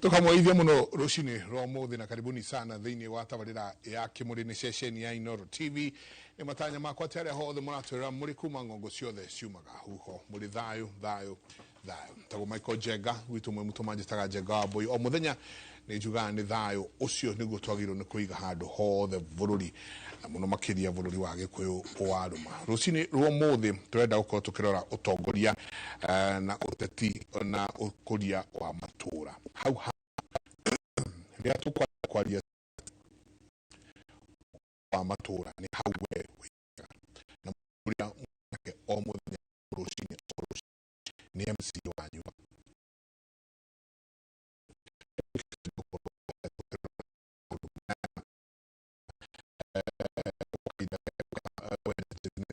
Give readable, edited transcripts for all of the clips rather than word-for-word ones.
Tukamwaithia muno rucini rwa umuthi na karibuni sana thiini wa tabarira ya Kimuri ni ceceni ya Inoro TV. Ni matanya makwa ati aria hothe muratwirora muri kuma ng'ongo ciothe ciumaga huho muri thayu thayu thayu. Tagwo Michael Njenga gwitu mwe mutu manjitaga Njenga wa Mbui. O muthenya nĩ njugaga nĩ thayũ ũcio nĩguo twagĩrĩirwo nĩ kũiga handũ hothe bũrũri na mũno makĩria bũrũri wa Gĩkũyũ wa rũma. Rũcinĩ rwa ũmũthĩ tũrenda gũkorwo tũkĩrora ũtongoria na ũteti na ũkũria wa matũra. Hau ha rĩrĩa tũkwaria wa matũra nĩ hau we wĩikaga na ũrĩa mwanake o mũthenya rũcinĩ o rũcinĩ nĩ MC wanyu.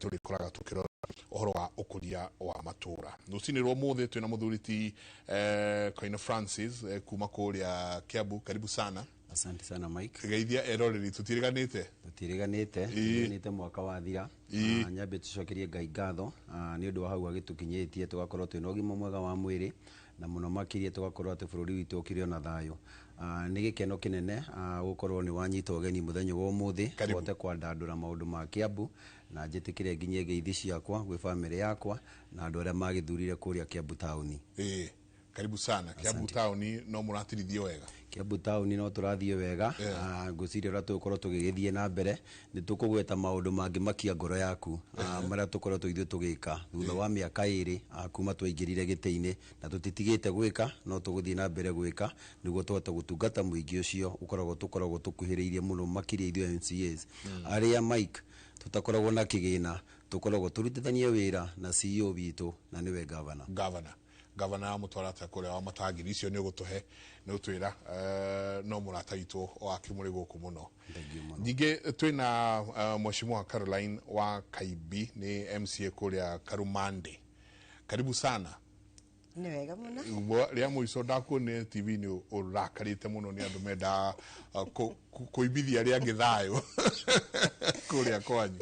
Tũrĩkoraga tũkĩrora ũhoro wa ũkũria wa matũra. Rũcinĩ rwa ũmũthĩ twĩna mũthuri ti Koine Francis kuma kũrĩa Kiambu. Karibu sana. Asante sana, Mike. Geithia eroreri, tũtiriganĩte. Tũtiriganĩte, tũtiriganĩte mwaka wathira. Nyambe tũcokerie Ngai ngatho nĩ ũndũ wa hau agĩtũkinyĩtie, tũgakorwo twĩna ũgima mwega wa mwĩrĩ na mũno makĩria tũgakorwo atĩ bũrũri witũ ũkĩrĩ ona thayũ. Nĩ gĩkeno kĩnene gũkorwo nĩ wanyita ũgeni mũthenya wa ũmũthĩ. Karibu. Tũhote kwandandũra maũndũ ma Kiambu na njĩtĩkĩre nginyie ngeithi ciakwa gwĩ bamĩrĩ yakwa na andũ arĩa magĩthurire kũrĩa Kiambu taũni. Ĩĩ, karibu sana Kiambu taũni. No mũratirithio wega? Kiambu taũni no tũrathiĩ wega. Ngwĩciria ũrĩa tũgũkorwo tũgĩgĩthiĩ na mbere nĩ tũkũgweta maũndũ mangĩmakia ngoro yaku marĩa tũkoretwo ithuĩ tũgĩka thutha wa mĩaka 2 kuma twaingĩrire gĩtĩ-inĩ, na tũtitigĩte gwĩka, no tũgũthiĩ na mbere gwĩka nĩguo tũhote gũtungata mũingĩ ũcio ũkoragwo tũkoragwo tũkuhĩrĩirie mũno makĩria ithuĩ MCAs arĩa, Mike, tũtakoragwo na kĩgĩna, tũkoragwo tũrutithanie wĩra na CEO witũ na nĩwe governor. Governor amũtwara atĩa kũrĩa wa matangiri icio nĩ ũgũtũhe nĩ ũtwĩra no mũrata witũ wa Kĩmũrĩ gũkũ mũno. Thank you mũno. Ningĩ twĩna Mheshimiwa Caroline wa Kaimbi, nĩ MCA kũrĩa Karumande. Karibu sana. Nĩ wega mũno. Rĩa mũico ndakuonire TV nĩ ũrakarĩte mũno nĩ andũ mendaga kũimbithia arĩa angĩ thayũ kũrĩa kwanyu.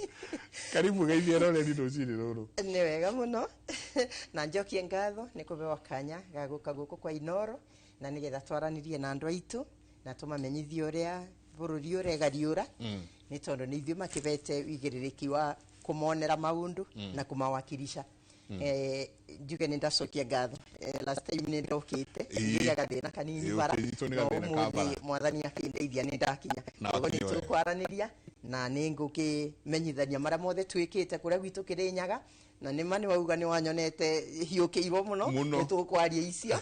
Karibu, geithia roreri rũcinĩ rũrũ. Nĩ wega mũno na njokie ngatho nĩ kũbewa kanya ga gũka gũkũ kwa Inoro na nĩgetha twaranirie na andũ aitũ na tũmamenyithie ũrĩa bũrũri ũregariũra, nĩ tondũ nĩ ithuĩ makĩbete wĩigĩrĩrĩki wa kũmonera maũndũ na kũmawakilisha. Njuge nĩ ndacokia ngatho. Last time nĩ ndokĩte ngĩgĩa gathĩna kanini bara, ũkĩnyitwo nĩ no gathĩna ka ũmũthĩ bara. Mwathani akĩndeithia nĩ ndakinya. Na koguo nĩ wakinya wega. Tũkwaranĩria na nĩ ngũkĩmenyithania marĩa mothe twĩkĩte kũrĩa gwitũ Kĩrĩnyaga, na nĩ ma nĩ wauga nĩ wanyonete hiũkĩirwo mũno. Mũno. Nĩ tũkwaria icio.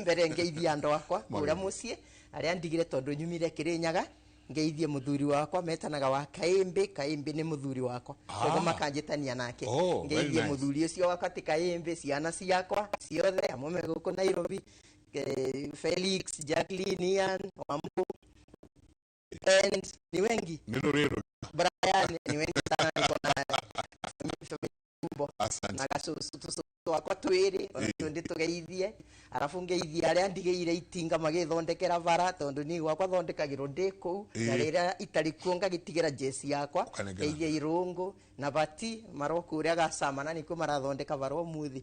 Mbere ngeithia andũ akwa kũrĩa Mageni. Mũciĩ arĩa ndigire tondũ nyumire Kĩrĩnyaga. Ngeithie mũthuri wakwa metanaga wa Kaĩmbĩ. Kaĩmbĩ nĩ mũthuri wakwa, koguo makanjĩtania nake. Oh, very ngeithie nice. Mũthuri ũcio wakwa ti Kaĩmbĩ, ciana ciakwa ciothe amwe me gũkũ Nairobi, Felix, Jacqueline, Ian, Wambu and ni wengi. Nĩ rũrĩrĩ. Brian, ni wengi sana. Niko na family kubwa. Asante. Na gacucu tũcũcũ twakwa twĩrĩ onatuo ndĩtũgeithie, arabu ngeithie arĩa ndigĩire itinga magĩthondekera bara tondũ niĩ gwakwa thondekagĩrwo ndĩ kũu na rĩrĩa itarĩ kuo ngagĩtigĩra jeci yakwa. Ũkanengera. Ngeithie Irũngũ na Bati marokũrĩa gacama na nĩkuo marathondeka bara ũmũthĩ.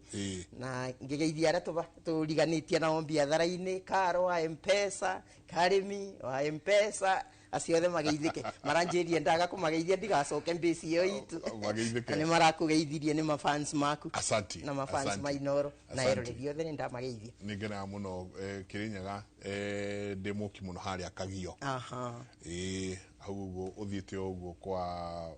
Na ngĩgeithia arĩa tũriganĩtie nao biathara-inĩ, Karo wa Mpesa, Karĩmi wa Mpesa, acio othe mageithĩke. Maranjĩrie ndaga kũmageithia ndigacoke mbĩci ĩyo itũ. Mageithĩke. Na nĩ marakũgeithirie, nĩ mafans maku. Asanti, Na mafans asanti. ma Inoro na Asanti. eroreri othe nĩ ndamageithia. Nĩ ngenaga mũno Kĩrĩnyaga, ndĩ mũki mũno harĩa Kagio. Ĩĩ, hau ũguo ũthiĩte ũguo kwa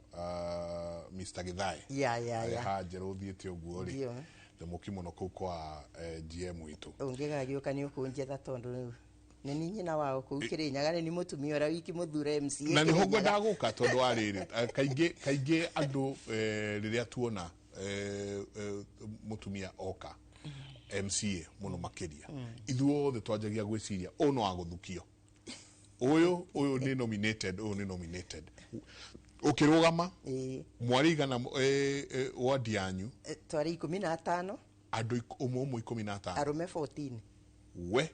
Mr. Githae Ya. Harĩa Ya. ha njerũ ũthiĩte ũguo rĩ. Ndio. Ndĩ mũki mũno kũu kwa GM witũ. Ũngĩgagĩũka nĩ ũkũnjetha tondũ nĩ ni nyina wao kũu Kĩrĩnyaga, nĩ ni mũtumia ũrĩa wiki mũthure MCA Na nĩho Kĩrĩnyaga. ngwendaga gũka tondũ wa rĩrĩ, kaingĩ kaingĩ andũ rĩrĩa tuona mũtumia oka MCA mũno makĩria, ithuothe twanjagia gwĩciria ũyũ no agũthukio, ũyũ nĩ nominated, ũyũ nĩ nominated ũkĩrũgama. Mwarĩ igana wadi yanyu? Twarĩ 15. Andũ ũmwe ũmwe 15? Arũme 14.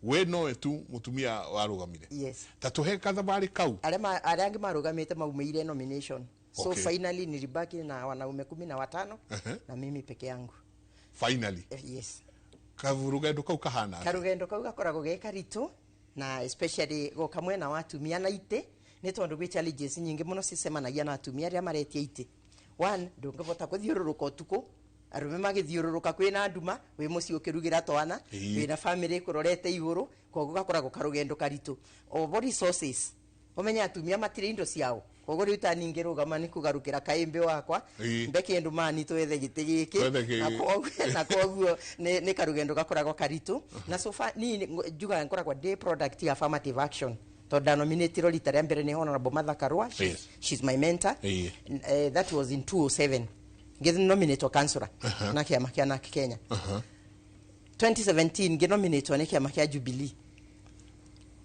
We nowe tu mũtumia warũgamire? Yes. Ta tũhe kathabarĩ kau. Arĩa angĩ marũgamĩte maumĩire nomination, so finally nilibaki na wanaume 15 na mimi peke yangu. Finally. Yes. Karugendo kau kahana atĩa? Karugendo kau gakoragwo ge karitu, na especially goka mwena wa atumia na ite, nĩ tondũ gwĩ challenges nyingĩ mũno cicemanagia na atumia arĩa maretia ite. One, ndũngĩbota kũthiũrũrũka ũtukũ, arũme magĩthiũrũrũka kwĩna nduma, wĩ mũciĩ ũkĩrugĩra twana, wĩna family ĩkũrorete igũrũ, koguo gakoragwo karũgendo karitũ. Obo resources, ũmenye atumia matirĩ indo ciao, koguo rĩu ta ningĩrũgama nĩ kũgarũkĩra kaĩmbĩ wakwa, mbe kĩndũ mani twethe gĩtĩ gĩkĩ, na koguo nĩ karũgendo gakoragwo karitũ. Na so far ni njugaga nkoragwo ndĩ product ya affirmative action, tondũ ndanominatirwo rita rĩa mbere nĩ Honorable Martha Karua. She's my mentor. That was in 2007 ngĩnominatwo councillor na kĩama kĩa NARC Kenya. 2017 ngĩnominatwo nĩ kĩama kĩa Jubilee.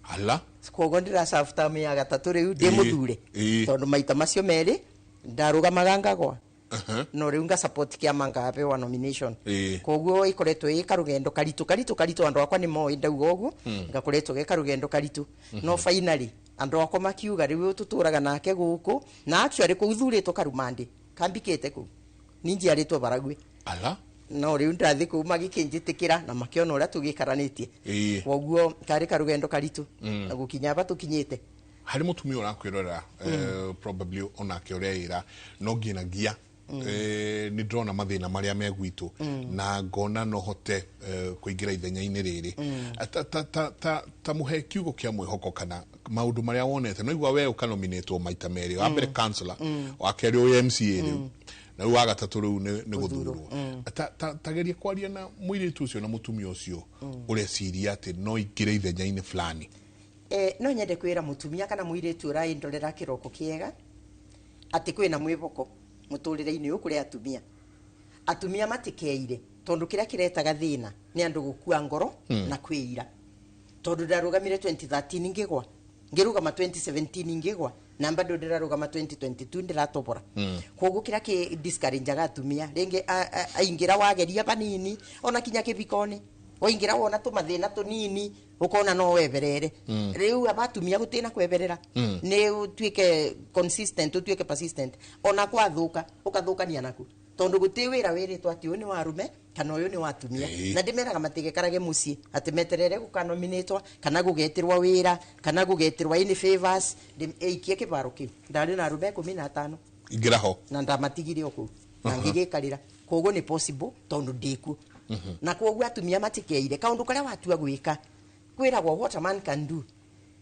Ala. Koguo ndĩracabu term ya gatatũ rĩu ndĩ mũthure, tondũ maita macio merĩ ndarũgamaga ngagwa, no rĩu nga support kĩama ngapewa nomination. Koguo ikoretwo ĩ karũgendo karitũ karitũ karitũ. Andũ akwa nĩ moĩ ndauga ũguo, gakoretwo ge karũgendo karitũ, no finally andũ akwa makiuga rĩu tũtũraga nake gũkũ, na actually kũu thurĩtwo Karumandĩ kambikĩte kũu ninjiarĩtwo Baragwi. Ala. No rĩu ndathi kũu magĩkĩnjĩtĩkĩra na makĩona ũrĩa tũgĩikaranĩtie. Koguo karĩ karũgendo karitũ na gũkinya aba tũkinyĩte. Harĩ mũtumia ũrakwĩrorera, probably onake ũreĩra no nginagia nĩ ndĩrona mathĩna marĩa me gwitũ na ngona no hote kũingĩra ithenya-inĩ rĩrĩ, ta mũhe kiugo kĩa mwĩhoko kana maũndũ marĩa wonete. No igua we ũkanominatwo maita merĩ, wa mbere councillor, wa kerĩ ũyũ MCA rĩu, na rĩu wa gatatũ rĩu nĩ gũthurwo. Ta geria kwaria na mũirĩtu ũcio na mũtumia ũcio ũreciria atĩ no ingĩre ithenya-inĩ fulani. No nyende kwĩra mũtumia kana mũirĩtu ũraĩndorera kĩroko kĩega atĩ kwĩna mwĩhoko mũtũrĩre-inĩ ũyũ kũrĩ atumia. Atumia matikeire, tondũ kĩrĩa kĩretaga thĩna nĩ andũ gũkua ngoro na kwĩira, tondũ ndarũgamire 2013 ngĩgwa, ngĩrũgama 2017 ngĩgwa, na bado ndĩrarũgama 2022 ndĩratobora. Koguo kĩrĩa kĩ discourageaga atumia rĩngĩ aingĩra wageria vanini, ona kinya kĩbikoni waingĩra wona tũmathĩna tũnini ũkona no weberere. Rĩu aba atumia gũtĩna kweberera, nĩ ũtuĩke consistent, ũtuĩke persistent, ona kwathũka ũkathũkania naku, tondũ gũtĩ wĩra wĩrĩtwo atĩ ũyũ nĩ wa arume kana ũyũ nĩ wa atumia. Na ndĩmeraga matigekarage mũciĩ atĩ meterere gũkanominĩtwo kana gũgetĩrwo wĩra kana gũgetĩrwo any favors. Ĩikie kĩbaro kĩu, ndarĩ na arume 15. Ingĩra ho. Na ndamatigire o kũu na ngĩgĩkarĩra. Koguo nĩ possible tondũ ndĩkuo, na koguo atumia matikeire kaũndũ karĩa watua gwĩka. Kwĩragwo what a man can do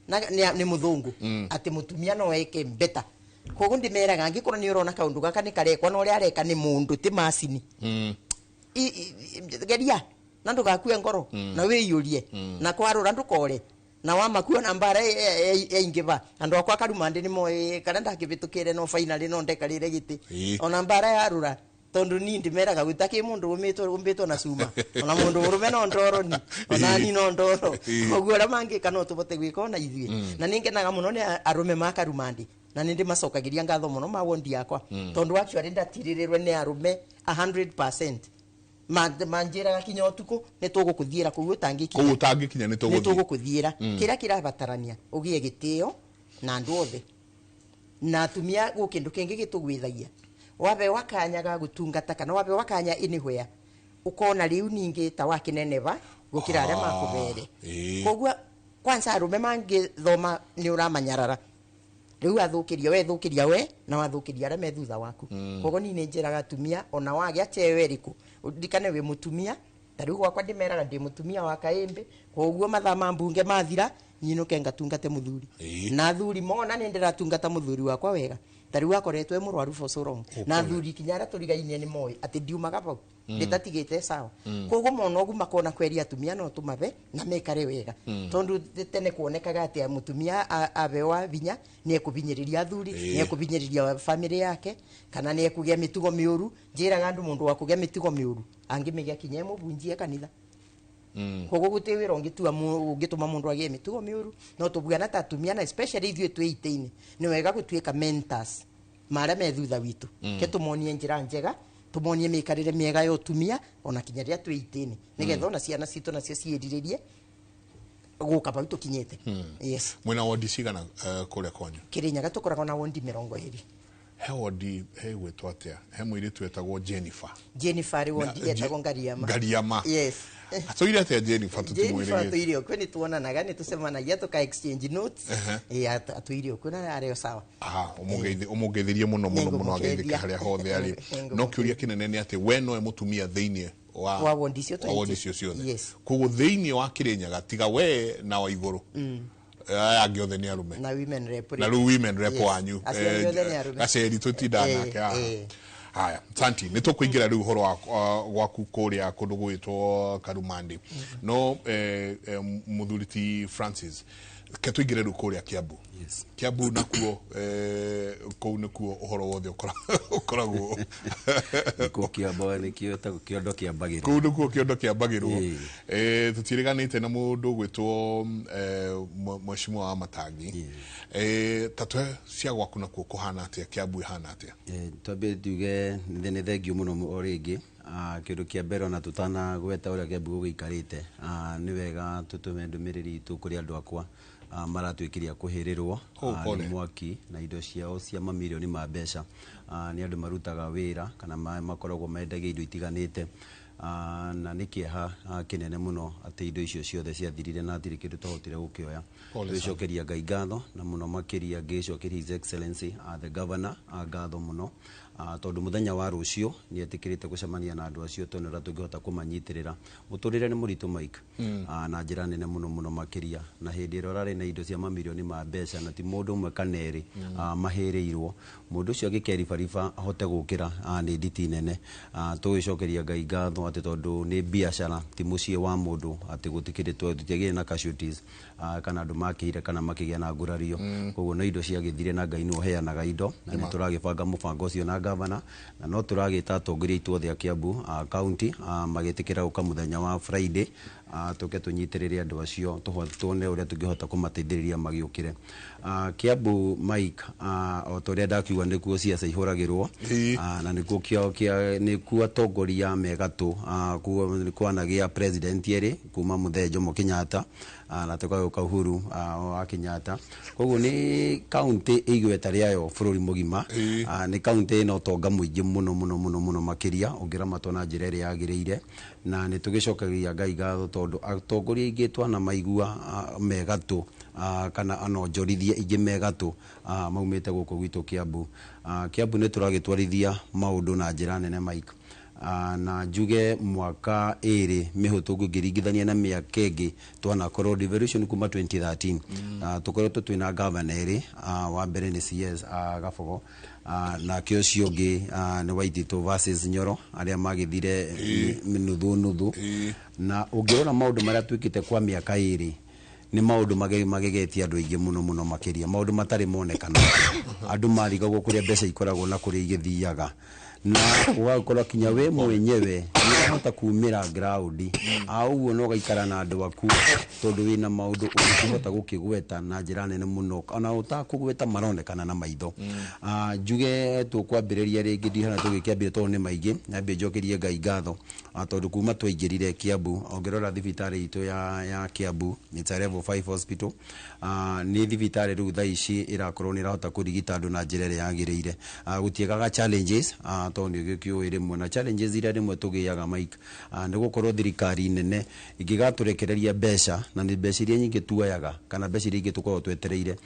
na nĩ mũthũngũ atĩ mũtumia no eke better. Koguo ndĩmeraga angĩkorwo nĩ ũrona kaũndũ gaka nĩ karekwa na ũrĩa areka nĩ mũndũ ti macini, geria na ndũgakue ngoro na wĩiyũrie na kwarũra ndũkore na wamakua na mbara yaingĩva. Andũ akwa Karumandĩ nĩ moĩ karĩa ndakĩvĩtũkĩre, no finally no ndekarĩre gĩtĩ ona mbara yarũra, tondũ ni ndĩmeraga gũtakĩ mũndũ ũmbĩtwo na cuma, ona mũndũ mũrũme no ndoro ni ona ni no ndoro. Koguo ũrĩa mangĩka no tũbote gwĩka ona ithuĩ. Na nĩ ngenaga mũno nĩ arũme ma Karumandĩ, na nĩ ndĩmacokagĩria ngatho mũno ma wondi yakwa, tondũ actually ndatirĩrĩrwe nĩ arũme 100%. Manjĩraga kinya ũtukũ nĩ tũgũkũthiĩra kũu ũtangĩkinya. Kũu ũtangĩkinya nĩ nĩ tũgũthiĩ. Tũgũkũthiĩra. Kĩrĩa kĩrabatarania ũgĩe gĩtĩo na andũ othe na atumia. Gũ kĩndũ kĩngĩ gĩtũgwithagia, wabewa kanya ga gũtungata kana wabewa kanya anywhere, ũkona rĩu ningĩ ta wakĩneneva gũkĩra arĩa makũbere. Koguo kwanza arũme mangĩthoma nĩ ũramanyarara rĩu, athũkĩria we, thũkĩria we na wathũkĩria arĩa me thutha waku. Koguo niĩ nĩ njĩraga atumia ona wagĩa cheo ĩrĩkũ, ũririkane wĩ mũtumia. Ta rĩu gwakwa ndĩmeraga ndĩ mũtumia wa kaĩmbĩ, koguo mathaa ma mbunge mathira nyinũke ngatungate mũthuri. Na athuri mona nĩ ndĩratungata mũthuri wakwa wega, ta rĩu akoretwo e mũrwaru for so long, na athuri kinya arĩa tũrigainie nĩ moĩ atĩ ndiumaga bau ndĩtatigĩte sawa. Koguo mona ũguo makona kweria atumia no tũmabe na mekare wega, tondũ tene kuonekaga atĩ mũtumia abewa vinya nĩ ekũbinyĩrĩria athuri, nĩ ekũbinyĩrĩria family yake kana nĩ ekũgĩa mĩtugo mĩũru. Njĩraga andũ mũndũ wa kũgĩa mĩtugo mĩũru angĩmĩgĩa kinya emũbunjie kanitha. Koguo gũtirĩ wĩra ũngĩtua ũngĩtũma mũndũ agĩe mĩtugo mĩũru. No tũbuana ta atumia, na especially ithuĩ twĩ itĩ-inĩ, nĩ wega gũtuĩka mentors marĩa me thutha witũ, ke tũmonie njĩra njega, tũmonie mĩikarĩre mĩega ya ũtumia ona kinya rĩrĩa twĩ itĩ-inĩ, nĩgetha ona ciana citũ nacio ciĩrirĩrie gũka bau tũkinyĩte. Yes. Mwĩna wondi cigana kũrĩa kwanyu? Kĩrĩnyaga tũkoragwo na wondi 20. He wodi he gwĩtwo atĩa, he mũirĩtu wetagwo Jennifer. Jennifer rĩ wondi etagwo Ngariama. Ngariama. Yes. Atũire atĩa Jennifer? Jennifer Tũtimwĩrĩgĩte. atũire okuo, nĩ tuonanaga, nĩ tũcemanagia tũka exchange notes. Ĩ, atũire okuo na arĩ o sawa. Aha, ũmũgeithĩrie mũno mũno mũno, ageithĩke Nĩngũmũgeithia. harĩa hothe arĩ. Nĩngũmũgeithia. No kĩũria kĩnene nĩ atĩ we nowe mũtumia thĩinĩ wa Wa wondi icio wa wondi 20. icio ciothe? Yes. Koguo thĩinĩ wa Kĩrĩnyaga, tiga we na wa igũrũ, aya angĩ othe nĩ arũme? Na women rep. Na rĩu women rep Yes. wanyu? Acio angĩ othe nĩ arũme. Gaceri tũtindaga nake haha. Haya, santi. Nĩ tũkũingĩra rĩu ũhoro wa gwaku kũrĩa kũndũ gwĩtwo Karumandi, no mũthuri ti Francis, ke tũingĩre rĩu kũrĩa Kiambu. Yes. Kiambu nakuo, kũu nĩkuo ũhoro wothe ũkoragwo. Nĩkuo kĩambo, nĩkĩo ĩtagwo kĩondo kĩambagĩrwo. Kũu nĩkuo kĩondo kĩambagĩrwo. Ĩĩ. Tũtiĩrĩganĩte na mũndũ gwĩtwo mheshimiwa wa Matangi. Ta twe cia gwaku nakuo kũhana atĩa? Kiambu ĩhana atĩa? Twambie tuge nĩ thengiũ mũno o rĩngĩ. Kĩndũ kĩa mbere, ona tũtanagweta ũrĩa Kĩambu gũgĩikarĩte, nĩ wega tũtũme ndũmĩrĩri itũ kũrĩ andũ akwa maratuĩkire a kũhĩrĩrwo Oh, pole. nĩ mwaki na indo ciao cia mamirioni ma mbeca. Nĩ andũ marutaga wĩra kana makoragwo mendagia indo itiganĩte. Na nĩ kĩeha kĩnene mũno atĩ indo icio ciothe ciathirire na hatirĩ kĩndũ twahotire gũkĩoya. Pole sana. Twĩcokeria Ngai ngatho, na mũno makĩria ngĩcokeria His Excellency the Governor ngatho mũno, tondũ mũthenya wa rũciũ nĩ etĩkĩrĩte gũcemania na andũ acio tuone ũrĩa tũngĩhota kũmanyitĩrĩra. Mũtũrĩre nĩ mũritũ, Mike, na njĩra nene mũno mũno makĩria, na hĩndĩ ĩrĩa ũrarĩ na indo cia mamirioni ma mbeca na ti mũndũ ũmwe kana erĩ mahĩrĩirwo, mũndũ ũcio angĩkeribariba ahote gũkĩra, nĩ nditi nene. Tũgĩcokeria Ngai ngatho atĩ tondũ nĩ biacara ti mũciĩ wa mũndũ, atĩ gũtikĩrĩ tũtiagĩire na casualties, kana andũ makĩire kana makĩgĩa na ngurario. Koguo no indo ciagĩthire, na Ngai nĩwe ũheanaga indo, na nĩ tũragĩbanga mũbango ũcio na gavana, na no tũragĩta atongoria aitũ othe a Kiambu county, magĩtĩkĩra gũka mũthenya wa Friday, tũke tũnyitĩrĩre andũ acio, tuone ũrĩa tũngĩhota kũmateithĩrĩria magĩũkĩre. Kiambu, Mike, o ta ũrĩa ndakiuga, nĩkuo ciaca ihũragĩrwo. Na nĩkuo nĩkuo atongoria me gatũ, kwanagĩa president erĩ kuma mũthee Jomo Kenyatta, na tũgagĩũka Uhuru wa Kenyatta. Koguo nĩ kaunti igweta rĩayo bũrũri mũgima. Nĩ kaunti ĩna ũtonga mũingĩ mũno mũno mũno mũno makĩria ũngĩramatwo na njĩra ĩrĩa yagĩrĩire, na nĩ tũgĩcokagia Ngai ngatho tondũ atongoria aingĩ twanamaigua me gatũ, kana anonjorithia ingĩ me gatũ, maumĩte gũkũ gwitũ Kiambu. Kiambu nĩ tũragĩtwarithia maũndũ na njĩra nene, Mike. Na njuge mwaka ĩrĩ mĩhũtũku ngĩringithania na mĩaka ĩngĩ twanakorwo devolution kuma 2013, tũkoretwo twĩna gavana erĩ. Wa mbere nĩ CS Gabogo, nake ũcio ũngĩ nĩ Waititũ versus Nyoro, arĩa magĩthire nuthu nuthu. Na ũngĩrora maũndũ marĩa twĩkĩte kwa mĩaka ĩrĩ, nĩ maũndũ magegetie andũ aingĩ mũno mũno makĩria, maũndũ matarĩ monekana. Andũ marigagwo kũrĩa mbeca ikoragwo na kũrĩa igĩthiaga, na ũgagĩkorwo kinya we mwenyewe nĩ ũrahota kumĩra ground a ũguo na ũgaikara na andũ aku, tondũ wĩna maũndũ ũngĩhota gũkĩgweta na njĩra nene mũno, ona ũtakũgweta maronekana na maitho. Njuge tũkwambĩrĩria rĩngĩ ndihana tũgĩkĩambia tondũ nĩ maingĩ. Nyambie njokerie Ngai ngatho, tondũ kuma twaingĩrire Kiambu, ũngĩrora thibitarĩ itũ ya Kiambu, it's a level 5 hospital. Nĩ thibitarĩ rĩu thaa ici ĩrakorwo nĩ ĩrahota kũrigita andũ na njĩra ĩrĩa yagĩrĩire. Gũtiagaga challenges, tondũ nĩ ũgĩkĩũĩ rĩmwe na challenges iria rĩmwe tũgĩaga, Mike, nĩ gũkorwo thirikari nene ĩngĩgatũrekereria mbeca, na nĩ mbeca iria nyingĩ tuoyaga kana mbeca iria ingĩ tũkoragwo twetereire,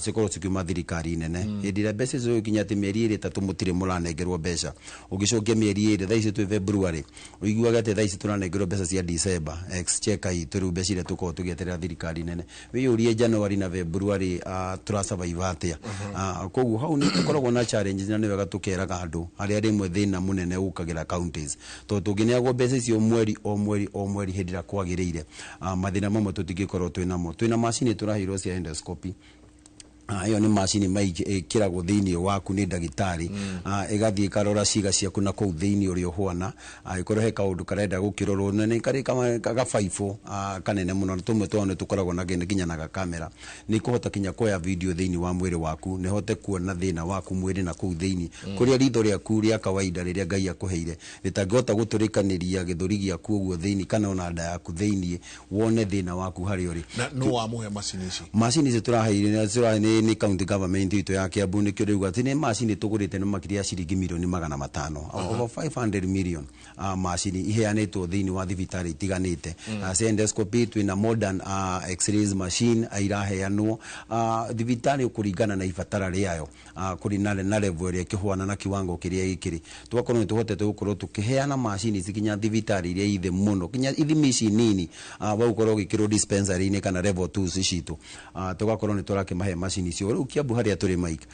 cikorwo cikiuma thirikari nene. Hĩndĩ ĩrĩa mbeca icio gũkinya atĩ mĩeri ĩrĩ ĩtatũ mũtirĩ mũranengerwo mbeca, ũngĩcokia mĩeri ĩrĩ, thaa ici twĩ February, ũiguaga atĩ thaa ici tũranengerwo mbeca cia December, exchequer itũ, rĩu mbeca iria tũkoragwo tũgĩeterera thirikari nene, wĩyũrie January na February tũrasurvive atĩa? Koguo hau nĩ tũkoragwo na challenges, na nĩ wega tũkeraga andũ harĩa rĩmwe thĩna mũnene ũkagĩra counties, tondũ tũngĩneagwo mbeca icio mweri o mweri o mweri hĩndĩ ĩrĩa kwagĩrĩire, mathĩna mamwe tũtingĩkorwo twĩnamo. Twĩna macini tũraheirwo cia endoscopy. Ĩyo nĩ macini maingĩ ĩkĩragwo thĩinĩ waku nĩ ndagĩtarĩ, ĩgathiĩ ĩkarora ciĩga ciaku na kũu thĩinĩ ũrĩa ũhwana, ĩkorwo he kaũndũ karenda gũkĩrorwo, na nĩ karĩ gabaibũ kanene mũno, na tũmwe twao nĩ tũkoragwo na nginya na gakamera, nĩ kũhota kinya kuoya video thĩinĩ wa mwĩrĩ waku, nĩ hote kuona thĩna waku mwĩrĩ na kũu thĩinĩ, kũrĩa ritho rĩaku rĩa kawaida rĩrĩa Ngai akũheire rĩtangĩhota gũtũrĩkanĩria gĩthũri gĩaku ũguo thĩinĩ kana ona nda yaku thĩinĩ, wone thĩna waku harĩa ũrĩ. Na no wamũhe macini ici? Macini ici tũraheire tũrahe nĩ Nĩ county government itũ ya Kiambu. Nĩkĩo rĩu atĩ nĩ macini tũgũrĩte nĩ makĩria ya ciringi milioni 500, over 500 million, macini iheanĩtwo thĩinĩ wa thibitarĩ itiganĩte. Endoscopy, twĩna modern x-rays machine iraheanwo thibitarĩ kũringana na ibatara rĩayo, kũrĩ na level ĩrĩa ĩkĩhwana na kiwango kĩrĩa gĩkĩrĩ. Tũgakorwo nĩ tũhotete gũkorwo tũkĩheana macini ici kinya thibitarĩ iria ithĩ mũno, kinya ithimi ici nini wa gũkorwo ũgĩkĩrwo dispensary-inĩ kana level 2 citũ, tũgakorwo nĩ tũrakĩmahe macini icio. Rĩu Kiambu harĩa tũrĩ, Mike,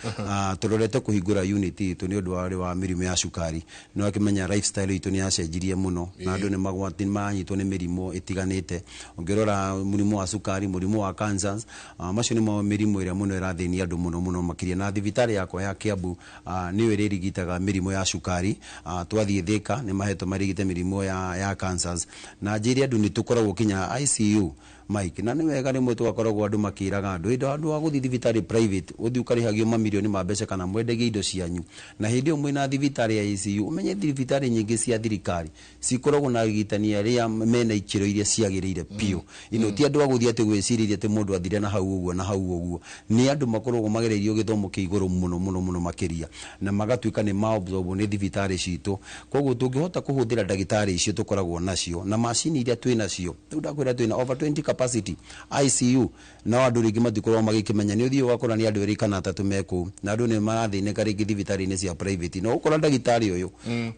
tũrorete kũhingũra unit itũ nĩ ũndũ wa mĩrimũ ya cukari. Nĩ wakĩmenya lifestyle itũ nĩ yacenjirie mũno na andũ nĩ magwati, nĩ maranyitwo nĩ mĩrimũ ĩtiganĩte. Ũngĩrora mũrimũ wa cukari, mũrimũ wa cancers, macio nĩmo mĩrimũ ĩrĩa mũno ĩrathĩnia andũ mũno mũno makĩria. Na thibitarĩ yakwa ya Kiambu nĩyo ĩrĩrigitaga mĩrimũ ya cukari. Twathiĩ Thika nĩ mahetwo marigite mĩrimũ ya cancers. Na njĩre andũ nĩ tũkoragwo kinya ICU, Mike, na nĩ wega rĩmwe tũgakoragwo andũ makĩraga andũ hĩndĩ andũ a gũthiĩ thibitarĩ private, ũthiĩ ũkarĩhagio mamirioni ma mbeca kana mwendagie indo cianyu, na hĩndĩ ĩyo mwĩna thibitarĩ ya ICU. Ũmenye thibitarĩ nyingĩ cia thirikari cikoragwo na arigitani arĩa mena ikĩro iria ciagĩrĩire biũ. Ino ti andũ a gũthiĩ atĩ gwĩcirĩria atĩ mũndũ athire na hau ũguo na hau ũguo. Nĩ andũ makoragwo magereirio gĩthomo kĩa igũrũ mũno mũno mũno makĩria na magatuĩka nĩ maabsorbwo nĩ thibitarĩ citũ. Koguo tũngĩhota kũhũthĩra ndagĩtarĩ icio tũkoragwo nacio na macini iria twĩ nacio, rĩu ndakwĩra twĩna over 20 capacity ICU, no andũ rĩngĩ matikoragwo magĩkĩmenya. Nĩ ũthiĩ ũgakora nĩ andũ erĩ kana atatũ me kũu na andũ nĩ marathĩnĩka rĩngĩ thibitarĩ-inĩ cia private, no ũkora ndagĩtarĩ ũyũ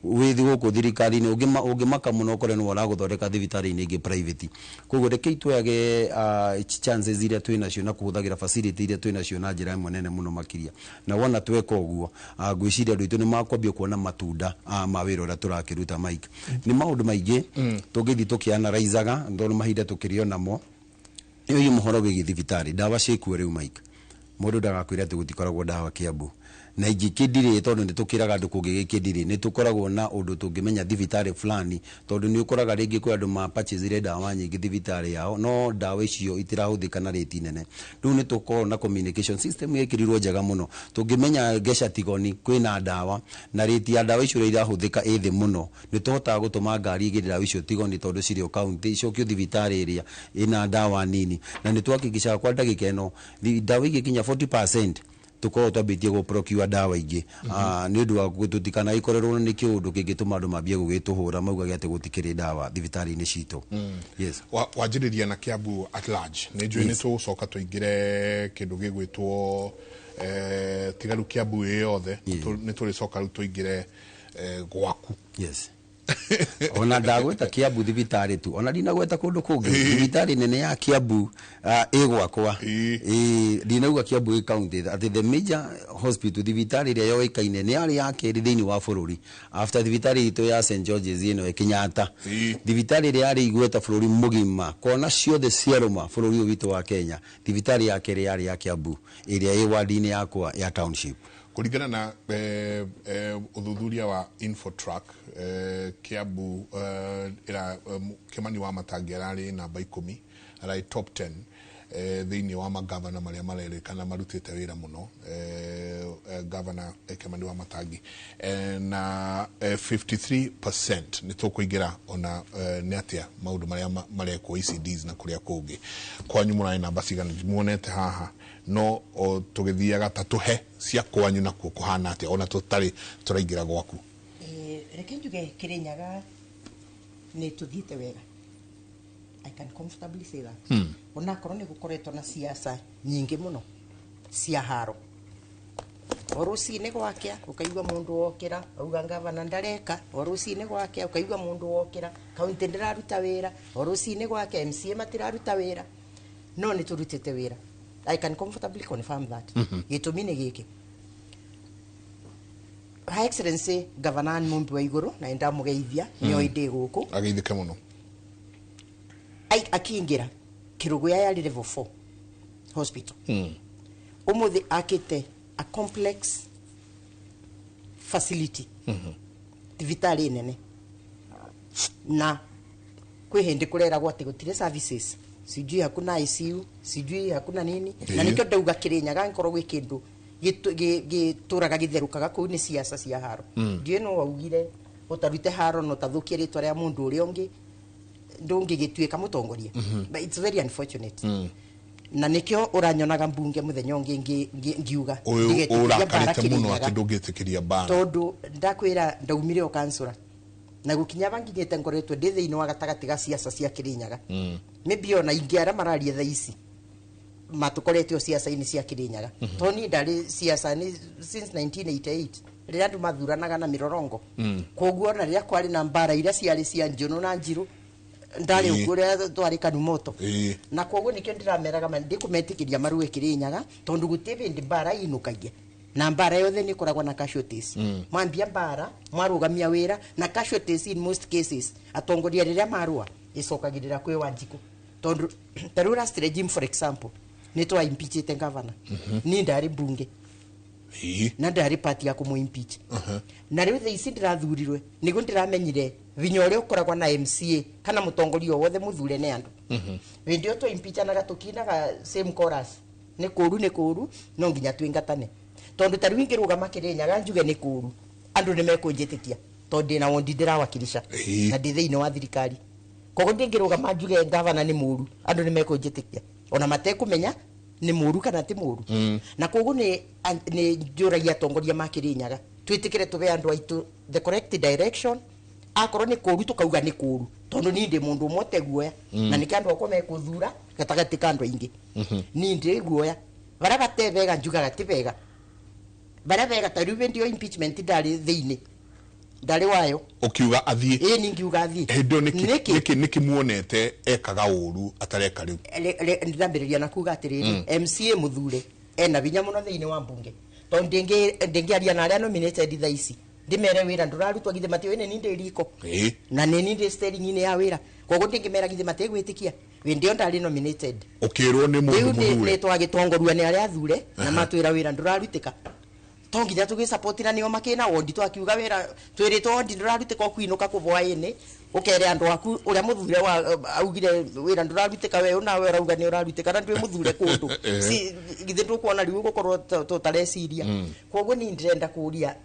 wĩ gũkũ thirikari-inĩ ũngĩmaka mũno ũkore nĩwe ũragũthondeka thibitarĩ-inĩ ĩngĩ private. Koguo rekei tuoyage chances iria twĩ nacio na kũhũthagĩra facility iria twĩ nacio na njĩra ĩmwe nene mũno makĩria. Na wona tweka ũguo, ngwĩciria andũ aitũ nĩ makwambia kuona matunda ma wĩra ũrĩa tũrakĩruta. Mike, nĩ maũndũ maingĩ tũngĩthiĩ tũkĩanaraizaga tondũ mahinda tũkĩrĩ o namo. Ĩyo mũhoro wĩgiĩ thibitarĩ, ndawa ciĩkuo rĩu, Mike. Mũndũ ndagakwĩra atĩ gũtikoragwo ndawa Kiambu na ingĩkĩndirĩ, tondũ nĩ tũkĩraga andũ kũngĩgĩkĩndirĩ nĩ tũkoragwo na ũndũ tũngĩmenya thibitarĩ fulani, tondũ nĩ ũkoraga rĩngĩ kwĩ andũ ma purchase ndawa nyingĩ thibitarĩ yao, no ndawa icio itirahũthĩka na rĩti nene. Rĩu nĩ tũkoragwo na communication system ĩkĩrirwo njega mũno, tũngĩmenya Ngeca Tigoni kwĩna ndawa na rĩti ya ndawa icio ũrĩa irahũthĩka ĩ thĩ mũno, nĩ tũhotaga gũtũma ngari igĩre ndawa icio Tigoni tondũ cirĩ o county, icokio thibitarĩ ĩrĩa ĩna ndawa nini. Na nĩ twahakikishaga kwa ndagĩka ĩno ndawa igĩkinya 40% tũkorwo twambĩtie gũ procure ndawa ingĩ, nĩ ũndũ wa tũtikanagĩkorerwo nĩ kĩũndũ kĩngĩtũma andũ mambie gũgĩtũhũra maugage atĩ gũtikĩrĩ ndawa thibitarĩ-inĩ citũ. Yes. Wanjĩrĩria na Kiambu at large, nĩ njũĩ nĩ tũgũcoka tũingĩre kĩndũ gĩgwĩtwo tiga rĩu Kiambu ĩ yothe, nĩ tũrĩcoka rĩu tũingĩre gwaku. Yes, ona ndagweta Kiambu thibitarĩ tu, ona ndinagweta kũndũ kũngĩ. Thibitarĩ nene ya Kiambu ĩ gwakwa. Ĩ, ndinauga Kiambu ĩ county, atĩ the major hospital, thibitarĩ ĩrĩa yoĩkaine nĩ yarĩ ya kerĩ thĩinĩ wa bũrũri after thibitarĩ itũ ya St George's ĩno ĩ Kenyatta. Thibitarĩ ĩrĩa yarĩ igweta bũrũri mũgima kona ciothe ciarũma bũrũri ũyũ witũ wa Kenya, thibitarĩ ya kerĩ yarĩ ya Kiambu ĩrĩa ĩ wadi-inĩ yakwa ya township. Kũringana na ũthuthuria wa Infotrack, Kiambu ĩra, Kimani wa Matangi ararĩ namba 10, ararĩ top 10 thĩinĩ wa magavana marĩa marerĩkana marutĩte wĩra mũno, gavana Kimani wa Matangi, na 53%. Nĩ tũkũingĩra ona nĩ atĩa maũndũ marĩa marekwo ECDs na kũrĩa kũngĩ. Kwanyu mũrarĩ namba cigana? Muonete haha no o tũgĩthiaga ta tũhe cia kwanyu nakuo kũhana atĩa ona tũtarĩ tũraingĩra gwaku? Reke njuge Kirinyaga nĩ tũthiĩte wega. I can comfortably say that, onakorwo nĩ gũkoretwo na siasa nyingĩ mũno cia haro. O rũcinĩ gwakĩa ũkaigua mũndũ wokĩra auga ngavana ndareka, o rũcinĩ gwakĩa ũkaigua mũndũ wokĩra kaunti ndĩraruta wĩra, o rũcinĩ gwakĩa MCA matiraruta wĩra, no nĩ tũrutĩte wĩra. I can comfortably confirm that. Gĩtũmi nĩ gĩkĩ: Her Excellency Governor Anne Mumbi wa Igũrũ, na nĩndamũgeithia, nĩoĩ ndĩ gũkũ. Ageithĩke mũno. Akĩingĩra Kĩrũgũya yarĩ level 4 hospital. Ũmũthĩ akĩte a complex facility, thibitarĩ nene, na kwĩ hĩndĩ kũreragwo atĩ gũtirĩ services, sijui hakuna ICU, sijui hakuna nini. Na nĩkĩo ndauga Kĩrĩnyaga ngorwo gwĩ kĩndũ gĩtũraga gĩtherũkaga kũu nĩ siasa cia haro. Ndiũĩ no waugire ũtarute haro na ũtathũkie rĩtwa rĩa mũndũ ũrĩa ũngĩ ndũngĩgĩtuĩka mũtongoria, but it's very unfortunate. Na nikio uranyonaga mbunge muthenya ungi ngiuga uyu urakarite muno ati ndungitikiria mbara tondu ndakwira ndaumire o kansura na gukinya banginyite ngoretwe ndi thiini wa gatagati ga siasa cia Kirinyaga. Maybe ona ingi aria mararia thaa ici matukoretwe siasa-ini cia Kirinyaga. Toni ndari siasa-ini since 1988 riria andu mathuranaga na mirorongo. Koguo ona riria kwari na mbara iria ciari cia njono na njiru ndari uguo twari kanumoto. Na koguo nikio ndirameraga ndikumetikiria marue Kirinyaga tondu guti bindi mbara inukagia. Na mbara yothe ni koragwo na casualties. Mwambia mbara mwarugamia wira na casualties in most cases atongoria riria marua icokagirira kwi Wanjiku tondu taru last regime for example ni twa impeachete governor. Ni ndari mbunge na ndari party ya kumu impeach. Na riu thaici ndirathurirwe niguo ndiramenyire vinya uria ukoragwo na MCA kana mutongoria wothe muthure ni andu. Hindi yo twa impeachanaga tukinaga same chorus ni kuru ni kuru no nginya twingatane tondu ta riu ingirugama Kirinyaga njuge ni kuru andu ni mekunjitikia tondu ndina wondi ndirawakilisha na ndi thiini wa thirikari. Koguo ndingirugama njuge gavana ni muru andu ni mekunjitikia ona matekumenya ni muru kana ti muru. Na koguo ni njuragia atongoria ma Kirinyaga twitikire tuve andu aitu the correct direction. Akorwo ni kuru tukauga ni kuru tondu ni ndi mundu umwe teguoya na ni andu akwa mekuthura gatagati ka andu aingi. Ni ndi guoya baria bate bega njugaga ti bega baria bega ta riu ndio impeachment ndari thiini ndari wayo ukiuga athie ii ni ngiuga athie hindi niki niki muonete ekaga uru atareka riu ndambiriria na kuga atiriri MCA muthure ena vinya muno thiini wa mbunge tondu ndingiaria na aria nominated thaa ici ndimere wira ndurarutwo githe matiwe ni ndi riko na ni ndi steering-ini ya wira koguo ndingimera githe matigwitikia windio ndari nominated ukirwo ni mundu muthure ni twagitongorua ni aria athure na matwira wira ndurarutika to nginya tugisupport na nio makina wondi twakiuga wira twiritwo wondi ndurarutika ukwinuka kuvoa-ini ukere andu aku uria muthure wa augire wira ndurarutika we nawe urauga ni urarutika na ndwi muthure kundu si githe ndukuona riu gukorwo tutareciria. Koguo ni ndirenda kuria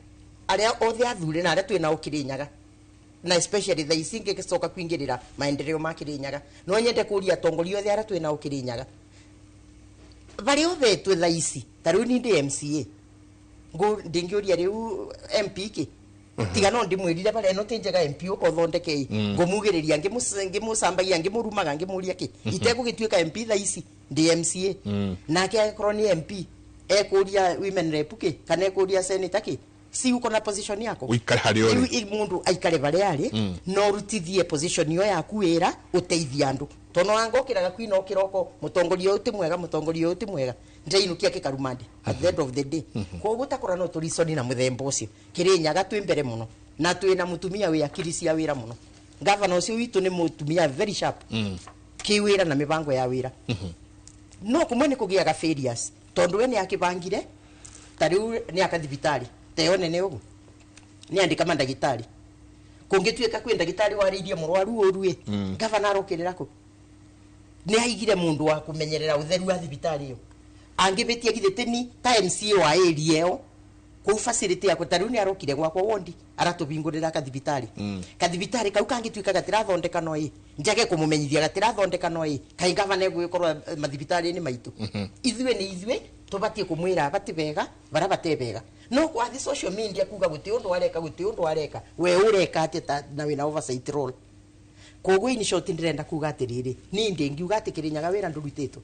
aria othe athure na aria twinao Kirinyaga na especially thaa ici ngigicoka kuingirira maendeleo ma Kirinyaga no nyende kuria atongoria othe aria twinao Kirinyaga baria othe twi thaa ici ta riu ni ndi MCA ngu ndingiuria riu MP ki tiga no ndimwirire baria ino ti njega MP ukothondeke ngumugiriria ngimucambagia ngimurumaga ngimuria ki itegugituika MP thaa ici ndi MCA nake akorwo ni MP ekuria women rep ki kana ekuria senator ki si uko na position yako uikare hari uri mundu aikare baria ari no rutithie position yo yaku wira uteithie andu tono wangokiraga kwina kiroko mutongoria uti mwega mutongoria uti mwega ndainukia kikarumandi at the end of the day. Koguo takora no turisoni na muthemba ucio Kirinyaga twi mbere muno na twi na mutumia wi akiri cia wira muno. Gavana ucio witu ni mutumia very sharp ki wira na mibango ya wira. No kumwe ni kugiaga failures tondu we ni akibangire ta riu ni akathibitari teo nene ugu ni andika mandagitari kungituika kwi ndagitari wariirie murwaru urue gavana arokirira ku ni aigire mundu wa kumenyerera utheru wa thibitari iyo angibitie githete ni ta MCA wa area iyo kuu facility yakwa ta riu ni arokire gwakwa wondi aratubingurira kathibitari kathibitari kau kangituika gatirathondeka no ii njage kumumenyithia gatirathondeka no ii kai gavana egwikorwo mathibitari-ini maitu. Ithuĩ ni ithuĩ tubatie kumwira bati bega bara bate bega no kwathi social media kuga guti undu areka guti undu areka we ureka atia na wina oversight role. Koguo in short ndirenda kuga atiriri ni ndi ngiuga ati Kirinyaga wira ndurutitwo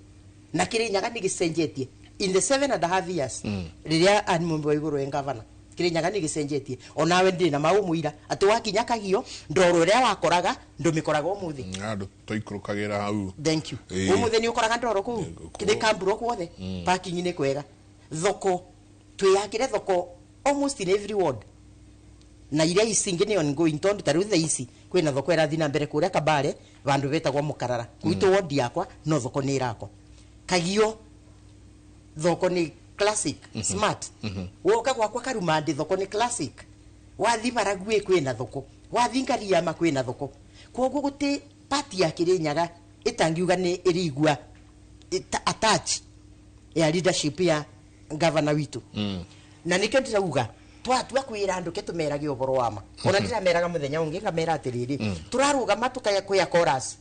na Kirinyaga ni gicenjetie in the 7.5 years riria Anne Mumbi wa Iguru e governor Kirinyaga ni gicenjetie onawe ndi na maumuira ati wakinya Kagio ndoro uria wakoraga ndumikoraga umuthi andu tuikurukagira hau. Thank you. Umuthi ni ukoraga ndoro kuu kire kamburo kwothe parking ni kwega thoko twiyakire thoko almost in every ward na iria ici ni ongoing tondu ta riu thaa ici kwina thoko irathi na mbere kuria Kabare vandu betagwo Mukarara gwitu ward yakwa no thoko ni irakwa Kagio thoko ni classic smart woka gwakwa Karumandi thoko ni classic wathi Baragwe kwina thoko wathi Ngariama kwina thoko koguo guti party ya Kirinyaga itangiuga ni irigua attach ya leadership ya governor witu. Na nikio ndirauga twatua kwira andu ke tumerage uboro wa ma ona ndirameraga muthenya ungi ngamera atiriri turarugama tukaya kuya chorus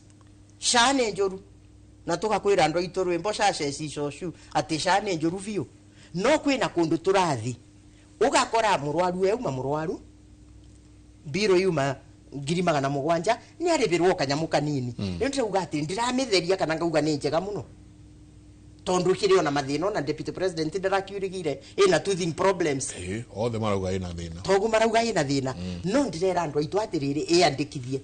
shane njuru Na tugakwira andu aitu rwimbo caceci cocu ati SHA ni njuru biu. No kwina kundu turathi ugakora murwaru euma murwaru biro yuma 700,000 ni aribirwo kanyamu kanini. Riu ndirauga ati ndirametheria kana ngauga ni njega muno tondu kiri ona mathina ona deputy president ndarakiurigire ina toothing problems. Othe marauga ina thina togu marauga ina thina. No ndirera andu aitu atiriri iyandikithie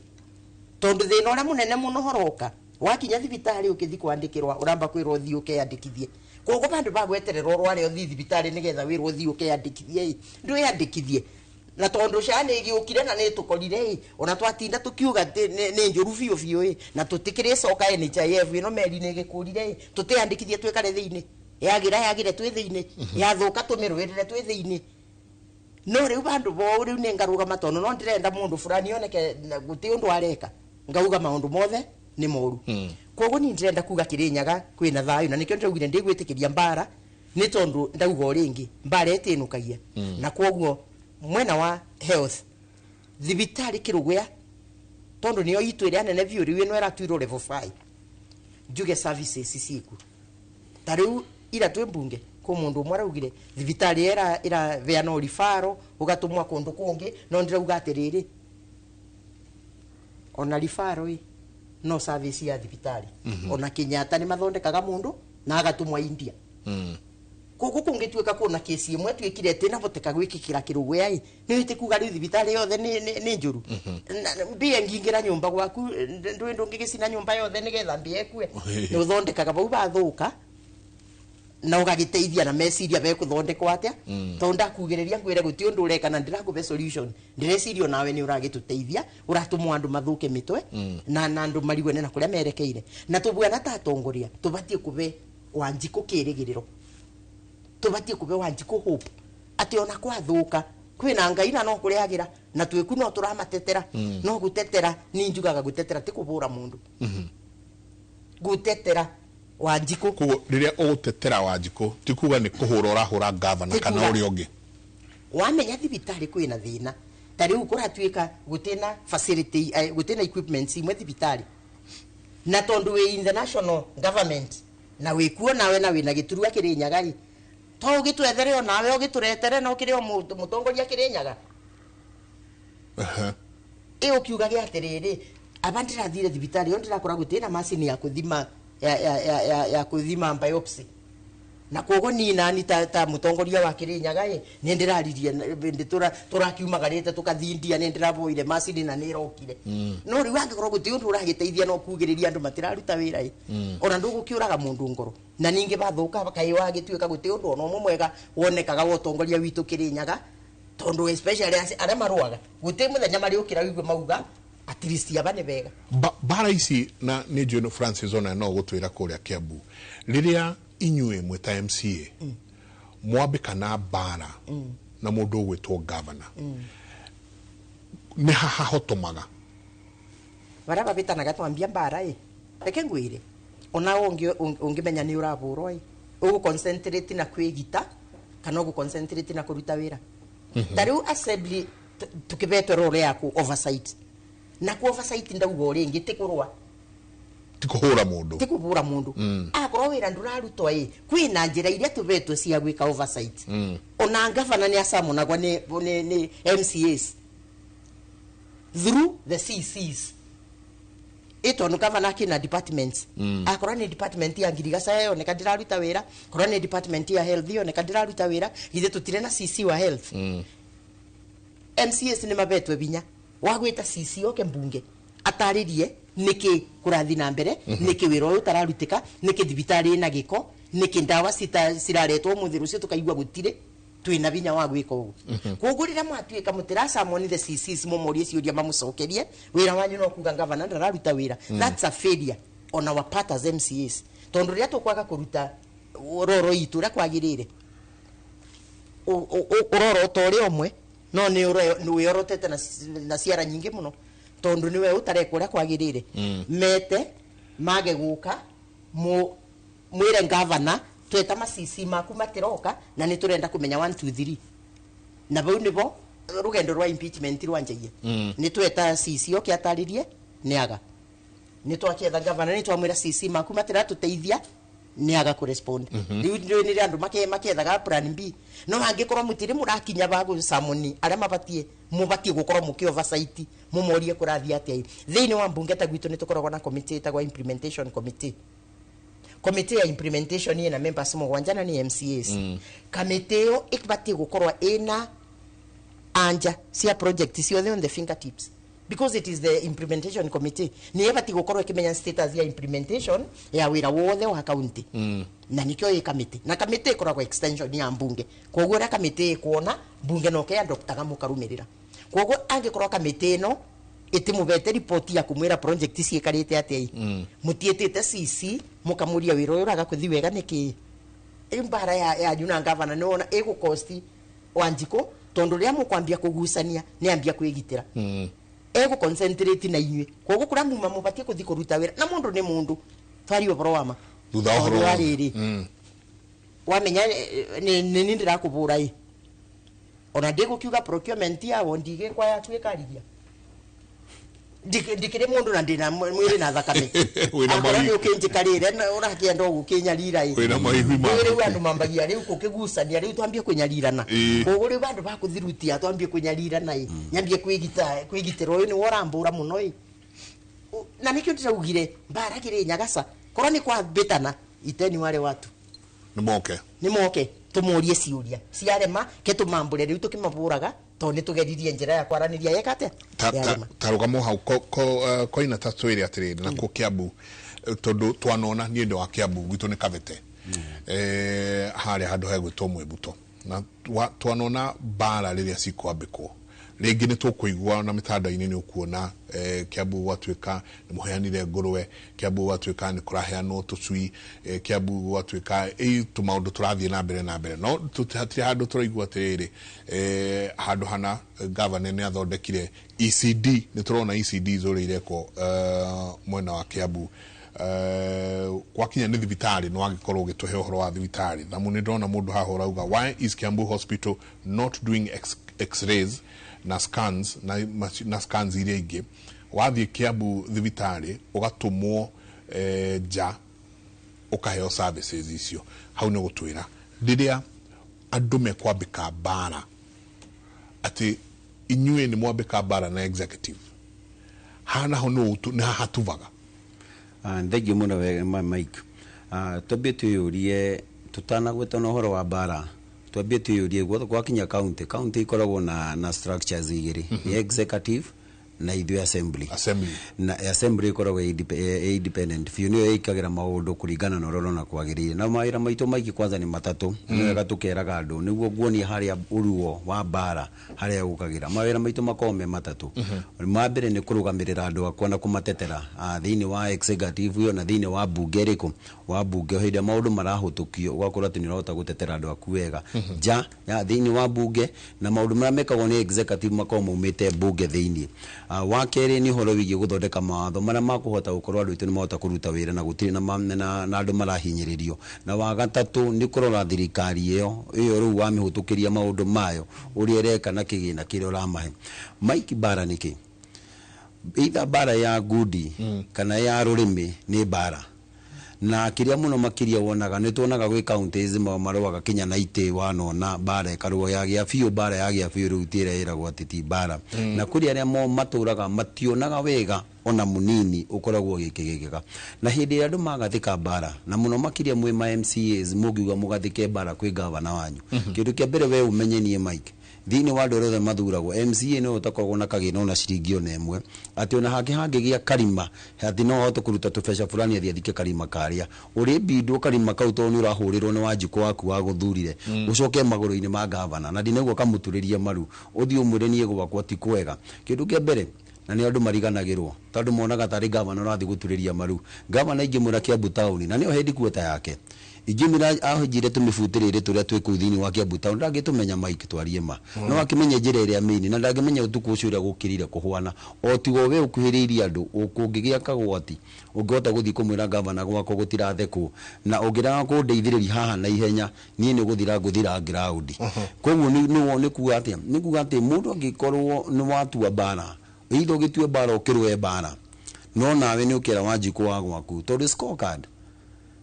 tondu thina uria munene muno horoka wakinya thibitari ukithi kwandikirwa uramba kwirwo thi ukeyandikithie. Koguo bandu bagwetererwo rware uthi thibitari nigetha wirwo thi ukeyandikithie ndwiyandikithie. Na tondu SHA ni giukire na ni tukorire ona twatinda tukiuga ni njuru biu biu na tutikire coka NHIF ino meri ni gikurire tutiyandikithie twikare thiini yagira yagire twi thiini yathuka tumirwirire twi thiini. No riu bandu bo riu ni ngarugama tondu no ndirenda mundu fulani oneke guti undu areka ngauga maundu mothe ni moru. Koguo ni ndirenda kuga Kirinyaga kwina thayu na nikio ndiraugire ndigwitikiria mbara ni tondu ndauga o ringi mbara itinukagia. Na koguo mwena wa health thibitari Kirugwea tondu niyo itu iria nene biũ riu ino ĩratuirwo level 5 njuge services ciku ta riu ira twi mbunge ku mundu umwe araugire thibitari ira iraveana rifaro ugatumwa kundu kungi no ndirauga atiriri ona rifaro i no service ya thibitari. Ona Kenyatta ni mathondekaga mundu na agatumwa India. Koguo kungituika kuna kesi imwe twikire ati naboteka gwikikira Kirugwea i ni wite kuga riu thibitari yothe ni njuru. Mbia ngingira nyumba gwaku ndwi ndungigicina nyumba yothe nigetha mbia ekue ni uthondekaga bau bathuka na ugagiteithia na meciria bekuthondekwo atia tondu ndakugiriria ngwire guti undu ureka na ndirakuve solution ndireciria nawe ni uragituteithia uratumwa andu mathuke mitwe na andu marigwe na kuria merekeire. Na tubwana ta atongoria tubatie kube Wanjiku kirigiriro tubatie kube Wanjiku hope ati ona kwathuka kwina Ngai na no kuriagira na twiku no turamatetera. No gutetera ni njugaga gutetera ti kubura mundu. Gutetera Wanjiku koguo riria ugutetera Wanjiku ti kuga ni kuhura urahura gavana kana uria ungi wamenya thibitari kwina thina ta riu kuratuika gutina facility gutina equipment imwe thibitari na tondu wi in the national government na wikuo nawe na wina giturua Kirinyaga ri to ugitwethere onawe ugituretere no kiri o mutongoria Kirinyaga. I ukiuga gia atiriri aba ndirathire thibitari yo ndirakora gutina macini ya kuthima ya kuthima biopsy na koguo ni nani ta mutongoria wa Kirinyaga i ni ndiraririe nditura turakiumagarite tukathindia ni ndiraboire macini na ni irokire. No riu angikorwo guti undu uragiteithia no kugiriria andu matiraruta wira i ona ndugukiuraga mundu ngoro na ningi bathuka kai wagituika guti undu ona umwe mwega wonekaga wa utongoria witu Kirinyaga tondu especially aria marwaga guti muthenya mariukira wigue mauga at least aba ni bega bara ici na ni John Francis ona no gutwira kuria Kiambu riria inyue mwita MCA mwambikana bara na mundu ugwitwo governor ni haha hotomaga baria babitanaga twambia mbara i reke ngwire ona ungimenya ni uraburwo i ugu concentrate na kwigita kana ugu concentrate na kuruta wira. Ta riu assembly tukibetwe role yaku oversight na ku oversight ndauga ringi ti kurwa ti kuhura mundu ti kuhura mundu. Akorwo wira ndurarutwo i kwina njira iria tubetwe cia gwika oversight. Ona gavana ni acamonagwa ni MCAs through the CCs ito no gavana kina departments. Akorwo ni department ya ngirigaca yoneka ndiraruta wira korwo ni department ya health yoneka ndiraruta wira githe tutire na CC wa health. MCAs ni mabetwe binya wa gwita CC oke mbunge ataririe niki kurathi na mbere niki wira uyu utararutika niki thibitari ina giko niki ndawa ciraretwo muthi rucio tukaigua gutire twina binya wa gwika uguo. Koguo rira mwatuika mutiracamoni the CCs mumurie ciuria mamucokerie wira wanyu no kuga gavana ndararuta wira. That's a failure on our part as MCAs tondu riria tukwaga kuruta roro itu uria kwagirire uroro ta uria umwe no ni wiorotete na ciara nyingi muno tondu niwe utareka uria kwagirire. Mete mage guka mwire gavana tweta macici maku matiroka na ni turenda kumenya 1 2 3 na bau nibo rugendo rwa impeachment rwanjagia ni tweta CC oke ataririe ni aga Nĩ twakietha gavana, nĩ twamwĩra CC maku matiratuteithia, nĩ aga kũrespond. Rĩu nĩ andũ makethaga plan B. No angĩkorwo mũtirĩ mũrakinya ba gũcamoni arĩa mabatiĩ, mũbatiĩ gũkorwo mũkĩ oversight, mũmorie kũrathiĩ atĩa thĩinĩ wa mbunge. Ta gwitũ nĩ tũkoragwo na committee ĩtagwo implementation committee. Committee ya implementation ĩna members mũgwanja na nĩ MCAs. Kamĩtĩ ĩyo ĩbatiĩ gũkorwo ĩna anja cia project ciothe on the fingertips, because it is the implementation committee nĩ ĩbatiĩ gũkorwo ĩkĩmenya status ya implementation ya wĩra wothe wa county. Na nikĩo ĩ kamĩtĩ, na kamĩtĩ ĩkoragwo extension ya mbunge. Koguo ũrĩa kamĩtĩ ĩkuona, mbunge no kĩadoptaga mũkarũmĩrĩra. Koguo angĩkorwo kamĩtĩ ĩno ĩtimũbete ripoti ya kumwĩra project ciĩkarĩte atĩa, mũtiĩtĩte CC mũkamũria wĩra ũyũ ũraga kũthi wega nĩkĩ, rĩu mbara yanyu na gavana nĩwona ĩgũkosti Wanjikũ, tondũ rĩrĩa mũkwambia kũgucania nĩ ambia kwĩgitĩra, egũ concentrate na inyuĩ. Koguo kũrĩa muma mũbatiĩ kũthi kũruta wĩra na mũndũ nĩ mũndũ, twarie ũhoro wa ma. Thutha wa ũhoro Tondũ wa wothe. rĩrĩ, wamenya nĩ ndĩrakũbũra ĩ, ona ndĩgũkiuga procurement yawo ndigĩkwa yaku ĩkarigia. Ndikĩrĩ mũndũ na ndĩna mwĩrĩ na thakame. Wĩna Akorwo mahi- nĩ ũkĩnjikarĩre na ũrakĩenda ũgũkĩnyarira ĩ. Wĩna maihui ma- Rĩu andũ mambagia rĩu kũkĩgucania, rĩu twambie kũnyarirana. Koguo rĩu bandũ bakũthirutia twambie kũnyarirana ĩ, nyambie kwĩgita kwĩgitĩra, ũyũ nĩwe ũrambũra mũno ĩ. Na nĩkĩo ndĩraugire mbara kĩrĩ nyagaca, korwo nĩ kwambĩtana iteni wale watu nĩ moke. Nĩ moke tũmorie ciũria ciarema, ke tũmambũre rĩu tũkĩmabũraga, tondũ nĩ tũgeririe njĩra ya kwaranĩria yeka atĩa. Yarema. Ta rũgamo hau koina, ta twĩre atĩrĩrĩ, nakuo Kiambu, tondũ twanona niĩ ndĩ wa Kiambu, gwitũ nĩ Kabete, harĩa handũ hegwĩtwo Mwĩbuto, na twanona mbara rĩrĩa cikwambĩkwo rĩngĩ nĩ tũkũigua na mĩtandao-inĩ, nĩ ũkuona Kiambu gwatuĩka nĩ mũheanire ngũrwe, Kiambu gwatuĩka nĩ kũraheanwo tũcui, Kiambu gwatuĩka tũmaũndũ tũrathiĩ na mbere na mbere, no hatirĩ handũ tũraigua atĩrĩrĩ, handũ hana gavana nĩ athondekire ECD. Nĩ tũrona ECD ũrĩa irekwo mwena wa Kiambu. Gwakinya nĩ thibitarĩ, nĩ wagĩkorwo ũgĩtũhe ũhoro wa thibitarĩ thamu. Nĩ ndĩrona mũndũ haha ũrauga, "Why is Kiambu Hospital not doing x-rays na scans na scans iria ingĩ?" Wathiĩ Kiambu thibitarĩ ũgatũmwo nja ũkaheo services icio. Hau nĩ gũtwĩra rĩrĩa andũ mekwambĩka mbara atĩ inyuĩ nĩ mwambĩka mbara na executive, haha naho nĩ hahatubaga. Thengiũ mũno we Mike. Twambie twĩyũrie, tũtanagweta na ũhoro wa mbara, twambie twĩyũrie gwakinya county ikoragwo na structures igĩrĩ, nĩ executive na ithuĩ assembly. Assembly. Na assembly ĩkoragwo ĩ independent biũ, nĩyo ĩkagĩra maũndũ kũringana na ũrĩa ũrona kwagĩrĩire. Na mawĩra maitũ maingĩ kwanza nĩ matatũ. Nĩ wega tũkeraga andũ nĩguo nguonia harĩa ũruo wa mbara harĩa ũkagĩra. Mawĩra maitũ makoragwo me matatũ. Ma mbere nĩ kũrũgamĩrĩra andũ akwa na kũmatetera thĩinĩ wa executive ĩyo na thĩinĩ wa mbunge ĩrĩkũ wa mbunge. Hĩndĩ ĩrĩa maũndũ marahũtũkio, ũgakorwo atĩ nĩ ũrahota gũtetera andũ aku wega nja ya thĩinĩ wa mbunge, na maũndũ marĩa mekagwo nĩ executive makoragwo maumĩte mbunge thĩinĩ. Wa kerĩ nĩ ũhoro wĩgiĩ gũthondeka mawatho marĩa makũhota gũkorwo andũ aitũ nĩ mahota kũruta wĩra na gũtirĩ na andũ marahinyĩrĩrio. Na wa gatatũ nĩ kũrora thirikari ĩyo rĩu wamĩhũtũkĩria maũndũ mayo ũrĩa ĩreka na kĩgĩna kĩrĩa ũramahe. Mike, mbara nĩkĩ? Either mbara ya ngundi kana ya rũrĩmĩ nĩ mbara, na kĩrĩa mũno makĩria wonaga nĩ tuonaga gwĩ counties marũaga kinya na itĩ. Wanona mbara ĩkarũo yagĩa biũ, mbara yagĩa biũ, rĩu ti ĩrĩa ĩragwo atĩ ti mbara. Na kũrĩ arĩa mo matũraga mationaga wega ona munini ũkoragwo ũgĩkĩgĩkĩka. Na hĩndĩ ĩrĩa andũ magathĩka mbara, na mũno makĩria mwĩ ma MCAs, mũngiuga mũgathĩke mbara kwĩ gavana wanyu, kĩndũ kĩa mbere we ũmenye niĩ Mike, thĩinĩ wa andũ arĩa othe mathuragwo, MCA nĩwe ũtakoragwo na kagĩna ona ciringi ona ĩmwe, atĩ ona hake hangĩgĩa karima atĩ no ahote kũruta tũbeca fulani athiĩ athike karima karĩa ũrĩmbindwo karima kau, tondũ nĩ ũrahũrĩrwo nĩ Wanjikũ waku wa gũthurire. Ũcoke magũrũ-inĩ ma gavana na ndinaguo kamũturĩrie maru, ũthiĩ ũmwĩre niĩ gwakwa ti kwega. Kĩndũ kĩa mbere na nĩ andũ mariganagĩrwo, tondũ monaga tarĩ gavana ũrathiĩ gũturĩria maru gavana. Ingĩmwĩra Kiambu town na nĩyo headquarter yake, ingĩmwĩra ahũnjire tũmĩbutĩrĩre tũrĩa twĩ kũu thĩinĩ wa Kiambu town, ndangĩtũmenya. Mike, twarie ma, no akĩmenye njĩra ĩrĩa main, na ndangĩmenya ũtukũ ũcio ũrĩa gũkĩrire kũhwana. O tigo we ũkuhĩrĩirie andũ, kũngĩgĩa kagwati ũngĩhota gũthiĩ kũmwĩra gavana gwakwa gũtirathekwo, na ũngĩrega kũndeithĩrĩria haha na ihenya, niĩ nĩ gũthira ngũthira ground. Koguo nĩ kuga atĩa? Nĩ kuga atĩ mũndũ angĩkorwo nĩ watua mbara, either ũgĩtue mbara ũkĩrũe mbara. No nawe nĩ ũkera Wanjikũ wa gwaku tondũ scorecard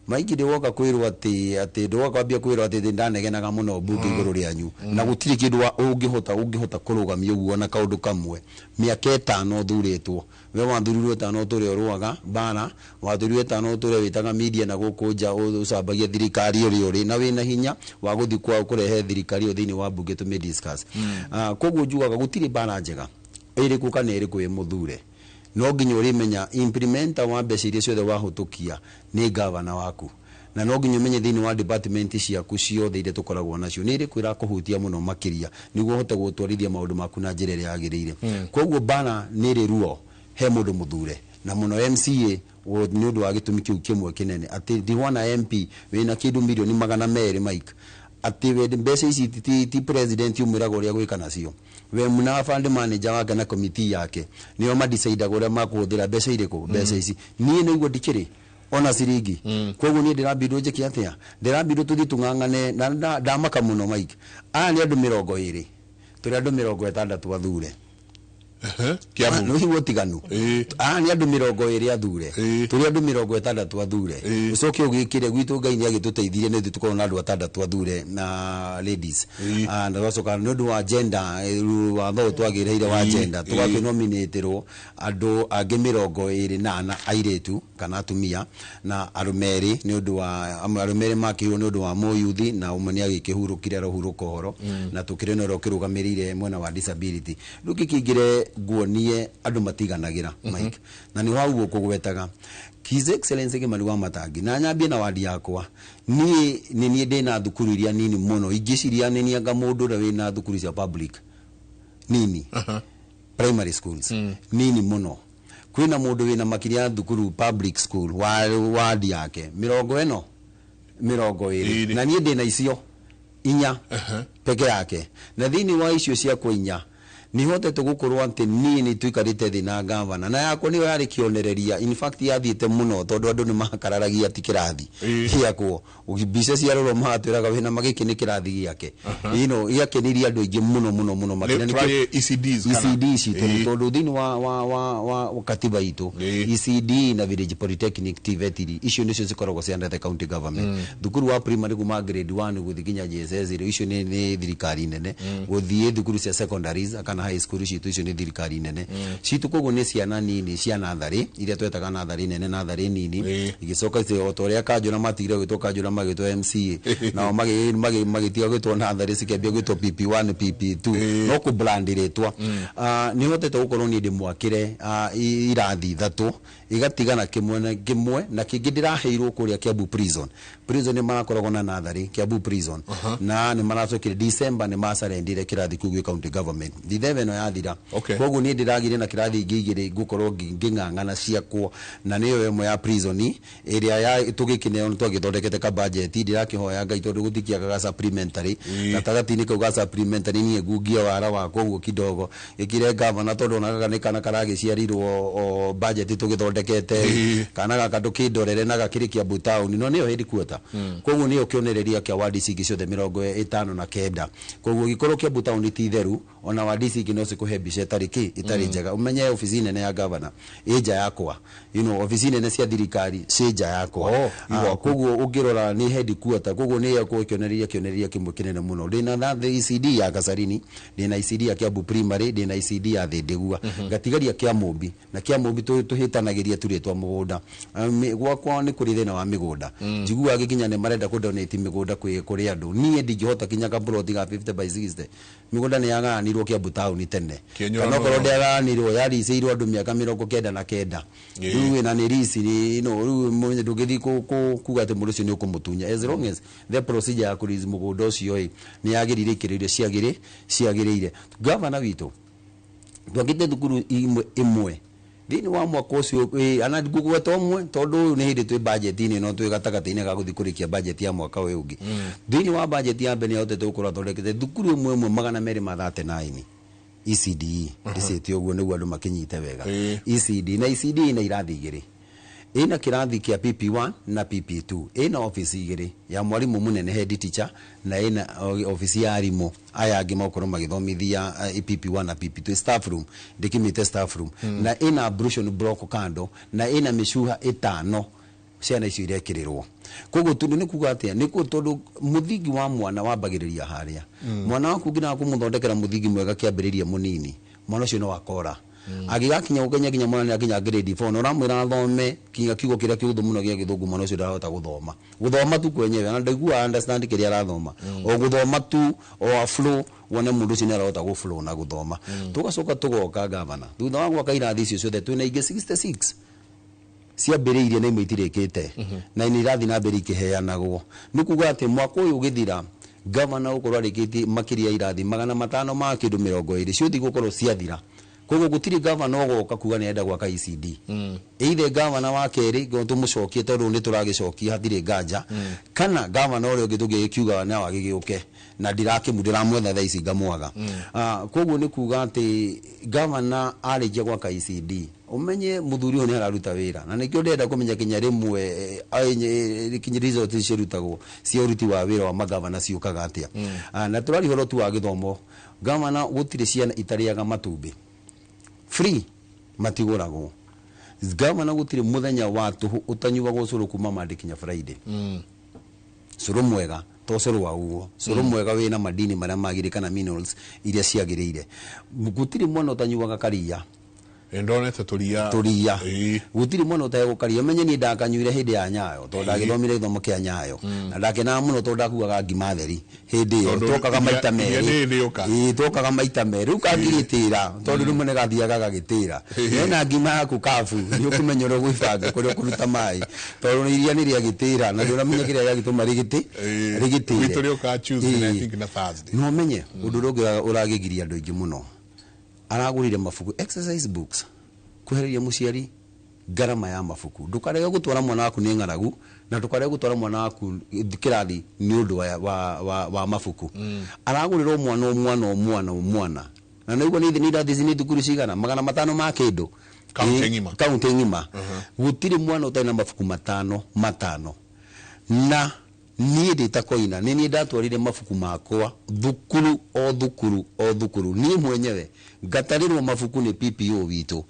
maingĩ ndĩwoka kwĩrwo atĩ ndĩwoka kwambia kwĩrwo atĩ ndanegenaga mũno mbunge igũrũ rĩanyu na gũtirĩ kĩndũ ũngĩhota kũrũgamia ũguo na kaũndũ kamwe. Mĩaka 5 ũthurĩtwo, we wathurirwo 5 ũtũre ũrũaga mbara, wathurirwo 5 ũtũre wĩtaga media na gũkũ nja ũcambagia thirikari ũrĩa ũrĩ na wĩna hinya wa gũthiĩ kwa kũrehe thirikari ĩyo thĩinĩ wa mbunge tũmĩ discuss. Koguo njugaga gũtirĩ mbara njega ĩrĩkũ kana ĩrĩkũ ĩ mũthure, no nginya ũrĩmenya implementer wa mbeca iria ciothe wahũtũkia nĩ gavana waku, na no nginya ũmenye thĩinĩ wa department ciaku ciothe iria tũkoragwo nacio nĩ ĩrĩkũ ĩrakũhutia mũno makĩria nĩguo ũhote gũtwarithia maũndũ maku na njĩra ĩrĩa yagĩrĩire. Koguo mbara nĩ ĩrĩ ruo he mũndũ mũthure na mũno MCA nĩ ũndũ wa gĩtũmi kĩu kĩmwe kĩnene atĩ ndihwana MP wĩna kĩndũ mirioni 200 Mike, atĩ we mbeca ici ti president ũmwĩraga ũrĩa gwĩka nacio, we na fund manager wake na committee yake nĩo madecidaga ũrĩa makũhũthĩra mbeca irĩkũ, mbeca ici. Niĩ nĩguo ndikĩrĩ ona ciringi, koguo niĩ ndĩrambindwo njĩke atĩa, ndĩrambindwo tũthiĩ tũng'ang'ane na ndamaka mũno Mike. Aya nĩ andũ 20, tũrĩ andũ 60 athure. Kiambu. No hiwo tiganu. Aya nĩ andũ 20 athure, tũrĩ andũ 60 athure. Ũcoke ũgĩkĩre gwitũ Ngai nĩ agĩtũteithirie nĩ tũkorwo na andũ 6 athure na ladies. Na twacoka nĩ ũndũ wa gender, watho ũyũ twagĩrĩire wa gender, tũgakĩnominĩtĩrwo andũ angĩ 24 airĩtu kana atumia na arũme erĩ nĩ ũndũ wa arũme erĩ makĩirwo nĩ ũndũ wa mũyuthi na ũmwe nĩ agĩkĩhurũkire arohurũka ũhoro na tũkĩrĩ na ũrĩa ũkĩrũgamĩrĩire mwena wa disability. Rĩu kĩkĩingĩre nguonie andũ matiganagĩra Mike, na nĩ hau ũkũgwetaga His Excellency Kimani wa Matangi na nyambie na wadi yakwa. Niĩ nĩ niĩ ndĩna thukuru iria nini mũno ingĩciria nĩ nianga mũndũ ũrĩa wĩna thukuru cia public nini, primary schools nini mũno. Kwĩna mũndũ wĩna makĩria ya thukuru public school wa wadi yake 20 Ĩrĩ. na niĩ ndĩna icio 4 peke yake, na thĩinĩ wa icio ciakwa 4 nĩhotete gũkorwo atĩ niĩ nĩ tũikarĩte thĩ na gavana na yakwa nĩyo yarĩ kĩonereria. In fact yathiĩte mũno tondũ andũ nĩ makararagia ti kĩrathi gĩakwo, mbica cia rorwo magatwĩraga wĩna magĩkĩ nĩ kĩrathi gĩake, you know, gĩakenirie andũ aingĩ mũno mũno mũno makĩria. Nĩ tũrarie ECDs kana? ECD citũ tondũ thĩinĩ wa katiba itũ ECD na Village Polytechnic TVET icio nĩcio cikoragwo cia under the county government. Thukuru wa primary kuma grade 1 gũthiĩ nginya JSS rĩ, icio nĩ thirikari nene, gũthiĩ thukuru cia secondaries kana high school citũ icio nĩ thirikari nene citũ. Koguo nĩ ciana nini cia natharĩ iria twetaga natharĩ nene natharĩ nini, igĩcoka o ta ũrĩa kanjũra matigire gwĩtwo kanjũra magĩtwo MCA, nao magĩtiga gwĩtwo natharĩ cikĩambia gwĩtwo PP1 PP2, no kũ brand rĩtwa. Nĩ hotete gũkorwo niĩ ndĩmwakĩre irathi 3 igatigana kĩmwe na kĩmwe na kĩngĩ ndĩraheirwo kũrĩa Kiambu prison. Prison nĩ marakoragwo na natharĩ Kiambu prison, na nĩ maracokire December nĩ macarendire kĩrathi kĩu gwĩ county government December ĩno yathira. Koguo niĩ ndĩragire na kĩrathi ingĩ 2 ngũkorwo ngĩng'ang'ana ciakwo, na nĩyo ĩmwe ya prison ĩrĩa ya tũgĩkĩneo nĩ twagĩthondekete ka budget. Ndĩrakĩhoya Ngai tondũ gũtikĩagaga supplementary gatagatĩ-inĩ kau ga supplementary niĩ ngungia wara wakwa ũguo kidogo ĩkire gavana tondũ ona gaka nĩ kana karagĩciarirwo o budget tũgĩthondekete, kana gaka ndũkĩndorere na gakĩrĩ Kiambu town no nĩyo headquarter. Koguo nĩyo kĩonereria kĩa wadi ici ingĩ ciothe 59. Koguo gĩkorwo Kiambu town ti theru, ona wadi ici ingĩ no cikũhe mbica ĩtarĩ kĩ ĩtarĩ njega. Ũmenye obici nene ya gavana ĩ nja yakwa, you know, obici nene cia thirikari ciĩ nja yakwa. Koguo ũngĩrora nĩ headquarter, koguo nĩ yakorwo kĩonereria kĩmwe kĩnene mũno. Ndĩna ECD ya Gacarini, ndĩna ECD ya Kiambu primary, ndĩna ECD ya Thĩndĩgua, ngatigaria kĩa Mũmbi na kĩa Mũmbi tũhĩtanagĩria tu rĩtwa mũgũnda. Gwakwa nĩ kũrĩ thĩna wa mĩgũnda, njiguaga gĩkinya nĩ marenda kũ donate mĩgũnda kũrĩ andũ. Niĩ ndingĩhota kinya kaburoti ga 50 by 60, mĩgũnda nĩ yagayanirwo Kiambu town tene, Kĩenyũrano kana okorwo no. ndĩagayanirwo yaricĩirwo andũ mĩaka 99. Rĩu wĩna nĩ rici no rĩu ndũngĩthiĩ kuga atĩ mũndũ ũcio nĩ ũkũmũtunya, as long as the procedure ya kũrelease mũgũnda ũcio ĩ nĩ yagĩrĩire ikĩro iria ciagĩrĩire. Gavana witũ twakĩte thukuru imwe ĩmwe thĩinĩ wa mwaka ũcio, ana ngũgweta ũmwe tondũ ũyũ nĩ hĩndĩ twĩ budget-inĩ no twĩ gatagatĩ-inĩ ga gũthiĩ kũrĩkia budget ya mwaka ũyũ ũngĩ. Thĩinĩ wa budget ya mbere nĩ ahotete gũkorwo athondekete thukuru ĩmwe ĩmwe 239 ECDE, ndĩcĩte ũguo nĩguo andũ makĩnyite wega. ECD na ECD na irathi 2. Ĩna kĩrathi kĩa PP1 na PP2, ĩna ofici igĩrĩ ya mwarimũ mũnene, head teacher, na ĩna ofici ya arimũ aya angĩ magũkorwo magĩthomithia PP1 na PP2, staff room, ndĩkĩmĩte staff room, na ĩna ablution block kando, na ĩna mĩcuha 5 ciana icio irekĩrĩrwo. Koguo tondũ nĩ kuga atĩa, nĩ tondũ mũthingi wa mwana wambagĩrĩria harĩa. Mwana waku ũngĩnaga kũmũthondekera mũthingi mwega kĩambĩrĩria mũnini, mwana ũcio no akora agĩgakinya gũkenya nginya mwana nĩakinya grade 4 na ũramwĩra athome kinya kiugo kĩrĩa kĩhũthũ mũno gĩa gĩthũngũ, mwana ũcio ndarahota gũthoma. Gũthoma tu kwenyewe na ndaiguaga understand kĩrĩa arathoma, o gũthoma tu o a flow, wone mũndũ ũcio nĩarahota gũ flow na gũthoma. Tũgacoka tũgoka, gavana, thutha wa gwaka irathi icio ciothe, twĩna ingĩ 66 ciambĩrĩirie na imwe itirĩkĩte na nĩ irathiĩ na mbere ikĩheanagwo. Nĩ kuga atĩ mwaka ũyũ ũgĩthira, gavana gũkorwo arĩkĩtie makĩria irathi 500 ma kĩndũ 20 ciothe igũkorwo ciathira. Koguo gũtirĩ gavana ũgoka kuga nĩ arenda gwaka ECD, either gavana wa kerĩ ngo tũmũcokie, tondũ nĩ tũragĩcokia hatirĩ nganja, kana gavana ũrĩa ũngĩ tũngĩgĩkiuga no agĩgĩũke na ndirakĩmu ndiramwetha thaa ici ngamwaga. Koguo nĩ kuga atĩ gavana arĩkia gwaka ECD, ũmenye mũthuri ũyũ nĩ araruta wĩra, na nĩkĩo ndĩrenda kũmenya kinya rĩmwe kinya result cirutagwo cia ũruti wa wĩra wa magavana ciũkaga atĩa. Na tũraria ũhoro tu wa gĩthomo, gavana, gũtirĩ ciana itarĩaga matumbĩ free, matigũragwo. Gavana, gũtirĩ mũthenya wa tũhũ ũtanyuagwo cũrũ kuma Monday kinya Friday, cũrũ mwega, to cũrũ wa uguo, cũrũ mwega wĩna madini marĩa magĩrĩire kana minerals iria ciagĩrĩire. Gũtirĩ mwana ũtanyuaga karia. Ndonete tũria. Tũria. Gũtirĩ mwana ũtahegwo karia. Menye niĩ ndakanyuire hĩndĩ ya Nyayo, tondũ ndagĩthomire gĩthomo kĩa Nyayo na ndakenaga mũno tondũ ndakuaga ngima theri hĩndĩ ĩyo. Tondũ twokaga maita iria merĩ. Nĩ rĩũka. Ĩĩ, twokaga maita merĩ. Rĩu kangĩgĩtĩra, tondũ rĩmwe nĩ gathiaga gagĩtĩra ena ngima yaku kabu, nĩ ũkũmenya ũrĩa ũgwĩbanga kũrĩa ũkũruta maĩ, tondũ iria nĩ rĩagĩtĩra na ndũramenya kĩrĩa gĩagĩtũma rĩgĩtĩ rĩgĩtĩre. Gwitũ rĩũkaga Tuesday na I think na Thursday. No menye ũndũ ũrĩa ũngĩ ũragĩgiria andũ aingĩ mũno, aragũrire mabuku, exercise books, kwehereria mũciari ngarama ya mabuku. Ndũkarege gũtwara mwana waku nĩ ng'aragu, na ndũkarege gũtwara mwana waku kĩrathi nĩ ũndũ wa mabuku. Aragũrĩrwo mwana o mwana o mwana o mwana, na naigua nĩ irathi ici nĩ thukuru cigana 500 ma kĩndũ. Kaunti ng'ima. Kaunti ng'ima gũtirĩ mwana ũtarĩ na mabuku matano matano. Na niĩ ndĩ ta Koina, nĩ niĩ ndatwarire mabuku makwa thukuru o thukuru o thukuru, niĩ mwenyewe ngatarĩrwo mabuku nĩ PPO witũ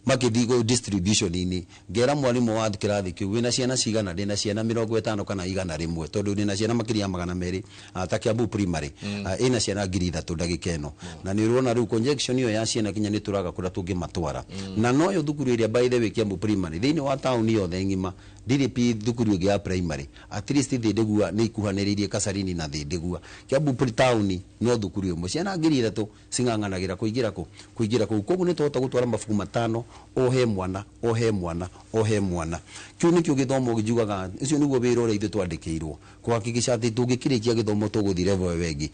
makĩthiĩ distribution-inĩ. Ngera mwarimũ wa kĩrathi kĩu, "Wĩna ciana cigana?" "Ndĩna ciana 50 kana 100," tondũ ndĩna ciana makĩria ya 200, ta Kiambu Primary ĩna ciana 3,000 ndagĩka ĩno. Na nĩ ũrona rĩu conjection ĩyo ya ciana kinya nĩ tũraga kũrĩa tũngĩmatwara. Na noyo thukuru ĩrĩa, by the way, Kiambu Primary, thĩinĩ wa taũni yothe ng'ima ndirĩ pi thukuru ĩngĩ ya primary, at least Thĩndĩgua nĩ ikuhanĩrĩirie Kacarini na Thĩndĩgua. Kiambu taũni no thukuru ĩmwe, ciana 3,000 cing'ang'anagĩra kũingĩra kũ kũingĩra kũu. Koguo nĩ tũhota gũtwara mabuku matano o he mwana o he mwana o he mwana. Kĩu nĩkĩo gĩthomo njugaga, ũcio nĩguo wĩra ũrĩa ithuĩ twandĩkĩirwo kũhakikisha atĩ tũngĩkĩrĩkia gĩthomo tũgũthiĩ level ĩyo ĩngĩ.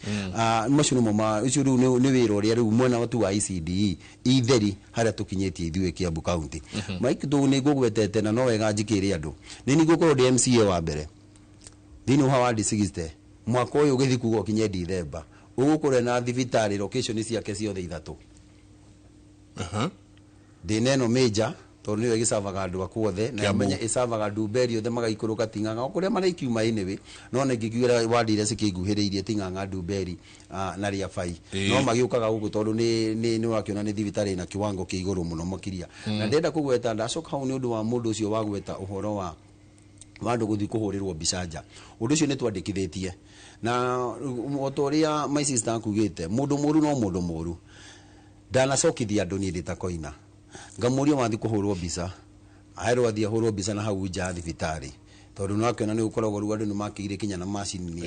Macio nĩmo ma ũcio rĩu nĩ wĩra ũrĩa rĩu mwena tu wa ECDE itheri harĩa tũkinyĩtie ithuĩ Kiambu County. Mike, tũ nĩ ngũgwetete na no wega njikĩre andũ, nĩ ningũkorwo ndĩ MCA wa mbere thĩinĩ wa wadi 60 mwaka ũyũ ũgĩthiĩ kuga ũkinye Dithemba ũgũkorwo na thibitarĩ location ciake ciothe ithatũ. Ndĩna ĩno major, tondũ nĩyo ĩgĩcavaga andũ aku othe na Kiambu. ĩmenye ĩcavaga Ndumberi othe magaikũrũka Ting'ang'a o kũrĩa maraikiuma. Anyway, no na ingĩkiuga wadi iria cikĩnguhĩrĩirie, Ting'ang'a, Ndumberi na Rĩabai, no magĩũkaga gũkũ tondũ nĩ ũrakĩona nĩ thibitarĩ ĩna kiwango kĩa igũrũ mũno makĩria. Na ndĩrenda kũgweta, ndacoka hau nĩ ũndũ wa mũndũ ũcio wa gweta ũhoro wa andũ gũthiĩ kũhũrĩrwo mbica nja. Ũndũ ũcio nĩ twandĩkithĩtie, na o ta ũrĩa my sister akugĩte, mũndũ mũru no mũndũ mũru. Ndanacokithia andũ, niĩ ndĩ ta Koina ngamũria, "Wathiĩ kũhũrwo mbica?" Aherwo athiĩ ahũrwo mbica na hau nja ya thibitarĩ, tondũ nĩ wakĩona nĩ gũkoragwo rĩu andũ nĩ makĩire kinya na macini.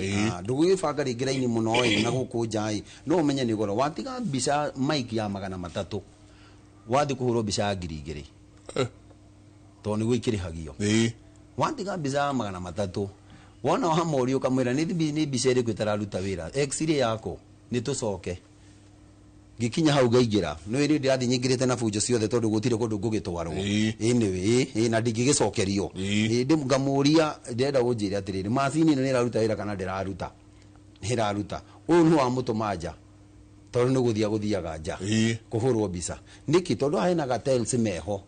Ndũgũgĩbanga rĩngĩ raini mũno ĩ na gũkũ nja ĩ, no ũmenye nĩ goro. Watiga mbica mike ya 300, wathiĩ kũhũrwo mbica ya 2,000, tondũ nĩguo ikĩrĩhagio. Watiga mbica ya 300, wona wamũria ũkamwĩra nĩ mbica ĩrĩkũ ĩtararuta wĩra, x-ray yako nĩ tũcoke. Ngĩkinya hau ngaingĩra, nĩ rĩ ndĩrathiĩ nyingĩrĩte na bunjo ciothe, tondũ gũtirĩ kũndũ ngũgĩtwarwo. Anyway, na ndingĩgĩcokerio. Ngamũria, ndĩrenda ũnjĩre atĩrĩrĩ, macini ĩno nĩ ĩraruta wĩra kana ndĩraruta? Nĩ ĩraruta. Ũyũ nĩ wamũtũma nja, tondũ nĩ gũthiĩ agũthiaga nja kũhũrwo mbica nĩkĩ? Tondũ haha hena ga tiles meho.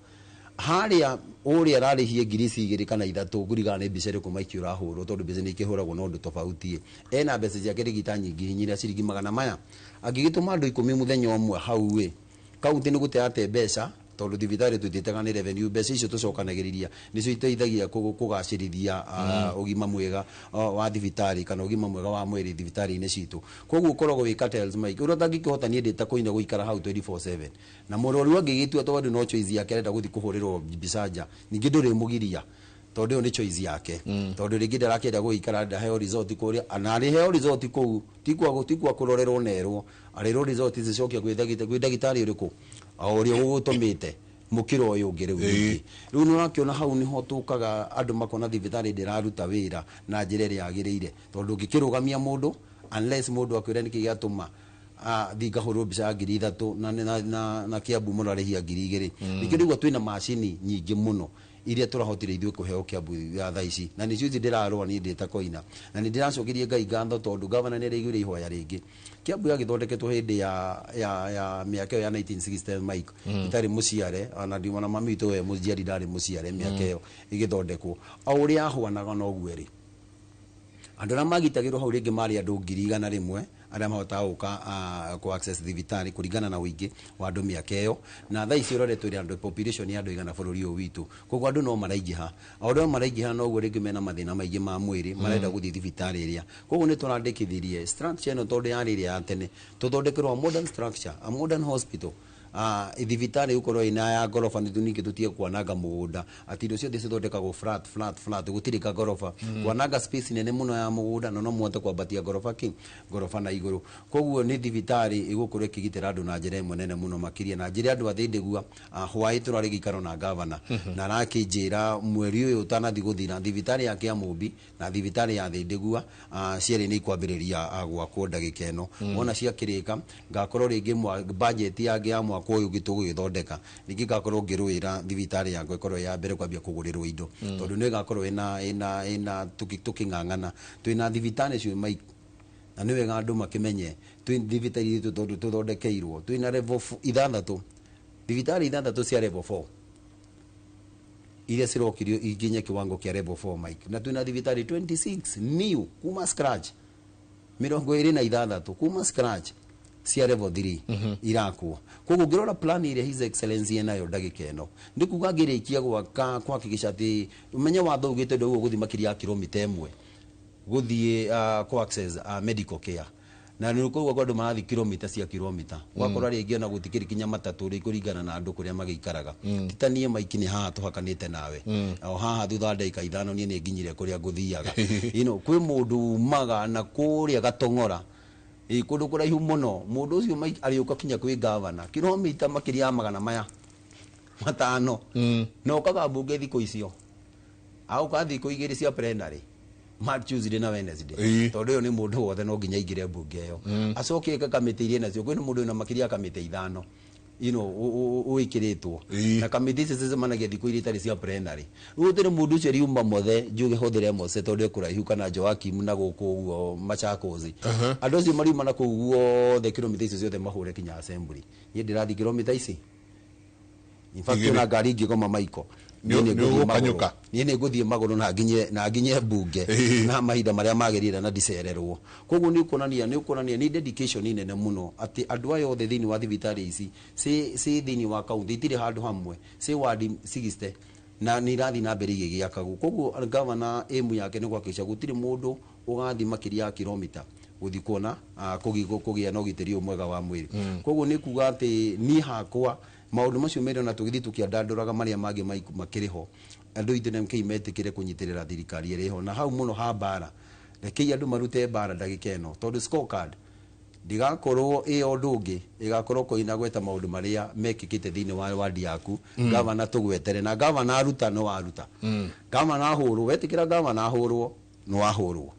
Harĩa ũrĩa ararĩhie ngiri ici igĩrĩ kana ithatũ kũringana nĩ mbica ĩrĩkũ maiki ũrahũrwo, tondũ mbica nĩ ikĩhũragwo na ũndũ tofauti, ena mbeca ciake rĩngĩ nyingĩ ciringi magana maya, angĩgĩtũma andũ 10 mũthenya ũmwe hau ĩ, kaunti nĩ gũte mbeca, tondũ thibitarĩ twĩtĩtaga nĩ revenue. Mbeca icio tũcokanagĩrĩria nĩcio iteithagia kũgacĩrithia ũgima mwega wa thibitarĩ kana ũgima mwega wa mwĩrĩ thibitarĩ-inĩ citũ. Koguo ũkoragwo wĩ cartels, Mike, ũrĩa ũtangĩkĩhota niĩ ndĩ ta Koine gũikara hau 24/7, na mũrwaru angĩgĩtua, tondũ no choice yake, arenda gũthiĩ kũhũrĩrwo mbica nja, ningĩ ndũrĩmũgiria, tondũ ĩyo nĩ choice yake, tondũ rĩngĩ ndarakĩenda gũikara ndaheo result kũrĩa, na arĩheo result kũu tikwa kũrorerwo nerwo arĩrwo result cicokia kwĩ ndagĩtarĩ ũrĩkũ o ũrĩa ũgũtũmĩte mũkĩra ũyũ ũngĩ. Rĩu ningĩ rĩu nĩ ũrakĩona hau nĩho tũkaga andũ makona thibitarĩ ndĩraruta wĩra na njĩra ĩrĩa yagĩrĩire, tondũ ũngĩkĩrũgamia mũndũ, unless mũndũ akwĩre nĩkĩ gĩatũma thiĩ ngahũrwo mbica ya 3000 na Kiambu mũrarĩhia 2000. Nĩkĩo ndĩgua twĩna macini nyingĩ mũno iria tũrahotire ithuĩ kũheo Kiambu ya thaa ici, na nĩcio ici ndĩrarũa niĩ ndĩ ta Koina, na nĩ ndĩracokeria Ngai ngatho tondũ gavana nĩ araiguire ihoya rĩngĩ. Kiambu yagĩthondeketwo hĩndĩ ya mĩaka ĩyo ya 1960, Mike, itarĩ mũciare, ona ndiuma na mami witũ we mũciari ndarĩ mũciare mĩaka ĩyo ĩgĩthondekwo. O ũrĩa yahwanaga noguo ĩrĩ, andũ arĩa magitagĩrwo hau rĩngĩ marĩ andũ 100,000 arĩa mahotaga gũka kũ access thibitarĩ kũringana na ũingĩ wa andũ mĩaka ĩyo, na thaa ici ũroretwo ĩrĩ andũ population ya andũ igana bũrũri ũyũ witũ. Koguo andũ no maraingĩha, o ũrĩa maraingĩha noguo rĩngĩ mena mathĩna maingĩ ma mwĩrĩ marenda gũthiĩ thibitarĩ ĩrĩa. Koguo nĩ tũrandĩkithirie structure ĩno, tondũ yarĩ ĩrĩa ya tene, tũthondekerwo a modern structure, a modern hospital, thibitarĩ gũkorwo ĩna ya ngoroba, nĩ ningĩ tũtige kwananga mũgũnda atĩ indo ciothe cithondekagwo flat flat flat, gũtirĩ ka ngoroba, kwananga space nene mũno ya mũgũnda, na no mũhote kwambatia ngoroba kĩ ngoroba na igũrũ. Koguo nĩ thibitarĩ ĩgũkorwo ĩkĩgitĩra andũ na njĩra ĩmwe nene mũno makĩria, na njĩra andũ a Thĩndĩgua. Hwaĩ tũrarĩ gĩikaro na gavana, na arakĩnjĩra mweri ũyũ ũtanathiĩ gũthira, thibitarĩ ya Kĩamũmbi na thibitarĩ ya Thĩndĩgua cierĩ nĩ ikwambĩrĩria gwakwo ndagĩka ĩno. Wona ciakĩrĩka, ngakorwo rĩngĩ budget yangĩ ya mwaka ũyũ ũngĩ tũgũgĩthondeka, ningĩ ngakorwo ngĩrũĩra thibitarĩ yakwa ĩkorwo ya mbere kwambia kũgũrĩrwo indo, tondũ nĩ ĩgakorwo ĩna tũkĩng'ang'ana twĩna thibitarĩ cio, Mike, na nĩ wega andũ makĩmenye twĩ thibitarĩ itũ, tondũ tũthondekeirwo twĩna level ithathatũ, thibitarĩ ithathatũ cia level 4 iria cirokirio ikinye kiwango kia level 4, Mike, na twĩna thibitarĩ 26 new kuma scratch, 26 kuma scratch cia level 3 irakwo. Koguo ngĩrora plan ĩrĩa His Excellency enayo ndagĩka ĩno, nĩ kuga ngĩrĩkia gwaka kuhakikisha atĩ ũmenye watho ugĩte ndũguo gũthiĩ makĩria ya kilomita 1 gũthiĩ ku access medical care, na nĩ koguo andũ marathiĩ kilomita cia kilomita, gwakora rĩngĩ ona gũtikĩrĩ kinya matatũ rĩ kũringana na andũ kũrĩa magĩikaraga. Ti ta niĩ, Mike, nĩ haha tũhakanĩte nawe, o haha thutha wa ndagĩka 5 niĩ nĩ nginyire kũrĩa ngũthiaga. Kwĩ mũndũ umaga na kũrĩa Gatong'ora, ĩ kũndũ kũraihu mũno, mũndũ ũcio Mike arĩũka kinya kwĩ gavana kilomita makĩria ya 500, na ũkaga mbunge thikũ icio aũka thikũ 2 cia plenary ma Tuesday na Wednesday, tondũ ũyũ nĩ mũndũ wothe no nginya aingĩre mbunge ĩyo, acoke eke kamĩtĩ iria nacio. Kwĩna mũndũ wĩna makĩria ya kamĩtĩ 5 wĩkĩrĩtwo, na kamĩtĩ icio cicemanagia thikũ iria itarĩ cia plenary. Rĩu gũtirĩ mũndũ ũcio riuma mothe njuge hũthĩre Mose tondũ e kũraihu, kana Joakim na gũkũ ũguo Machakos. Andũ acio mariuma na kũu guothe kilomita icio ciothe mahũre kinya assembly. Niĩ ndĩrathiĩ kilomita ici, in fact, Igĩrĩ. ona ngari ingĩgoma maiko, Nĩ- niĩ nĩ nĩ ngũthiĩ ũgũkanyũka. magũrũ. Niĩ nĩ ngũthiĩ magũrũ na nginye mbunge na mahinda marĩa magĩrĩire na ndicererwo. Koguo nĩ ũkuonania nĩ dedication nene mũno atĩ andũ aya othe thĩinĩ wa thibitarĩ ici ci thĩinĩ wa kaunti itirĩ handũ hamwe, ci wadi 60, na nĩ irathiĩ na mbere igĩgĩakagwo. Koguo gavana aim yake nĩ kuhakikisha gũtirĩ mũndũ ũgathiĩ makĩria ya kilomita gũthiĩ kuona kũgĩa na ũgitĩri ũyũ mwega wa mwĩrĩ. Koguo nĩ kuga atĩ niĩ hakwa maũndũ macio merĩ, ona tũgĩthiĩ tũkĩandandũraga marĩa mangĩ makĩrĩ ho, andũ aitũ nĩ metĩkĩre kũnyitĩrĩra thirikari ĩrĩa ĩho na hau mũno ha mbara. Rekei andũ marute mbara ndagĩka ĩno, tondũ scorecard ndigakorwo ĩ ũndũ ũngĩ, ĩgakorwo Koina gweta maũndũ marĩa mekĩkĩte thĩinĩ wa wadi yaku. Gavana tũgwetere, na gavana aruta no waruta, gavana ahũrwo wetĩkĩra, gavana ahũrwo no wahũrwo,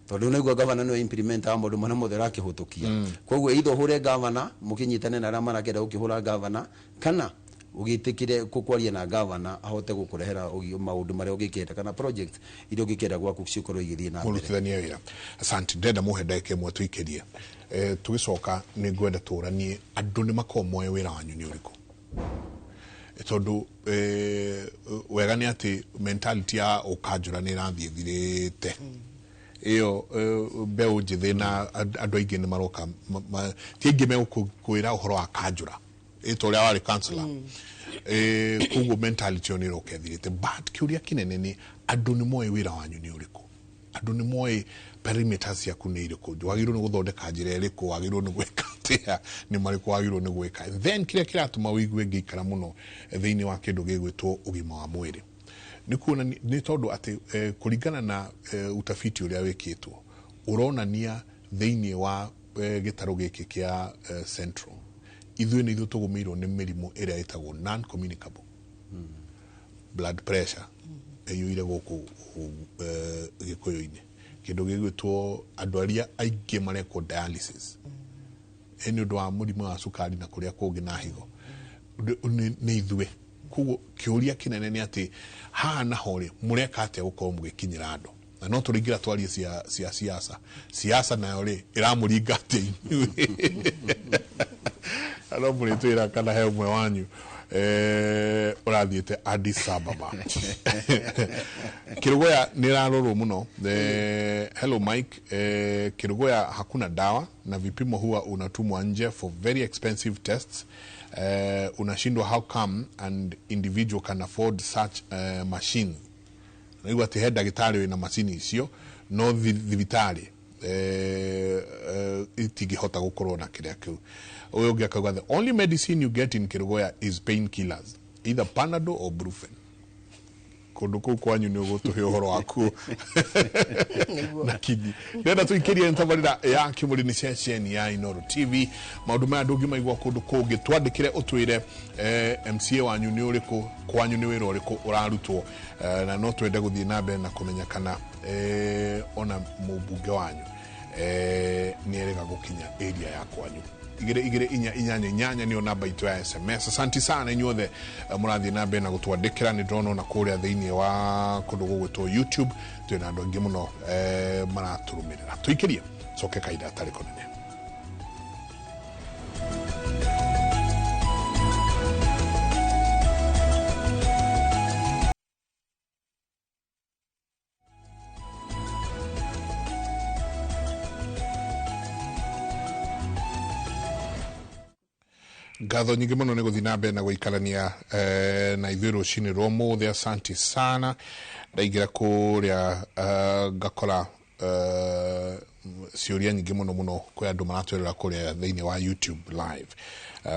tondũ nĩguo gavana nĩwe implement wa maũndũ marĩa mothe ũrakĩhũtũkia. Koguo either ũhũre gavana mũkĩnyitane na arĩa marakĩenda gũkĩhũra gavana, kana ũgĩtĩkĩre kwaria na gavana ahote gũkũrehera maũndũ marĩa ũngĩkĩenda kana project iria ũngĩkĩenda gwaku cikorwo igĩthiĩ na mbere. Mũrutithania wĩra, asante. Ndĩrenda mũhe ndagĩka 1 tũikĩrie, tũgĩcoka nĩ ngwenda tũranie andũ nĩ makorwo moĩ wĩra wanyu nĩ ũrĩkũ. Tondu wega nĩ atĩ mentality ya ũkanjũra nĩ ĩrathiĩ ĩthirĩte. Ĩyo mbeũ njĩthĩ na andũ aingĩ nĩ maroka ti aingĩ megũkwĩra ũhoro wa kanjũra ĩ ta ũrĩa warĩ councillor. Koguo mentality ĩyo nĩ ĩroka ĩthirĩte, but kĩũria kĩnene nĩ andũ nĩ moĩ wĩra wanyu nĩ ũrĩkũ, andũ nĩ moĩ perimeters ciaku nĩ irĩkũ, wagĩrĩirwo nĩ gũthondeka njĩra ĩrĩkũ, wagĩrĩirwo nĩ gwĩka atĩa, nĩ marĩkũ wagĩrĩirwo nĩ gwĩka. And then kĩrĩa kĩratũma wĩigue ngĩikara mũno thĩinĩ wa kĩndũ gĩgwĩtwo ũgima wa mwĩrĩ nĩ kuona nĩ tondũ atĩ kũringana na utafiti ũrĩa wĩkĩtwo ũronania thĩinĩ wa gĩtarũ gĩkĩ kĩa Central, ithuĩ nĩ ithuĩ tũgũmĩirwo nĩ mĩrimũ ĩrĩa ĩtagwo non communicable. Blood pressure ĩiyũire gũkũ gĩkũyũ-inĩ, kĩndũ gĩgwĩtwo andũ arĩa aingĩ marekwo dialysis nĩ ũndũ wa mũrimũ wa cukari na kũrĩa kũngĩ na higo nĩ ithuĩ. Koguo kĩũria kĩnene nĩ atĩ haha naho rĩ, mũreka atĩa gũkorwo mũgĩkinyĩra andũ? Na no tũrĩingĩra twarie cia siasa. Siasa nayo rĩ, ĩramũringa atĩa inyuĩ? Na no mũrĩtwĩra kana he ũmwe wanyu ũrathiĩte Addis Ababa. Kĩrũgũya nĩ ĩrarorwo mũno. Hello Mike, Kĩrũgũya hakuna dawa na vipimo huwa unatumwa nje for very expensive tests. Unashindwa how come an individual can afford such machine. Naigua atĩ he ndagĩtarĩ wĩna macini icio no thibitarĩ itingĩhota gũkorwo na kĩrĩa kĩu. Ũyũ ũngĩ akauga the only medicine you get in Kĩrũgũya is painkillers, either Panadol or Brufen. Kũndũ kũu kwanyu nĩ ũgũtũhe ũhoro waku Nĩguo. na kinyi. Ndĩrenda tũikĩrie tabarĩra ya Kĩmũrĩ nĩ ceceni ya Inooro TV. Maũndũ maya ndũngĩmaigua kũndũ kũngĩ. Twandĩkĩre ũtwĩre MCA wanyu nĩ ũrĩkũ, kwanyu nĩ wĩra ũrĩkũ ũrarutwo, na no twende gũthiĩ na mbere na kũmenya kana ona mũmbunge wanyu nĩ erĩga gũkinya area ya kwanyu. 22488 nĩyo namba itũ ya SMS. Asanti sana inyuothe mũrathiĩ na mbere na gũtwandĩkĩra. Nĩ ndĩrona ona kũrĩa thĩinĩ wa kũndũ gũgwĩtwo YouTube twĩna andũ aingĩ mũno maratũrũmĩrĩra. Tũikĩrie coke kahinda gatarĩ kũnene. Ngatho nyingĩ mũno nĩ gũthiĩ na mbere na gũikarania na ithuĩ rũcinĩ rwa ũmũthĩ. Asante sana. Ndaingĩra kũrĩa ngakora ciũria nyingĩ mũno mũno kwĩ andũ maratwĩrora kũrĩa thĩinĩ wa YouTube live.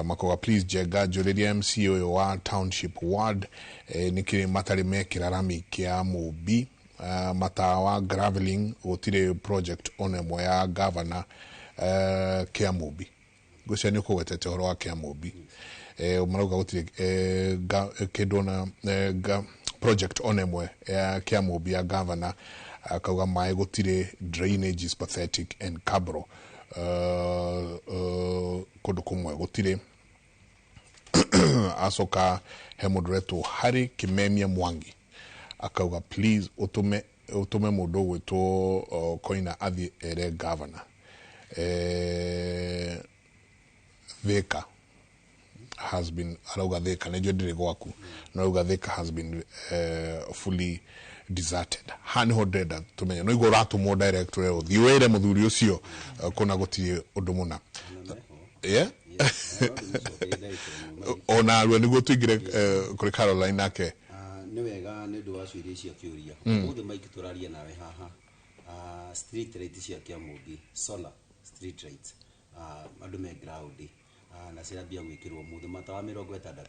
Makoga please Njenga njũrĩrie MC ũyũ wa Township Ward nĩkĩ matarĩ mekĩra rami kĩa Mũmbi, matawa graveling gũtirĩ project ona ĩmwe ya governor kĩa Mũmbi. Ngwĩciria nĩ ũkũgwetete ũhoro wa kĩa Mũmbi. Marauga gũtirĩ kĩndũ ona project ona ĩmwe ya kĩa Mũmbi ya governor. Akauga maĩ gũtirĩ, drainage is pathetic and cabro kũndũ kũmwe gũtirĩ. Acoka he mũndũ ũretwo Harry Kimemia Mwangi akauga please ũtũme mũndũ ũgwĩtwo Koina athiĩ ere governor Thika has been, arauga Thika nĩnjũĩ ndĩrĩ gwaku, no arauga Thika has been fully deserted. Haha nĩho ndĩrenda tũmenye, no igua ũratũmwo direct we ũthiĩ wĩre mũthuri ũcio kũna gũtirĩ ũndũ mũna. Yeah? Ona arua nĩguo tũingĩre kũrĩ Caroline nake. Nĩ wega nĩ ũndũ wa ciũria icio kĩũria. Ũmũthĩ Mike tũraria nawe haha street light cia Kĩamũmbi, solar street lights, andũ me ground, na cirambia gwĩkĩrwo ũmũthĩ matawa 60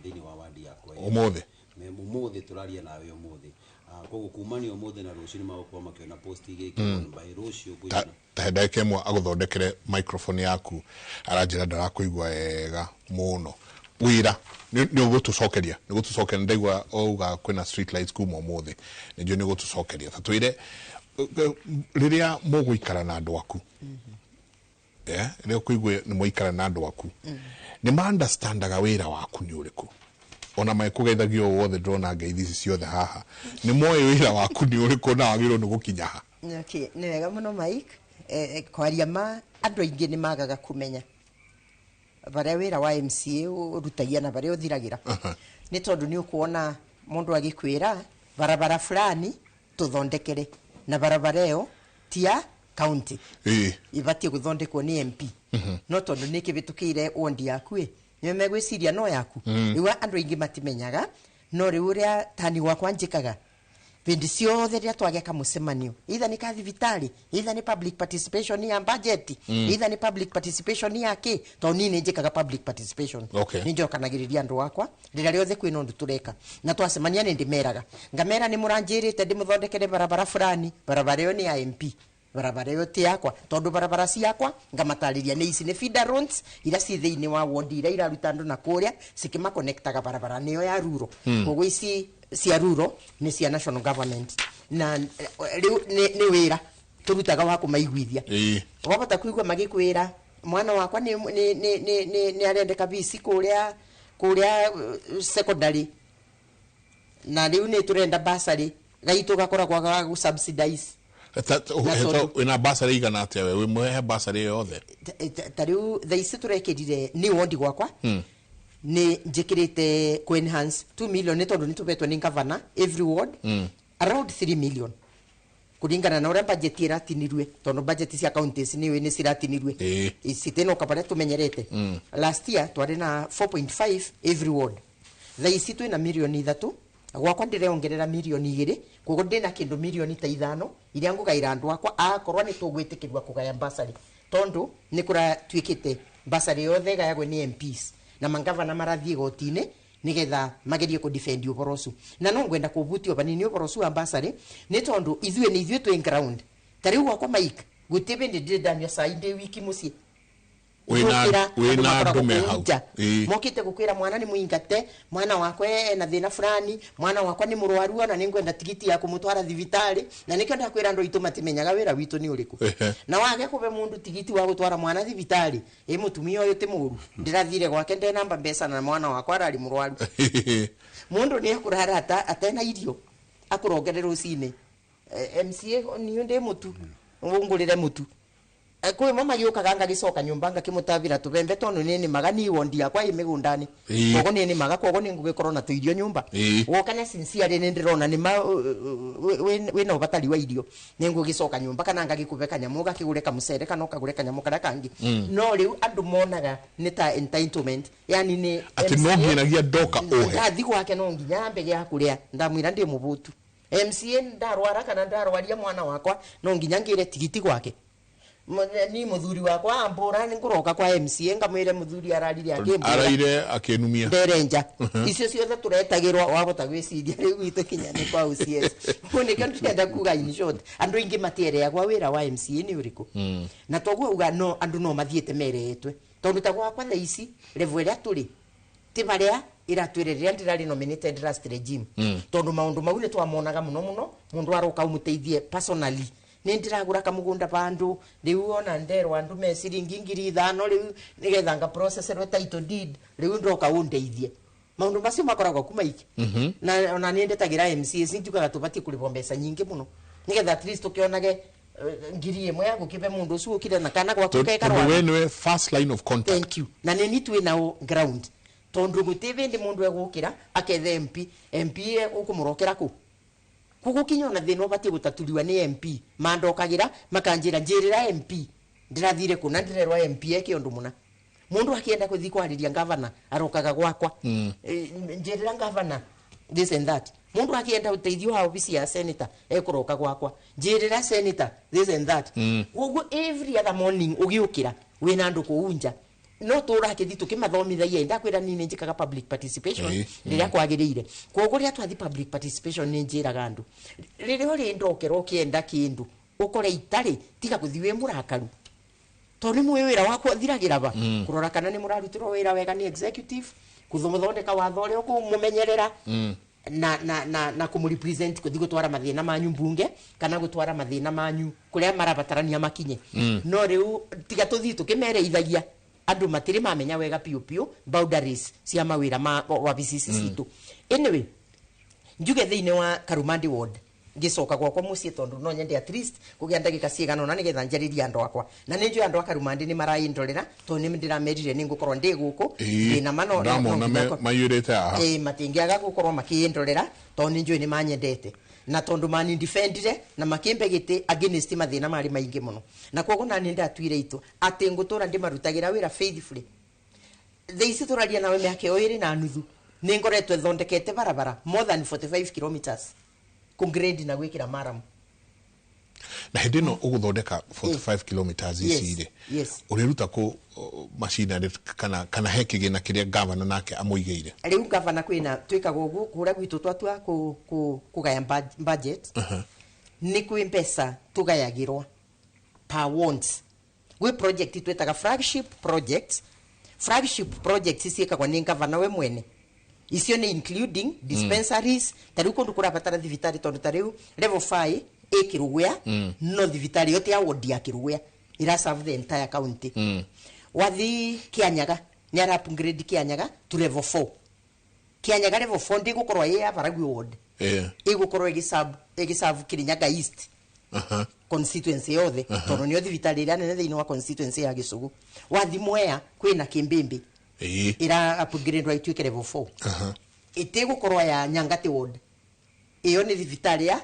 thĩinĩ wa wadi yakwa. Ũmũthĩ? Ũmũthĩ tũraria nawe ũmũthĩ. Koguo kumania ũmũthĩ na rũciũ nĩ magũkorwo makĩona post igĩkĩrwo by rũciũ ngwĩciria. Ta he ndagĩka ĩmwe agũthondekere microphone yaku, aranjĩra ndarakũigua wega mũno. Wĩra nĩ ũgũtũcokeria, nĩ ũgũtũcokeria. Ndaigua auga kwĩna street lights kuma ũmũthĩ, nĩnjũĩ nĩ ũgũtũcokeria. Ta twĩre rĩrĩa mũgũikara na andũ aku, rĩrĩa ũkũigua nĩ mwaikara na andũ aku, nĩ ma understandaga wĩra waku nĩ ũrĩkũ? Ona mekũgeithagio o wothe ndĩrona ngeithi ici ciothe haha, nĩ moĩ wĩra waku nĩ ũrĩkũ na wagĩrĩirwo nĩ gũkinya ha? Okay, nĩ wega mũno Mike. Kwaria ma andũ aingĩ nĩ magaga kũmenya. baria wira wa MCA urutagia na baria uthiragira. Ni tondu ni ukuona mundu agikwira barabara fulani tuthondekere na barabara iyo tia county ibatie guthondekwo ni MP. No tondu ni kibitukire wondi yaku ni megwiciria no yaku. Riu andu aingi matimenyaga no riu uria tani wakwa njikaga vindi ciothe riria twageka mucemanio, either ni ka thibitari, either ni public participation ya budget, either ni public participation ya ki, to ni ni njikaga public participation. Ni njokanagiriria andu akwa riria riothe kwina undu tureka na twacemania ni ndimeraga ngamera ni muranjirite ndimuthondekere barabara fulani, barabara iyo ni ya MP, barabara iyo ti yakwa, tondu barabara ciakwa ngamatariria ni ici ni feeder roads ira ci thiini wa ward ira iraruta andu na kuria cikimakonektaga barabara niyo ya ruro. Koguo ici cia ruro ni cia national government na riu ni wira turutaga wa kumaiguithia. Wabata kuigua magikwira mwana wakwa ni ni ni ni ni arendeka bisi kuria kuria secondary na riu ni turenda basari gaitu gakoragwa ga gu subsidize. Ina basari igana atia we mwehe basari yothe ta riu thaa ici turekirire ni wondi gwakwa ni njikirite ku enhance 2 million ni tondu ni tubetwo ni governor every ward around 3 million kuringana na uria budget iratinirwe, tondu budget cia counties ni ni ciratinirwe icitino kabaria tumenyerete. Last year twari na 4.5 every ward, thaa ici twina milioni 3 gwakwa ndireongerera milioni 2 koguo ndina kindu milioni ta 5 iria ngugaira andu akwa akorwa ni tugwitikirwa kugaya basari, tondu ni kuratuikite basari yothe gayagwe ni MPs na mangavana marathie gotine nigetha magerie ku defend uboro ucio. Na no ngwenda kubutio banini uboro ucio wa basari ni tondu ithuĩ ni ithuĩ twĩ ground. Ta riu gwakwa Mike gutibi ndi ndanyua cai ndi wiki mucii wina andu me hau mokite gukwira mwana ni muingate, mwana wakwa ena thina fulani, mwana wakwa ni murwaru ona ni ngwenda tigiti ya kumutwara thibitari, na nikio ndakwira andu itu matimenyaga wira witu ni uriku. Na wage kube mundu tigiti wa gutwara mwana thibitari i mutumia uyu ti muru ndirathire gwake nde namba mbeca na mwana wakwa arari murwaru. Mundu ni akurara atena irio akurongere rucini MCA ni ndi mutu ngurire mutu kwi mama giukaga ngagicoka nyumba ngakimutavira tubembe tondu ni nimaga ni wondi yakwa i migundani kogo ni nimaga kogo ni ngugikorwo na tuirio nyumba woka na sincere ni ndirona ni ma wina ubatari wa irio ni ngugicoka nyumba kana ngagikube kanyamu gakigure kamucere kana ukagure kanyamu karia kangi. No riu andu monaga ni ta entitlement, yani ni ati no nginagia ndoka uhe ndathi gwake no nginya ambe gya kuria ndamwira ndi mubutu MCA ndarwara kana ndarwaria mwana wakwa no nginya ngire tigiti gwake ni muthuri wakwa ambura ni nguroka kwa MCA ngamwire muthuri ararire akimbura araire akinumia nderenja icio ciothe turetagirwa wabota gwiciria riu gitu kinya ni kwa UCS ni kio ndenda kuga in short andu ingi matiereagwa wira wa MCA ni uriku na toguo uga no andu no mathiete meretwe tondu ta gwakwa thaa ici level iria turi ti baria iratwiriria ndirari nominated last regime tondu maundu mau ni twamonaga muno muno mundu aroka umuteithie personally ni ndiragura kamugunda bandu riu ona nderwa andu me ciringi 5,000 riu nigetha nga processerwe title deed riu ndoka undeithie maundu macio makoragwo kuma iki na ona ni ndetagira MCA sinjukaga tubati kuribwo mbeca nyingi muno nigetha at least tukionage 1,000 ya gukibe mundu ucio ukire na kana gwaku kekarwa we niwe first line of contact. Thank you. Na ni twi nao ground tondu guti vindi mundu egukira akethe MP MP ukumurokera ku kugukinya na thina ubati gutaturiwa ni MP mandokagira makanjira njirira MP ndirathire kuna ndirerwa MP eke undu muna mundu akienda kuthi kwariria governor arokaga gwakwa njirira governor this and that mundu akienda uteithio wa ofisi ya senator ekuroka gwakwa njirira senator this and that koguo every other morning ugiukira wina andu kuunja no turakithi tukimathomithagia ndakwira ni njikaga public participation riria kwagiriire koguo riria twathi public participation ni njiraga andu riria uri ndokera ukienda kindu ukore itari tiga kuthi wi murakaru tondu ni wira wakwa thiragira ba kurora kana ni murarutirwo wira wega ni executive kuthomothondeka watho uria ukumumenyerera na na na na kumurepresent kuthi gutwara mathina manyu mbunge kana gutwara mathina manyu kuria marabatarania makinye no riu tiga tuthi tukimereithagia andu matiri mamenya wega piu piu boundaries cia mawira ma wabici citu. Anyway, njuge thiini wa Karumandi ward Ngicoka gwakwa muciĩ tondu no nyende at least kũgĩa ndagĩka cigana ũna nĩgetha njarĩrie andũ akwa, na nĩ njũĩ andũ a Karumandi nĩ maraindorera tondũ nĩ ndĩramerire nĩ ngũkorwo ndĩ gũkũ. Ndĩna ma no Ndamona maiyũrĩte haha. Ĩĩ, matingĩaga gũkorwo makĩindorera tondũ nĩ njũĩ nĩ manyendete na tondu mani defendire na makimbe gĩtĩ against mathĩna marĩ maingĩ mũno, na koguo nani ndatuire itu atĩ ngũtũra ndĩmarutagĩra wĩra faithfully. Thaa ici tũraria nawe, mĩaka ĩyo 2.5 nĩ ngoretwo thondekete barabara more than 45 kilometers, kũgrade na gwĩkĩra maramu. Na hĩndĩ ĩno ũgũthondeka 45 kilometers ici rĩ, ũrĩruta kũ macinarĩ kana he kĩgĩna kĩrĩa gavana nake amũigĩire? Rĩu gavana kwĩna twĩkaga ũguo kũrĩa gwitũ, twatua kũgaya budget, nĩ kwĩ mbeca tũgayagĩrwo per wards. Gwĩ project twĩtaga flagship projects. Flagship projects ciĩkagwo nĩ gavana we mwene. Icio nĩ including dispensaries. Ta rĩu kũndũ kũrabatara thibitarĩ, tondũ ta rĩu level 5 ĩ Kĩrũgũya, no thibitarĩ yo ti ya ward ya Kĩrũgũya, ira serve the entire county. Wathi Kĩanyaga, nĩ ara upgrade Kĩanyaga to level 4. Kĩanyaga level 4 ndĩgũkorwo ĩ ya Baragwi ward, ĩgũkorwo ĩgĩserve Kirinyaga East constituency yothe, tondũ nĩyo thibitarĩ ĩrĩa nene thĩinĩ wa constituency ya Gĩcũgũ. Wathi Mwea, kwĩna Kĩmbĩmbĩ, ĩra upgrade ituĩke level 4. Ĩtĩgũkorwo ya Nyangati ward, ĩyo nĩ thibitarĩ ya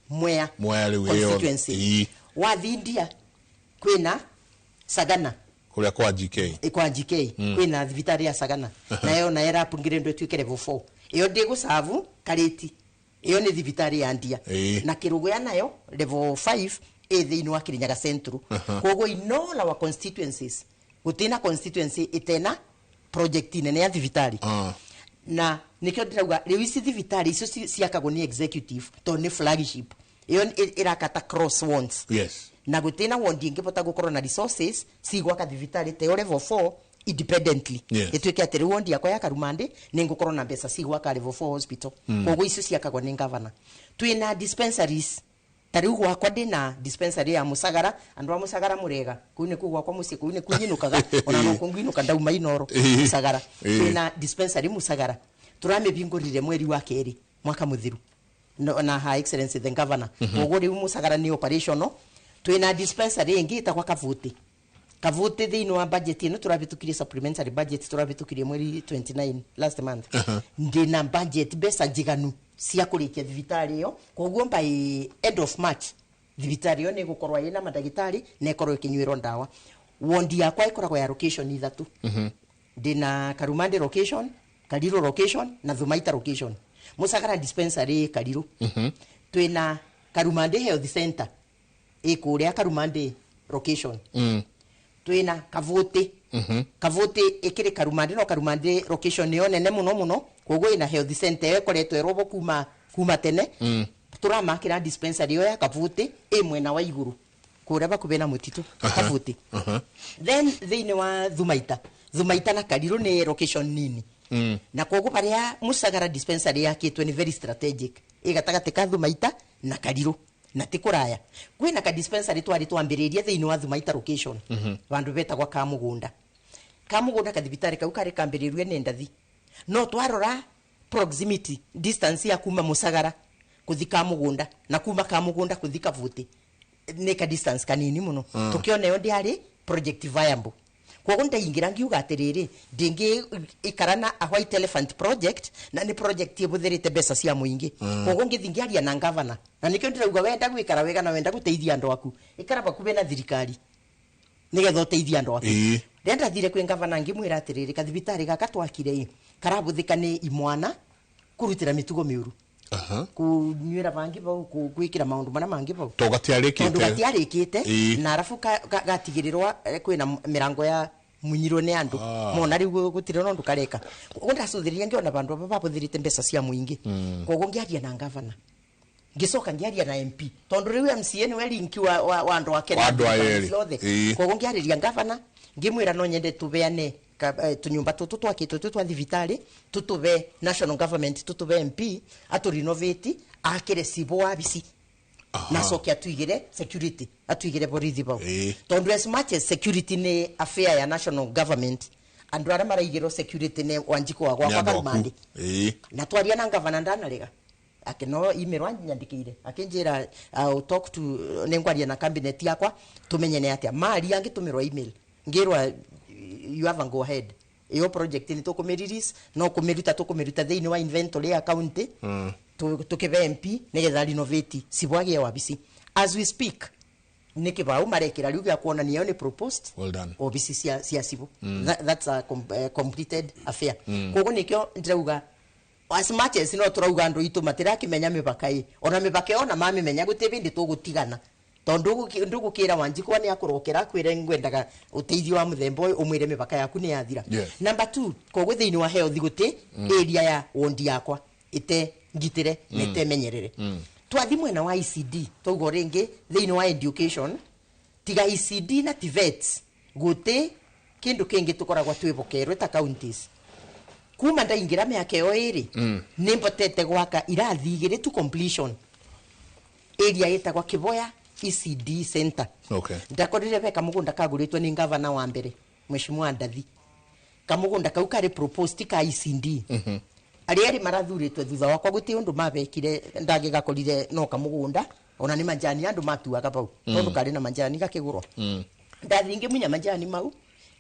Mwea Mwea rĩu ĩyo. constituency. Wathi India, kwĩna Sagana. Kũrĩa kwa GK. Kwa GK, kwĩna thibitarĩ ya Sagana, nayo nayo ĩra upgrade ĩtuĩke level 4. Ĩyo ndĩgũcabu Karĩti, ĩyo nĩ thibitarĩ ya Ndia. Na Kĩrũgũya nayo level 5 ĩ thĩinĩ wa Kirinyaga Central. Koguo in all our constituencies, gũtirĩ constituency ĩtena project nene ya thibitarĩ. Na nikĩo ndĩrauga rĩu ici thibitarĩ icio ciakagwo nĩ executive tondũ nĩ flagship, ĩyo ĩrakata cross wards. Na gũtirĩ na ward ĩngĩbota gũkorwo na resources cigwaka thibitarĩ ta ĩyo level 4 independently. Ĩtuĩke atĩ rĩu ward yakwa ya Karumandi nĩ ngũkorwo na mbeca cigwaka level 4 hospital. Koguo icio ciakagwo nĩ gavana. Twĩna dispensaries, ta rĩu gwakwa ndĩna dispensary ya Mũcagara. Andũ a Mũcagara mũrega, kũu nĩ kũu gwakwa mũciĩ, kũu nĩ kunyinũkaga, ona no kũnguinũka ndauma Inoro. Mũcagara, twĩna dispensary Mũcagara, tũramĩbingũrire mweri wa kerĩ mwaka mũthiru, no, na Her Excellency the Governor. Koguo rĩu Mũcagara nĩ operational. Twĩna dispensary ĩngĩ ĩtagwa Kavuti. Kavuti thĩinĩ wa budget ĩno tũrabĩtũkirie, supplementary budget tũrabĩtũkirie mweri 29 last month, ndĩna budget mbeca njiganu cia kũrĩkia thibitarĩ ĩyo. Koguo by end of March thibitarĩ ĩyo nĩ ĩgũkorwo ĩna mandagĩtarĩ na ĩkorwo ĩkĩnyuĩrwo ndawa. Wondi yakwa ĩkoragwo ya location ithatũ. Ndĩna Karumandi location, Karirũ location na Thumaita location. Mũcagara dispensary ĩ Karirũ. Twĩna Karumandi Health Center ĩ kũrĩa Karumandi location. Twĩna Kavuti. Kavuti ĩkĩrĩ Karumandi, no Karumandi location nĩyo nene mũno mũno. Koguo ĩna health center ĩyo ĩkoretwo ĩrobo kuma tene. Tũramakĩra dispensary ĩyo ya Kavuti ĩ mwena wa igũrũ kũrĩa bakuhĩ na mũtitũ Kavuti. Then thĩinĩ wa Thumaita, Thumaita na Karirũ nĩ location nini, na koguo barĩa Mũcagara dispensary yakĩtwo nĩ very strategic, ĩ gatagatĩ ka Thumaita na Karirũ na ti kũraya. Kwĩna ka dispensary twarĩ twambĩrĩrie thĩinĩ wa Thumaita location, vandũ betagwa ka mũgũnda. Ka mũgũnda kathibitarĩ kau karĩ kambĩrĩrie nĩ ndathi, no twarora proximity distance ya kuma Mũcagara kuthi ka mũgũnda na kuma ka mũgũnda kuthi Kavuti nĩ ka distance kanini mũno. Tũkĩona ĩyo ndĩarĩ project viable. Koguo ndaingĩra ngiuga atĩrĩrĩ, ndĩngĩ ikara na a white elephant project, na nĩ project ĩbũthĩrĩte mbeca cia mũingĩ. Koguo ngĩthi ngĩaria na gavana, na nĩkĩo ndĩrauga wenda gwĩkara wega na wenda gũteithia andũ aku, ikara bakuhĩ na thirikari nĩgetha ũteithie andũ aku. Rĩrĩa ndathire kwĩ gavana ngĩmwĩra atĩrĩrĩ, kathibitarĩ gaka twakire ĩ karabũthĩka nĩ imwana kũrutĩra mĩtugo mĩũru, kũnyuĩra bangi bau, gwĩkĩra maũndũ marĩa mangĩ bau, to tondũ gatiarĩkĩte. Gatiarĩkĩte. Na arabu gatigĩrĩrwa kwĩna mĩrango ya munyirwo nĩ andũ. Mona rĩu gũtirĩ na ũndũ kareka. Koguo ndacũthĩrĩria ngĩona bandũ aba babũthĩrĩte mbeca cia mũingĩ. Koguo ngĩaria na gavana, ngĩcoka ngĩaria na MP, tondũ rĩu MCA nĩwe link wa andũ ake na Wa andũ aya thirikari erĩ. ciothe. Koguo ngĩarĩria gavana ngĩmwĩra no nyende tũbeane tũnyũmba tũtũ twakĩtwo twĩ twa thibitarĩ, tũtũbe national government, tũtũbe MP atũrenovate, akĩre cibo wabici na acoke atuigire security, atuigire borithi bau. Tondu as much as security nĩ affair ya national government, andũ arĩa maraigĩrwo security nĩ Wanjikũ wa Nĩ gwakwa andũ aku. Karumandi. Na twaria na gavana ndanarega. Akino email wanyandikire akinjira I'll talk to nengwaria na cabinet yakwa tumenyene atia mari angitumirwa email ngirwa you have a go ahead iyo project ni tukumirelease no kumiruta tukumiruta thiini wa inventory ya county tukibe MP nigetha renovate cibwagie wabisi. As we speak ni kibau marekira riu gya kuonania ni proposed Well done. obisi cia cibu. That's a completed affair. Koguo nikio ndirauga as much as no turauga andu itu matirakimenya mibaka i ona mibaka ona mamimenya guti bindi tugutigana tondu ndugukira Wanjikwa ni akurokera kwire ngwendaga uteithio wa muthemba uyu umwire mibaka yaku ni yathira. Number 2 koguo thiini wa health guti area ya wondi yakwa ite ngitire nete menyerere. Twathi mwena wa ECD toguo ringi thiini wa education tiga ECD na TVET guti kindu kingi tukoragwa twibokerwe ta counties. Kuma ndaingira miaka yo iri nimbotete gwaka irathi igiri to completion area yetagwa Kiboya ECD center. Ndakorire be kamugunda kaguritwe ni gavana wa mbere Mheshimiwa Ndathi. Kamugunda kau kari proposed ka ECD. Aria eri marathuritwe thutha wakwa guti undu mabekire ndagigakorire no kamugunda ona ni manjani andu matuaga bau tondu kari na manjani gakigurwa. Ndathi ngimunya manjani mau.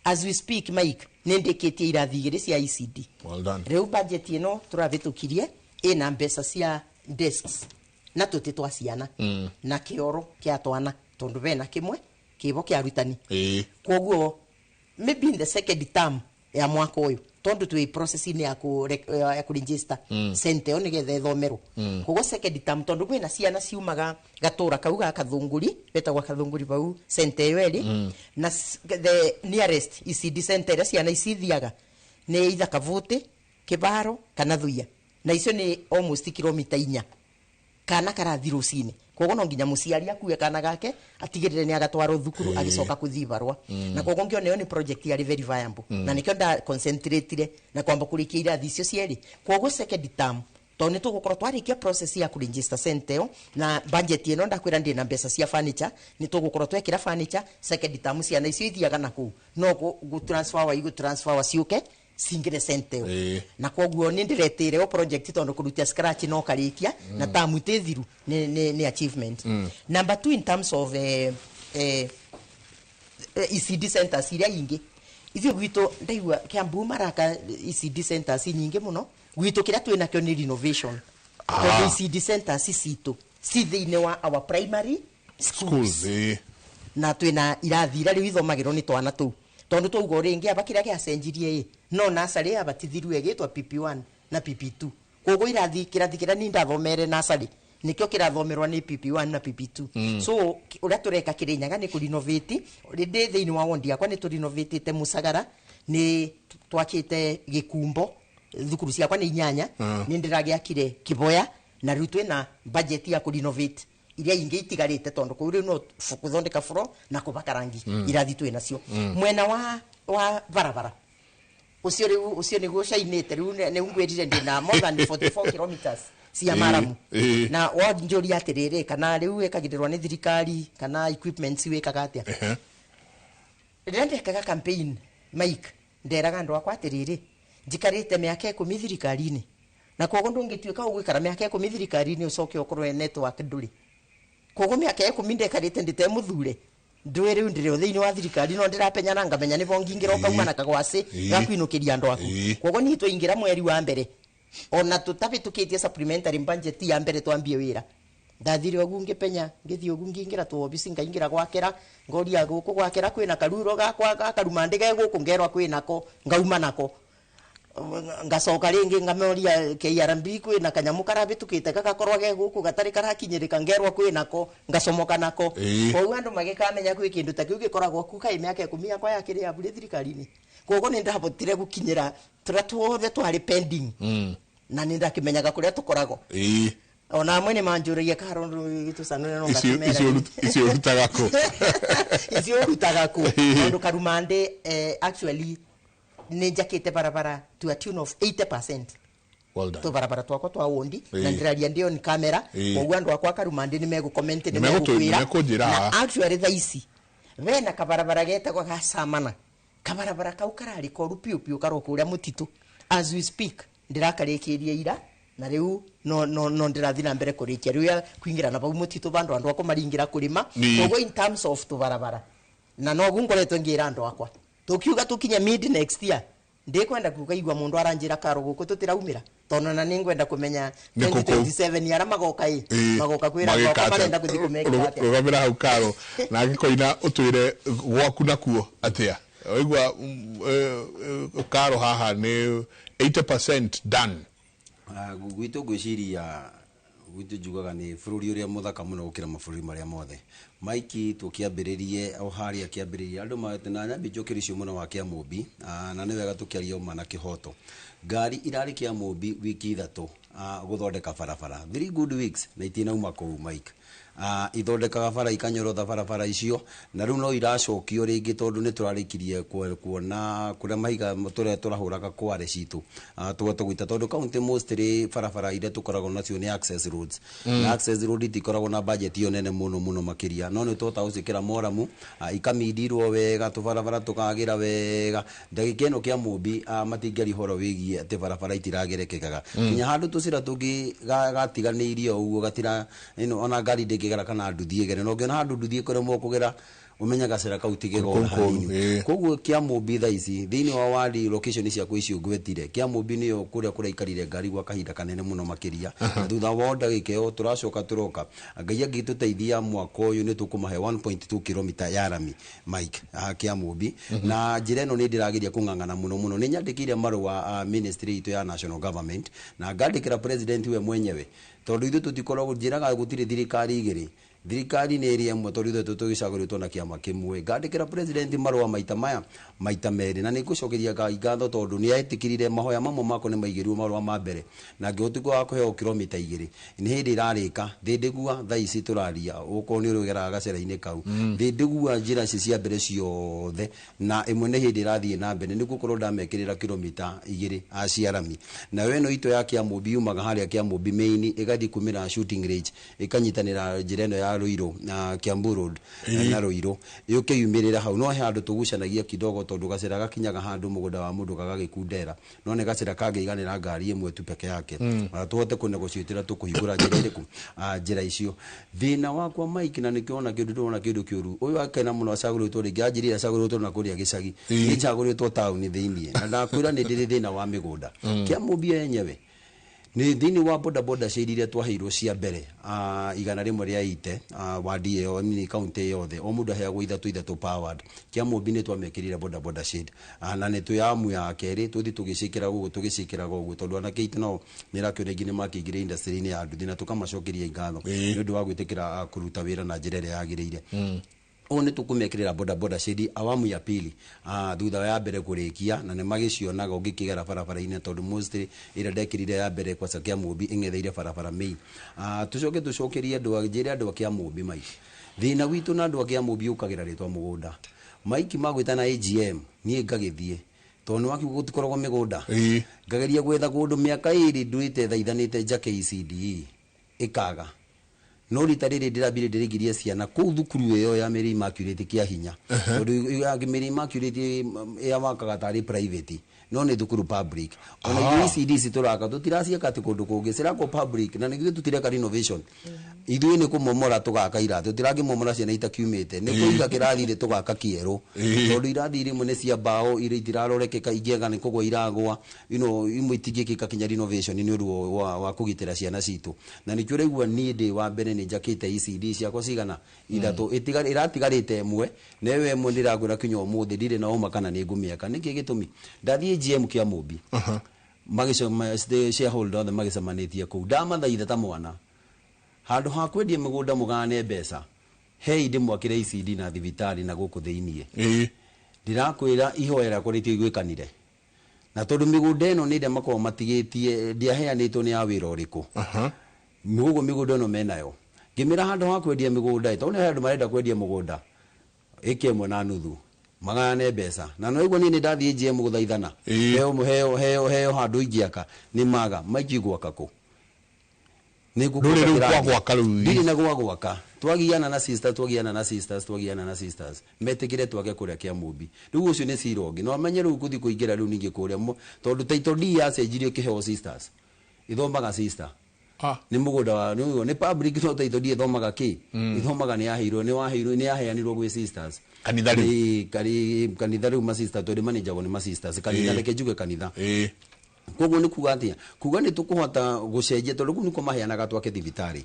As we speak Mike nindikitie irathi igiri cia ECD. Well done. Riu budget ino turavitukirie ina mbeca cia desks na tuti twa ciana na kioro kia twana tondu bena kimwe kibo kia arutani. Koguo maybe in the second term ya mwaka uyu tondu twi processing ya ku register sente yo nigetha ithomerwo. Koguo second term tondu kwina ciana ciumaga gatura kau ga Kathunguri betagwa Kathunguri bau sente yo eri na the nearest ECD center iria ciana icithiaga ni either Kavuti, Kibaro kana Thuia na icio ni almost kilomita 4 kana karathi rucini. Koguo no nginya muciari akue kana gake atigirire ni agatwarwo thukuru agicoka kuthii barua. Na koguo ngiona iyo ni project yari very viable. Na nikio nda concentratire na kwamba kurikia irathi icio cieri. Koguo second term tondu ni tugukorwo twarikia process ya kuregister center yo na budget ino ndakwira ndi na mbeca cia furniture ni tugukorwo twekira furniture second term ciana icio ithiaga na kuu no gu transfer wa igu transfer wa ciuke singire center yo. Na koguo ni ndiretire o project tondu kurutia scratch no karikia na tamu tethiru ni achievement. Number 2 in terms of ECD centers iria ingi ithio gwitu ndaigua Kiambu maraka ECD centers nyingi muno gwitu kiria twi nakio ni renovation. Tondu ECD centers citu ci thiini wa our primary schools. Na twina irathi iria riu ithomagirwo ni twana tuu tondu twauga ringi aba kiria giacenjirie no nursery abatithirwe gitwa PP1 na PP2. Koguo irathi kirathi kiria ni ndathomere nursery nikio kirathomerwa ni PP1 na PP2. So uria tureka Kirinyaga ni kurenovate ndi thiini wa wondi yakwa ni turenovatete Musagara ni twakite Gikumbo thukuru ciakwa ni 8 ni ndiragiakire Kiboya na riu twina budget ya kurenovate iria ingi itigarite tondu kuu riu no kuthondeka floor na kubaka rangi irathi twi nacio. Mwena wa barabara ucio riu ucio niguo cainite riu ni ngwirire ndi na more than 44 kilometers cia maramu. Na wanjuria atiriri kana riu ikagirirwa ni thirikari kana equipment wikaga atia. Riria ndekaga campaign Mike nderaga andu akwa atiriri njikarite miaka 10 thirikari-ini na koguo ndungituika ugwikara miaka 10 thirikari-ini ucoke ukorwo network nduri. Koguo miaka 10 ndekarite ndite muthure ndui riu ndiri thiini wa thirikari no ndirapenyana ngamenya nibo ngingira ukauma na kagwaci gakwinukiria andu aku. Koguo ni twaingira mweri wa mbere ona tutabitukitie supplementary budget ya mbere twambie wira ndathire ogu ngipenya ngithii ogu ngingira tu office ngaingira gwakera ngoria guku gwakera kwina karuro gakwa gakaruma ge guku ngerwa kwinako ngauma nako ngacoka ringi ngamoria KRB kwina kanyamu karabitukite gagakorwa ge guku gatari karakinyirika ngerwa kwinako ngacomoka nako. Koguo andu magikamenya kwi kindu ta kiu gikoragwo ku kai miaka 10 yakwa yakiri ya buri thirikari-ini. Koguo ni ndabotire gukinyira turia tuothe twari pending na ni ndakimenyaga kuria tukoragwo. Ona amwe ni manjuragia karondo gitucanure no ngakimera icio urutaga ku icio urutaga ku tondu Karumande actually ni njakite barabara to a tune of 80%. Well done. To barabara twakwa twa wondi na ndiraria ndio ni kamera koguo andu akwa Karumande ni megu comment ni megukwira na actually tha ici bena kabarabara getagwa gasamana kabarabara kau karari koru piu piu karoka uria mutitu. As we speak ndirakarikirie ira Na riu no no no ndirathi na mbere kurikia riu ya kuingira na bau mutitu bandu andu akwa maringira kurima. Koguo in terms of tubarabara na no gungoretwo ngira andu akwa tukiuga tukinya mid next year ndikwenda kukaigua mundu aranjira karo guku tutiraumira tondu na ningwenda kumenya 2027 ara magoka i magoka kwira magoka marenda kuthi kumeka atia. Rugamira hau karo na ngikoina utwire gwaku nakuo atia waigua karo haha ni 80% done. Gwitũ ngwĩciria gwitũ njugaga nĩ bũrũri ũrĩa mũthaka mũno gũkĩra mabũrũri marĩa mothe. Mike tũkĩambĩrĩrie o harĩa kĩambĩrĩria andũ na nyambi njũkĩri icio mũno wa Kĩamũmbi, na nĩ wega tũkĩaria ũma na kĩhoto. Ngari irarĩ Kĩamũmbi wiki 3 gũthondeka barabara 3 good weeks na itinauma kũu Mike. Ithondekaga bara ikanyorotha barabara icio na rĩu no iracokio rĩngĩ tondũ nĩ tũrarĩkirie kuona kũrĩa mahiga tũrĩa tũrahũraga kware citũ tũgwita tondũ county mostly barabara iria tũkoragwo nacio nĩ access roads. Na access road itikoragwo na budget ĩyo nene mũno mũno makĩria no nĩ tũhotaga gũciĩkĩra moramu, ikamindirwo wega tũbarabara tũkagĩra wega. Ndagĩka ĩno Kĩamũmbi matingĩaria ũhoro wĩgiĩ atĩ barabara itiragerekekaga kinya handũ tũcĩra tũngĩ gatiganĩirio ũguo gatira ona ngari ndĩngĩgera kana nduthi ĩgere no ũngĩona handũ nduthi ĩkũremwo kũgera ũmenye gacĩra kau ti gĩgora hanini. Koguo Kĩamũmbi thaa ici thĩinĩ wa ward location ciakwa icio ngwetire Kĩamũmbi nĩyo kũrĩa kũraikarire ngari gwa kahinda kanene mũno makĩria. Na thutha wa ndagĩka ĩyo tũracoka tũroka Ngai angĩtũteithia mwaka ũyũ nĩ tũkũmahe 1.2 kilomita ya rami Mike Kĩamũmbi. Na njĩra ĩno nĩ ndĩrageria kũng'ang'ana mũno mũno nĩ nyandĩkĩire marũa ministry itũ ya national government na ngandĩkĩra president we mwenyewe tondũ ithuĩ tũtikoragwo njĩraga gũtirĩ thirikari igĩrĩ thirikari nĩ ĩrĩa ĩmwe tondũ ithuĩ tũgĩcagũrĩtwo na kĩama kĩmwe. Ngandĩkĩra president marũa maita maya maita merĩ na nĩngũcokeria Ngai ngatho tondũ nĩ etĩkĩrire mahoya mamwe makwa nĩ maigĩrwo marũa ma mbere na ngĩhota wa kũheo kilomita 2 nĩ hĩndĩ ĩrarĩka thĩndĩgua thaa ici tũraria ũkorwo nĩ ũrĩgeraga gacĩra-inĩ kau thĩndĩgua njĩra ici cia mbere ciothe na ĩmwe nĩ hĩndĩ ĩrathiĩ na mbere nĩ gũkorwo ndamekĩrĩra kilomita 2 aciarami. Nayo ĩno itũ ya Kĩamũmbi yumaga harĩa Kĩamũmbi main ĩgathiĩ kumĩra shooting range ĩkanyitanĩra njĩra ĩno ya Ruiru na Kiambu Road na Ruiru yũke yumĩrĩra hau no he handũ tũgucanagia kidogo tondũ gacĩra gakinyaga handũ mũgũnda wa mũndũ gagagĩkundera no nĩ gacĩra kangĩiganĩra ngari ĩmwe tu peke yake ona tũhote kũnegotiatĩra tũkũhingũra njĩra ĩrĩkũ njĩra icio. Thĩna wakwa Mike na nĩkĩo ona kĩndũ ndĩrona kĩndũ kĩũru ũyũ akena mũno acagũrĩtwo rĩngĩ anjĩrire acagũrĩtwo na kũrĩa gĩcagi nĩ njagũrĩtwo taũni thĩiniĩ na ndakwĩra nĩ ndĩrĩ thĩna wa mĩgũnda. Kĩamũmbi yenyewe nĩ thĩinĩ wa boda boda cia iria twaheirwo cia mbere 100 rĩa ite wadi ĩyo nini county yothe o mũndũ aheagwo 3 powered. Kĩamũmbi nĩ twamekĩrire boda boda shade na nĩ twĩ ya kerĩ tũthi tũgĩciĩkĩra gũkũ tũgĩciĩkĩraga ũguo tondũ anake aitũ nao nĩ rakĩona ingĩ nĩ makĩingĩra industry-inĩ ya nduthi na tũkamacokeria ngatho nĩ ũndũ wa gwĩtĩkĩra kũruta wĩra na njĩra ĩrĩa yagĩrĩire. Ũũ nĩ tũkũmekĩrĩra boda boda shade awamu ya pili thutha ya mbere kũrĩkia na nĩ magĩcionaga ũngĩkĩgera barabara-inĩ tondũ mostly ĩrĩa ndekĩrire ya mbere kwaca Kĩamũmbi ĩng'etheire barabara main. Tũcoke tũcokerie andũ njĩre andũ a Kĩamũmbi Mike thĩna witũ na andũ a Kĩamũmbi ũkagĩra rĩtwa mũgũnda Mike magwĩta na AGM niĩ ngagĩthiĩ tondũ nĩ wakiuga gũtikoragwo mĩgũnda ngageria gwetha kũndũ mĩaka 2 nduĩte thaithanĩte njake ECDE ĩkaga no rita rĩrĩ ndĩrambire ndĩrĩgirie ciana kũu thukuru ĩyo ya Mary Immaculate kĩa hinya tondũ ya Mary Immaculate ya wakaga tarĩ private no nĩ thukuru public ona ithuĩ ECD citũraka tũtiraciaka atĩ kũndũ kũngĩ cirakwo public na nĩguo tũtireka renovation ithuĩ nĩ kũmomora tũgaka irathi tũtirangĩmomora ciana itakiumĩte nĩ kũiga kĩrathi thĩ tũgaka kĩerũ tondũ irathi rĩmwe nĩ cia mbaũ iria itirarorekeka ingĩaga nĩ kũgwa iragwa imwe itingĩkĩka kinya renovation nĩ ũndũ wa kũgitĩra ciana citũ na nĩkĩo ũraigua niĩ ndĩ wa mbere nĩ njakĩte ECD ciakwa cigana 3 ĩratigarĩte ĩmwe na ĩyo ĩmwe ndĩragwĩra kinya ũmũthĩ ndirĩ na ũma kana nĩ ngũmĩaka nĩkĩ gĩtũmi ndathiĩ GM Kĩamũmbi magĩcema shareholder othe magĩcemanĩtie kũu ndamathaitha ta mwana handũ ha kwendia mĩgũnda mũgane mbeca hei ndĩmwakĩre ECD na thibitarĩ na gũkũ thĩiniĩ ndĩrakwĩra ihoya rĩakwa rĩtiaiguĩkanire na tondũ mĩgũnda ĩno nĩ ĩrĩa makoragwo matigĩtie ndĩaheanĩtwo nĩ ya wĩra ũrĩkũ koguo mĩgũnda ĩno menayo ngĩmĩra handũ ha kwendia mĩgũnda tondũ nĩ andũ marenda kwendia mũgũnda ĩka 1.5 magayane mbeca na no igua niĩ nĩ ndathiĩ GM gũthaithana heo heo heo handũ ingĩaka nĩ maga Mike gwaka kũ ndirĩ na gwa gwaka twagiana na sisters twagiana na sisters twagiana na sisters metikire twake kuria Kĩamũmbi rĩu ũcio nĩ cira ũngĩ no amenye rĩu gũthiĩ kũingĩra rĩu ningĩ kũrĩa tondũ title deed yacenjirio kĩheo sisters Ithomaga sister. Ah. Nĩ mũgũnda wa nĩ public, no title deed ithomaga kĩ? Ithomaga nĩ yaheirwo, nĩ waheirwo, nĩ yaheanirwo gwĩ sisters. Kanitha rĩu. Ĩĩ, kanitha rĩu, masista, tondũ manĩnjagwo nĩ masisters kanitha. Reke njuge kanitha. Koguo nĩ kuga atĩa? Kuga nĩ tũkũhota gũcenjia, tondũ kũu nĩkuo maheanaga twake thibitarĩ,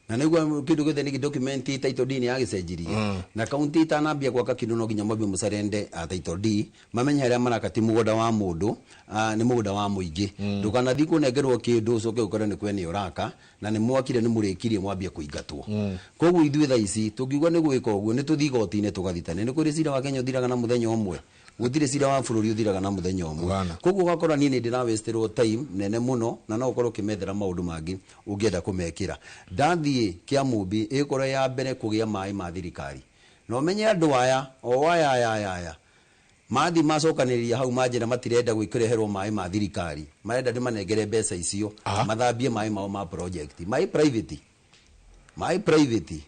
na nĩguo kĩndũ gĩothe nĩ document, title deed nĩ yagĩcenjirie, na kaunti itanambia gwaka kĩndũ no nginya mwambie mũcarende title deed, mamenye harĩa maraka ti mũgũnda wa mũndũ, nĩ mũgũnda wa mũingĩ. Ndũkanathiĩ kũnengerwo kĩndũ ũcoke ũkore nĩ kwene ũraka na nĩ mwakire, nĩ mũrĩkirie, mwambie kũingatwo. Koguo ithuĩ thaa ici tũngiuga nĩ gwĩka ũguo, nĩ tũthiĩ igoti-inĩ tũgathitane. Nĩ kũrĩ cira wa Kenya ũthiraga na mũthenya ũmwe? Gũtirĩ cira wa bũrũri ũthiraga na mũthenya ũmwe. Bana. Koguo ũgakora niĩ nĩ ndĩrawastĩrwo time nene mũno, na no ũkorwo ũkĩmethera maũndũ mangĩ ũngĩenda kũmekĩra. Ndathiĩ Kĩamũmbi ĩkorwo ya mbere kũgĩa maĩ ma thirikari, na ũmenye andũ aya o aya aya aya aya mathiĩ macokanĩrĩria hau manjĩra matirenda gwĩkĩreherwo maĩ ma thirikari, marenda ndĩmanengere mbeca icio mathambie maĩ mao ma project, maĩ private, maĩ private.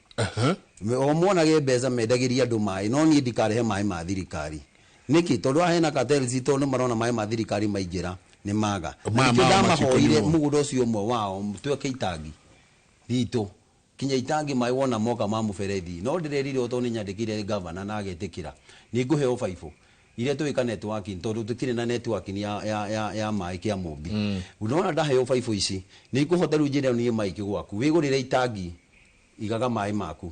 O monage mbeca mendagĩria andũ maĩ, no niĩ ndikarehe maĩ ma thirikari. Nĩkĩ? Tondũ haha hena cartels, tondũ nĩ marona maĩ ma thirikari maingĩra nĩ maga. Na Maya nĩkĩo mao ndamahoire matikũnyuo. mũgũnda ũcio ũmwe wao tweke itangi ritũ, kinya itangi maĩ wona moka ma mũberethi. No ndĩrerirwo, tondũ nĩ nyandĩkire gavana na agetĩkĩra, nĩ ngũheo baibũ iria twĩka networking, tondũ tũtirĩ na networking ya maĩ Kĩamũmbi. Unaona ndaheo baibũ ici, nĩ ikũhota rĩu njĩra niĩ maĩ gwaku wĩgũrĩre itangi, igaga maĩ maku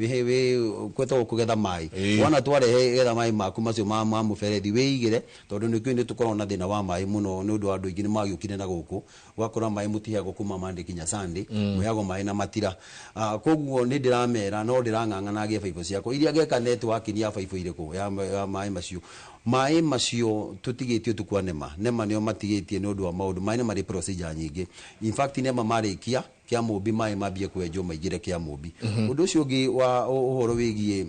wĩhe wĩ kwetagwo kũgetha maĩ. Wona twarehe getha maĩ maku macio ma mũberethi wĩigĩre, tondũ nĩkĩo nĩ tũkoragwo na thĩna wa maĩ mũno, nĩ ũndũ wa andũ aingĩ nĩ magĩũkire na gũkũ, ũgakora maĩ mũtiheagwo kuma Monday kinya Sunday, mũheagwo maĩ na matira. Koguo nĩ ndĩramera no ndĩrang'ang'ana ngĩe baibũ ciakwa iria ngeka networking ya baibũ irĩkũ ya maĩ macio tũtigĩtio tu kwa NEMA. NEMA nĩo matigĩtie nĩ ũndũ wa maũndũ maĩ nĩ marĩ procedure nyingĩ. In fact, NEMA marĩkia Kĩamũmbi maĩ mambie kwenjwo maingĩre Kĩamũmbi. Ũndũ ũcio ũngĩ wa ũhoro wĩgiĩ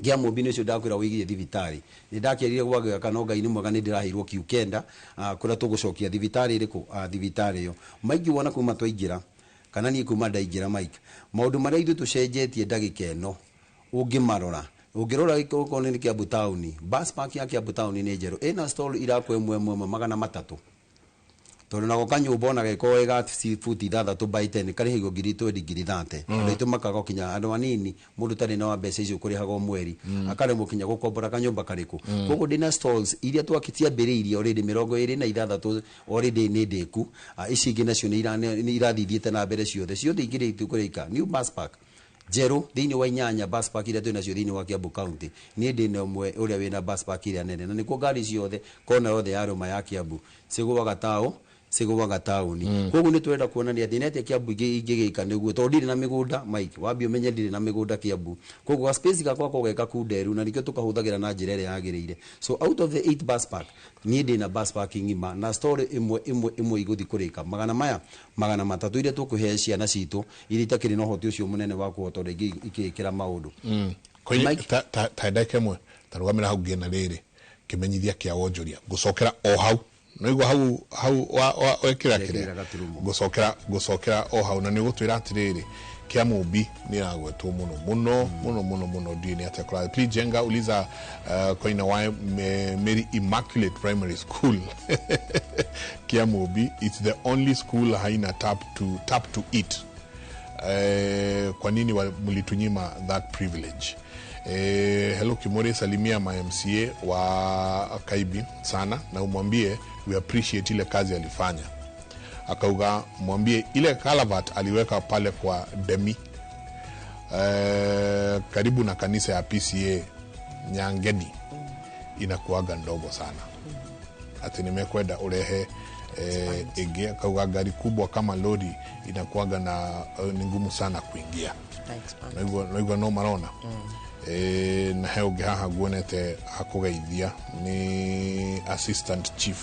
Kĩamũmbi nĩ ũcio ndakwĩra wĩgiĩ thibitarĩ. Nĩ ndakĩrire gwagĩaka, no Ngai nĩ mwega, nĩ ndĩraheirwo kiu kenda, kũrĩa tũgũcokia thibitarĩ ĩrĩkũ, thibitarĩ ĩyo maingĩ. Wona kuma twaingĩra, kana niĩ kuma ndaingĩra, Mike, maũndũ marĩa ithuĩ tũcenjetie ndagĩka ĩno ũngĩmarora, ũngĩrora okorwo nĩ Kiambu town, bus park ya Kiambu town nĩ njerũ, ĩna stall irakwo ĩmwe ĩmwe ĩmwe 300, tondũ nako kanyũmba ona gĩkorwo ga buti 6 by 10 karĩhagio ngiri 20, ngiri 30. Andũ aitũ makaga kinya andũ anini, mũndũ ũtarĩ na wa mbeca icio kũrĩhaga o mweri akaremwo kinya gũkombora kanyũmba karĩkũ. Koguo ndĩna stalls iria twakĩciambĩrĩirie already 26 already nĩ ndĩku. Ici ingĩ nacio nĩ irathiĩ ithiĩte na mbere, ciothe ciothe ingĩrĩtie kũrĩka. New bus park njerũ thĩinĩ wa inyanya bus park iria twĩ nacio thĩinĩ wa Kiambu County, niĩ ndĩ na ũmwe ũrĩa wĩna bus park ĩrĩa nene, na nĩkuo ngari ciothe kona yothe ya Rũma ya Kiambu cigũaga taũ, cigũaga taũni. Koguo nĩ tũrenda kuonania atĩ nĩ atĩa Kiambu ingĩgĩka nĩguo, tondũ ndirĩ na mĩgũnda. Mike, wambie ũmenye ndirĩ na mĩgũnda Kiambu, koguo ga space gakwa ko kunderu na nĩkĩo tũkahũthagĩra na njĩra ĩrĩa yagĩrĩire. So out of the eight bus park, niĩ ndĩ na bus park ng'ima na story ĩmwe ĩmwe ĩmwe igũthiĩ kũrĩka magana maya 300 iria tũkũhe ciana citũ iria itakĩrĩ na ũhoti ũcio mũnene wa kũhota ũrĩa ingĩkĩra maũndũ. Mike? Ta ndagĩka ĩmwe ta rũgamĩra hau ngĩe na rĩrĩ kĩmenyithia kĩa wonjoria, ngũcokera o hau naigua hau hau wekĩra Ndekĩra kĩrĩa gaturumo. Ngũcokera o hau, na nĩ ũgũtwĩra atĩrĩrĩ, Kĩamũmbi nĩ ĩragwetwo mũno mũno mũno mũno mũno, ndiũĩ nĩ atĩa kũrathiĩ. Please Jenga, uliza Koina wa Mary Immaculate Primary School Kiamũmbi, it's the only school haina tap to eat. Kwa nini mlitunyima that privilege? Hello Kimori, salimia ma MCA wa Kaibi sana na umwambie we appreciate ile kazi alifanya. Akauga mwambie ile culvert aliweka pale kwa Demi, karibu na kanisa ya PCA Nyangeni, inakuaga ndogo sana, ati nimekwenda urehe ĩngĩ. Akauga gari kubwa kama lori inakuaga na ni ngumu sana kuingia. Expand. Naigua no marona na he ũngĩ haha nguonete hakũgeithia nĩ assistant chief,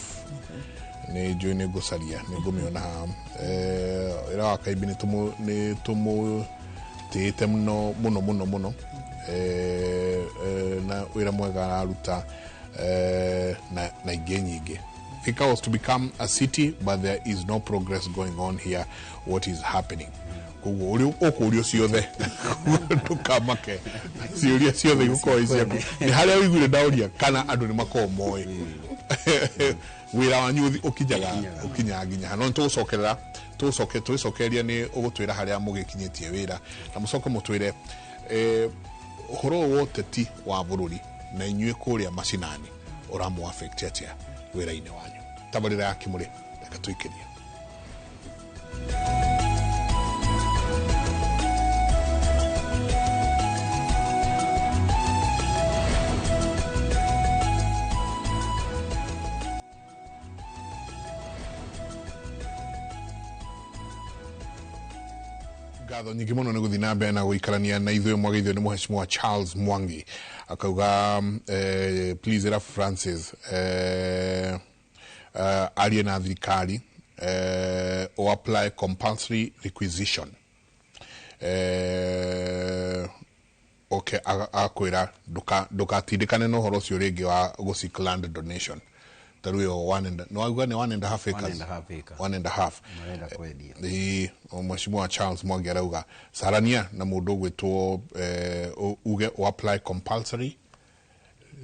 nĩ njũĩ nĩ ngũcaria nĩ ngũmĩona haha. Wĩra wa Kaibi nĩ tũmũtĩĩte mũno mũno mũno mũno, na wĩra mwega araruta, na ingĩ nyingĩ. Thika was to become a city, but there is no progress going on here. What is happening? Koguo ũrĩa ũkũrio ciothe, ndũkamake, ciũria ciothe igũkorwo i ciaku, nĩ harĩa ũiguire ndaũria kana andũ nĩ makoragwo moĩ. Wĩra wanyu ũkinyaga ũkinyaga nginya no tũgũcokerera tũgũcoke tũgĩcokeria nĩ ũgũtwĩra harĩa mũgĩkinyĩtie wĩra na mũcoke mũtwĩre ũhoro ũyũ wa ũteti wa bũrũri na inyuĩ kũrĩa macinani ũramũ affect atĩa wĩra-inĩ wanyu. Tabarĩra ya Kĩmũrĩ, reke tũikĩrie. Ngatho nyingĩ mũno nĩ gũthiĩ na mbere na gũikarania na ithuĩ. Mwageithio nĩ Mheshimiwa Charles Mwangi, akauga please ĩra Francis arie na thirikari o apply compulsory requisition. Okay, akwĩra ndũgatindĩkane na ũhoro ũcio rĩngĩ wa gũ seek land donation. Ta rĩu ĩyo one and, no auga nĩ 1.5 acres. 1.5 acre. 1.5. Marenda kwendia. Ĩĩ, Mheshimiwa Charles Mwangi arauga carania na mũndũ ũgwĩtwo uge o apply compulsory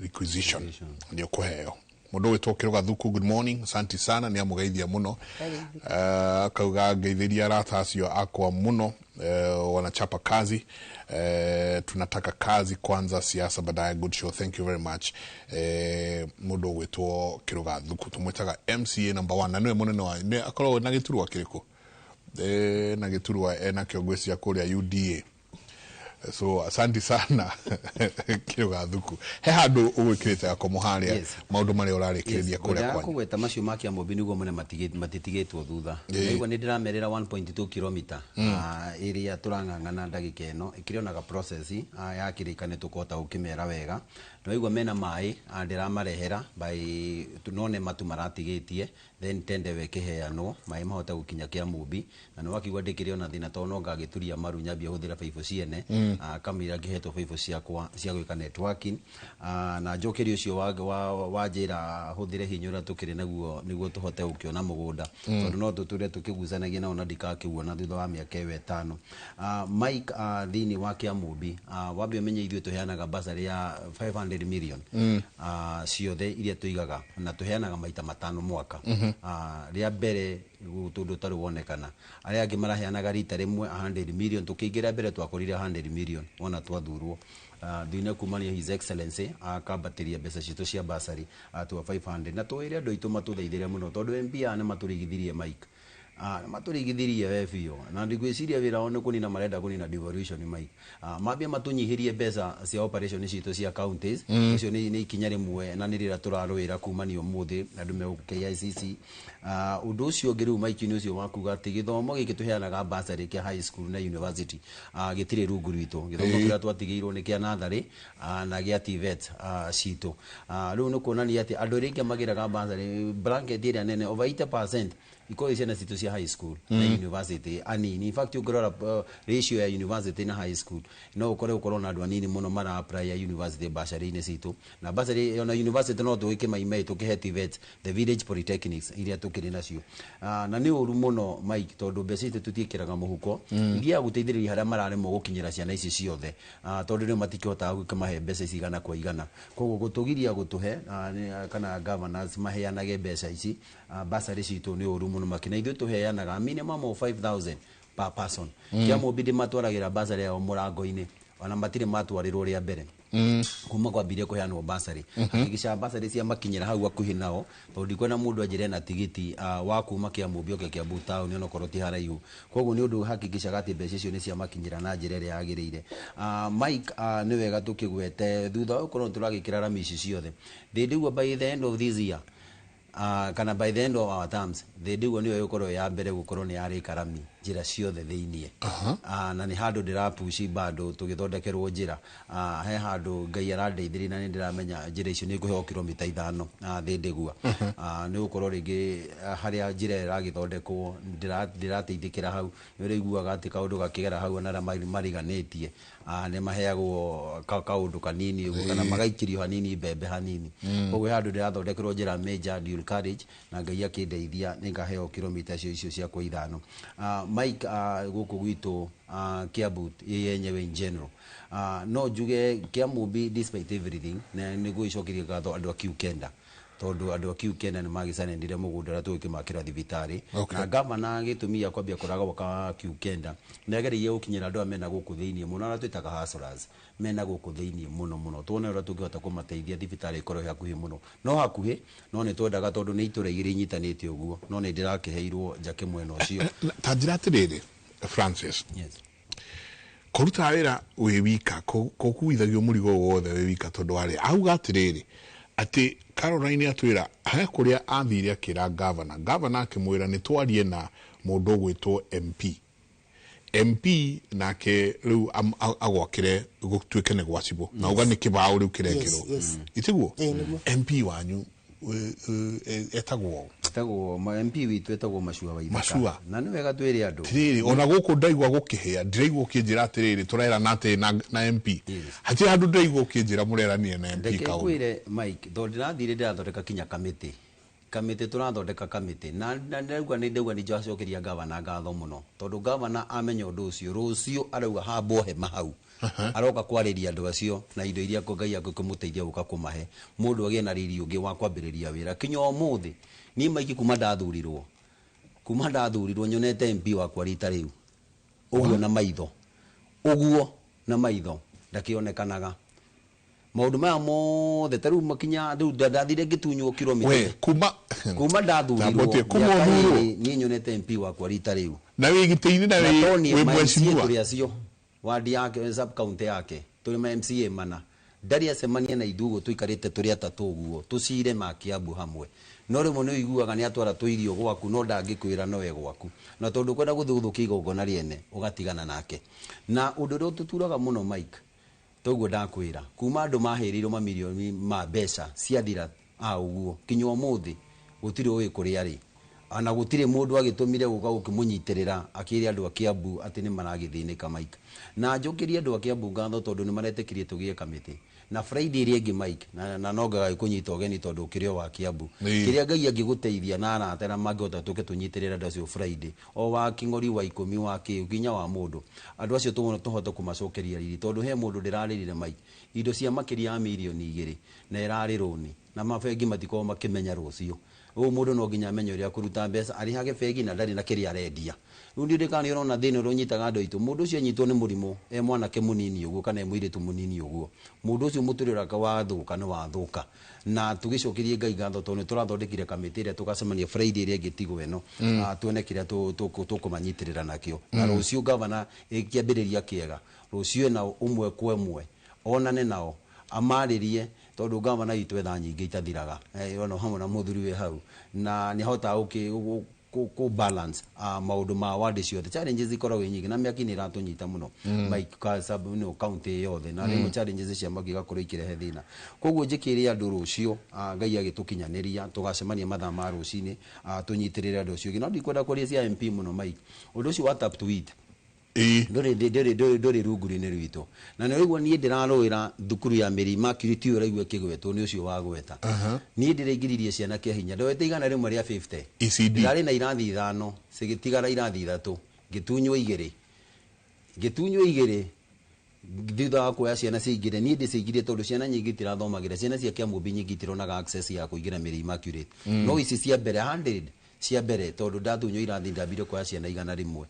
requisition nĩ ũkũheo. Mũndũ ũgwĩtwo Kĩrũga Thuku, good morning, asante sana, nĩ amũgeithia mũno. Akauga ngeithĩria arata acio akwa mũno, wanachapa kazi. Tunataka kazi kwanza, siasa baadaye. Good show, thank you very much. Mũndũ ũgwĩtwo Kĩrũga Thuku tũmwĩtaga MCA number one, na nĩwe mũnene wa nĩ akoragwo na gĩturwa kĩrĩkũ, na gĩturwa enakĩo ngwĩciria kũrĩa UDA. So asante sana Kĩrũga Thuku. He handũ ũgwĩkĩrĩte gakomo harĩa maũndũ marĩa ũrarĩkĩrĩria kũrĩa Ngwendaga kwanyu. Kũgweta macio ma Kĩamũmbi nĩguo mone matitigĩtwo thutha. Naigua nĩ ndĩramerĩra 1.2 kilomita ĩrĩa tũrang'ang'ana ndagĩka ĩno ĩkĩrĩ onaga process yakĩrĩka nĩ tũkũhota gũkĩmera wega. Naigua mena maĩ, ndĩramarehera by none matu maratigĩtie, then tendewe ĩkĩheanwo maĩ mahote gũkinya Kĩamũmbi. Na nĩ wakiigua ndĩkĩrĩ ona thĩna tondũ no ngagĩturia maru nyambie hũthĩra baibũ ciene, kamũira ngĩhetwo baibũ ciakwa cia gwĩka networking. Na njokerie ũcio wa njĩra hũthĩre hinya ũrĩa tũkĩrĩ naguo nĩguo tũhote gũkĩona mũgũnda, tondũ no tũtũre tũkĩgucanagia nao na ndikakĩuona thutha wa mĩaka ĩyo 5. Mike, thĩinĩ wa Kĩamũmbi, wambe ũmenye ithuĩ tũheanaga bursary ya 500 million ciothe iria tũigaga, na tũheanaga maita 5 mwaka. Rĩa mbere tũndũ ũtarĩ wonekana, arĩa angĩ maraheanaga rita rĩmwe 100 million. Tũkĩingĩra mbere twakorire 100 million wona twathurwo. Thine kumania His Excellency akambatĩria mbeca citũ cia bursary to 500, na twĩre andũ aitũ matũthaithĩre mũno tondũ MP aya nĩ matũrigithirie, Mike. Matũrigithirie we biũ, na ndigwĩciria wĩra wao nĩ kũnina marenda kũnina devolution, Mike. Mambia matũnyihĩrie mbeca cia operation citũ cia counties. Ũcio nĩ ikinya rĩmwe na nĩ rĩrĩa tũrarũĩra kumania ũmũthĩ andũ me gũkũ KICC. Ũndũ ũcio ũngĩ rĩu, Mike, nĩ ũcio wa kuga atĩ gĩthomo gĩkĩ tũheanaga bursary kĩa high school na university gĩtirĩ rungu rwitũ. Gĩthomo kĩrĩa twatigĩirwo nĩ kĩa natharĩ na gĩa TVET citũ. Rĩu nĩ kuonania atĩ andũ arĩa aingĩ magĩraga bursary blanket ĩrĩa nene over 80% ikorwo ciana citũ cia high school na university anini. In fact, ũngĩrora ratio ya university na high school, no ũkore ũkorwo na andũ anini mũno mara apply ya university bursary-inĩ citũ. Na bursary ona university no tũgĩkĩmaimei tũkĩhe TVET, the village polytechnics iria tũkĩrĩ nacio. Na nĩ ũru mũno, Mike, tondũ mbeca ici tũtiĩkĩraga mũhuko, ithiaga gũteithĩrĩria harĩa mararemwo gũkinyĩra ciana ici ciothe, tondũ rĩu matikĩhotaga gũkĩmahe mbeca ici igana kwa igana. Koguo gũtũgiria gũtũhe kana governors maheanage mbeca ici bursary citũ nĩ ũru mũno makĩria. Ithuĩ tũheanaga minimum of 5000 per person. Kĩamũmbi ndĩmatwaragĩra bursary yao mũrango-inĩ, ona matirĩ matwarĩrwo rĩa mbere kuma kwambirie kũheanwo bursary. Hakikisha bursary cia makinyĩra hau hakuhĩ nao, tondũ ndikwenda mũndũ anjĩre na tigiti wa kuma Kĩamũmbi oke Kiambu town onokorwo ti haraihu. Koguo nĩ ũndũ hakikishaga atĩ mbeca icio nĩ ciamakinyĩra na njĩra ĩrĩa yagĩrĩire. Mike, nĩ wega tũkĩgwete thutha wa gũkorwo tũragĩkĩra rami ici ciothe thĩndĩ by the end of this year, kana by the end of our terms, thĩndĩ nĩyo ĩgũkorwo ya mbere gũkorwo nĩ yarĩka rami njĩra ciothe thĩiniĩ. Na nĩ handũ ndĩrapuci bado tũgĩthondekerwo njĩra. He handũ Ngai arandeithĩrĩria na nĩ ndĩramenya njĩra icio nĩ ngũheo kilomita 5 thĩndĩgua. Nĩ gũkorwo rĩngĩ harĩa njĩra ĩragĩthondekwo ndĩrateithĩkĩra hau. Nĩ ũraiguaga atĩ kaũndũ gakĩgera hau ona arĩa mariganĩtie nĩ maheagwo kaũndũ kanini ũguo, kana magaikĩrio hanini mbembe hanini. Koguo he handũ ndĩrathondekerwo njĩra major dual carriage, na Ngai akĩndeithia nĩ ngaheo kilomita icio ciakwa 5. Mike, gũkũ gwitũ Kiambu yenyewe in general, no njuge Kiamumbi despite everything nĩ gwĩcokeria ngatho andũ a Q9. Tondu andu a Kiu-Kenda nĩ magĩcanendire mũgũnda ũrĩa tũgĩkĩmakĩra thibitarĩ. Okay. Na gavana gĩtũmi gĩa kwambia kũraga gwaka Kiu-Kenda nĩ agereire gũkinyĩra andũ aya mena gũkũ thĩiniĩ mũno, arĩa twĩtaga hustlers mena gũkũ thĩiniĩ mũno mũno, tuone ũrĩa tũngĩhota kũmateithia thibitarĩ ĩkorwo ĩ hakuhĩ mũno, no hakuhĩ no nĩ twendaga tondũ nĩ itũra igĩrĩ inyitanĩte ũguo, no nĩ ndĩrakĩheirwo njake mwena ũcio. Ta njĩra atĩrĩrĩ, Francis. Yes. Kũruta wĩra wĩ wika, kũkuithagio mũrigo ũyũ wothe wĩ wika, tondũ warĩ auga atĩrĩrĩ atĩ Caroline atwĩra he kũrĩa athire akĩra gavana, gavana akĩmwĩra nĩ twarie na mũndũ ũgwĩtwo MP, MP nake rĩu agwakĩre gũtuĩke nĩ gwa cibũ na uga nĩ kĩbaũ rĩu kĩrekĩrwo. Yes. Itiguo? Ĩĩ, nĩguo. MP wanyu etagwo? Etagwo MP witũ etagwo Macua wa Ithaka. Macua. Na nĩ wega twĩre andũ. Tirĩrĩ, ona gũkũ ndaigua gũkĩhĩa, ndĩraigua ũkĩnjĩra atĩrĩrĩ tũrerana atĩ na MP. Hatirĩ handũ ndĩraigua ũkĩnjĩra mũreranire na MP Reke kaũndũ. ngwĩre, Mike, tondũ ndĩrathire ndĩrathondeka kinya kamĩtĩ, kamĩtĩ tũrathondeka kamĩtĩ na ndauga nĩ ndauga nĩ njacokeria gavana ngatho mũno, tondũ gavana amenya ũndũ ũcio, rũciũ arauga hambwo hema hau, aroka kwarĩria andũ acio na indo iria Ngai angĩkĩmũteithia gũka kũmahe mũndũ agĩe na riri ũngĩ wa kwambĩrĩria wĩra. Kinya ũmũthĩ niĩ, Mike, kuma ndathurirwo nyonete MP wakwa rita rĩu ũguo na maitho, ũguo na maitho ndakĩonekanaga maũndũ maya mothe ta rĩu makinya rĩu ndathire ngĩtunywo kilomita. We kuma Kuma ndathurirwo Tambotie, kuma mĩaka ũthurwo. 2 niĩ nyonete MP wakwa rita rĩu. Na wĩ gĩtĩ-inĩ na Na wĩ to niĩ, wĩ ma MCA mheshimiwa. tũrĩ acio wadi yake, sub county yake, tũrĩ ma MCA mana ndarĩ acemania na ithuĩ ũguo tũikarĩte tũrĩ atatũ ũguo tũcire ma Kiambu hamwe. No rĩmwe nĩ ũiguaga nĩ atwara tũirio gwaku, no ndangĩkwĩra nowe gwaku, na tondũ kwenda gũthiĩ gũthũkia igongona rĩene ũgatigana nake. Na ũndũ ũrĩa ũtũturaga mũno, Mike, toguo ndakwĩra, kuma andũ mahĩrĩirwo mamirioni ma mbeca ciathira a ũguo, kinya ũmũthĩ gũtirĩ ũĩ kũrĩa arĩ, ona gũtirĩ mũndũ agĩtũmire gũka gũkĩmũnyitĩrĩra akĩre andũ a Kiambu atĩ nĩ maragĩthĩnĩka, Mike. Na njũkĩrie andũ a Kiambu ngatho tondũ nĩ maretĩkirie tũgĩe kamĩtĩ na Friday ĩrĩa ĩngĩ, Mike, na no ngaga kũnyita ũgeni tondũ ũkĩrĩ o wa Kiambu. Kĩrĩa Ngai angĩgũteithia na arata na mangĩhota tũke tũnyitĩrĩre andũ acio Friday, o wa kĩng'ori wa 10 wa kĩ nginya wa mũndũ, andũ acio tũhote kũmacokeria riri, tondũ he mũndũ ndĩrarĩrire, Mike, indo cia makĩria ya mirioni 2 na ĩrarĩ rũni na mabengi matikoragwo makĩmenya rũciũ. Ũyũ mũndũ no nginya amenye ũrĩa kũruta mbeca arĩhage bengi na ndarĩ na kĩrĩa arendia. Rĩu ndiũĩ kana nĩ ũrona thĩna ũrĩa ũnyitaga andũ aitũ. Mũndũ ũcio anyitwo nĩ mũrimũ e mwanake mũnini ũguo kana e mũirĩtu mũnini ũguo, mũndũ ũcio mũtũrĩre wake wathũka nĩ wathũka. Na tũgĩcokerie Ngai ngatho tondũ nĩ tũrathondekire kamĩtĩ ĩrĩa tũgacemania Friday ĩrĩa ĩngĩ tigwo ĩno. Tuone kĩrĩa tũkũmanyitĩrĩra nakĩo. Na rũciũ gavana kĩambĩrĩria kĩega, rũciũ ena ũmwe kwa ĩmwe onane nao amarĩrie, tondũ gavana witũ etha nyingĩ itathiraga. Ona hamwe na mũthuri wĩ hau na nĩ ahotaga kũ balance maũndũ ma ward ciothe. Challenges ikoragwo i nyingĩ na mĩaki nĩ ĩratũnyita mũno, Mike, ka sub no county yothe, na rĩmwe challenges cia mwaki igakorwo ikĩrehe thĩna. Koguo njĩkĩre andũ rũciũ, Ngai agĩtũkinyanĩria tũgacemania mathaa ma rũcinĩ, tũnyitĩrĩre andũ acio ũngĩ. No ndikwenda kwaria cia MP mũno, Mike. Ũndũ ũcio wa tap to eat ndũrĩ rungu-inĩ rwitũ, na nĩ ũraigua niĩ ndĩrarũĩra thukuru ya Mary Immaculate ũyũ ũraigua ĩkĩgwetwo nĩ ũcio wagweta. Niĩ ndĩraingĩririe ciana kĩa hinya, ndoete 150. ECD. Ndĩrarĩ na irathi ithano, cigĩtigara irathi ithatũ, ngĩtunywo igĩrĩ, ngĩtunywo igĩrĩ thutha wa kuoya ciana ciingĩre. Niĩ ndĩcingĩrie tondũ ciana nyingĩ itirathomagĩra, ciana cia Kĩamũmbi nyingĩ itironaga access ya kũingĩra Mary Immaculate. No ici cia mbere 100 cia mbere, tondũ ndatunywo irathi ndambire kuoya ciana 100.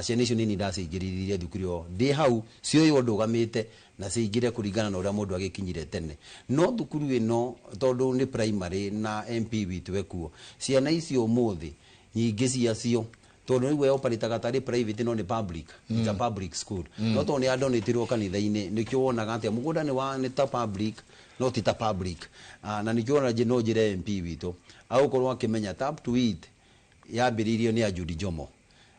Ciana icio nini ndacingĩrĩrie thukuru ĩyo ndĩ hau cioywo ndũgamĩte na cingĩre kũringana na ũrĩa mũndũ agĩkinyire tene. No thukuru ĩno tondũ nĩ primary na MP witũ ekuo, ciana icio ũmũthĩ nyingĩ ciacio, tondũ rĩu operataga tarĩ private no nĩ public. It's a public school, no tondũ nĩ yadonatirwo kanitha-inĩ, nĩkĩo wonaga atĩ mũgũnda nĩ wa nĩ ta public no ti ta public. Na nĩkĩo wona no njĩre MP witũ agũkorwo akĩmenya tap to eat yambĩrĩirio nĩ Judy Jomo.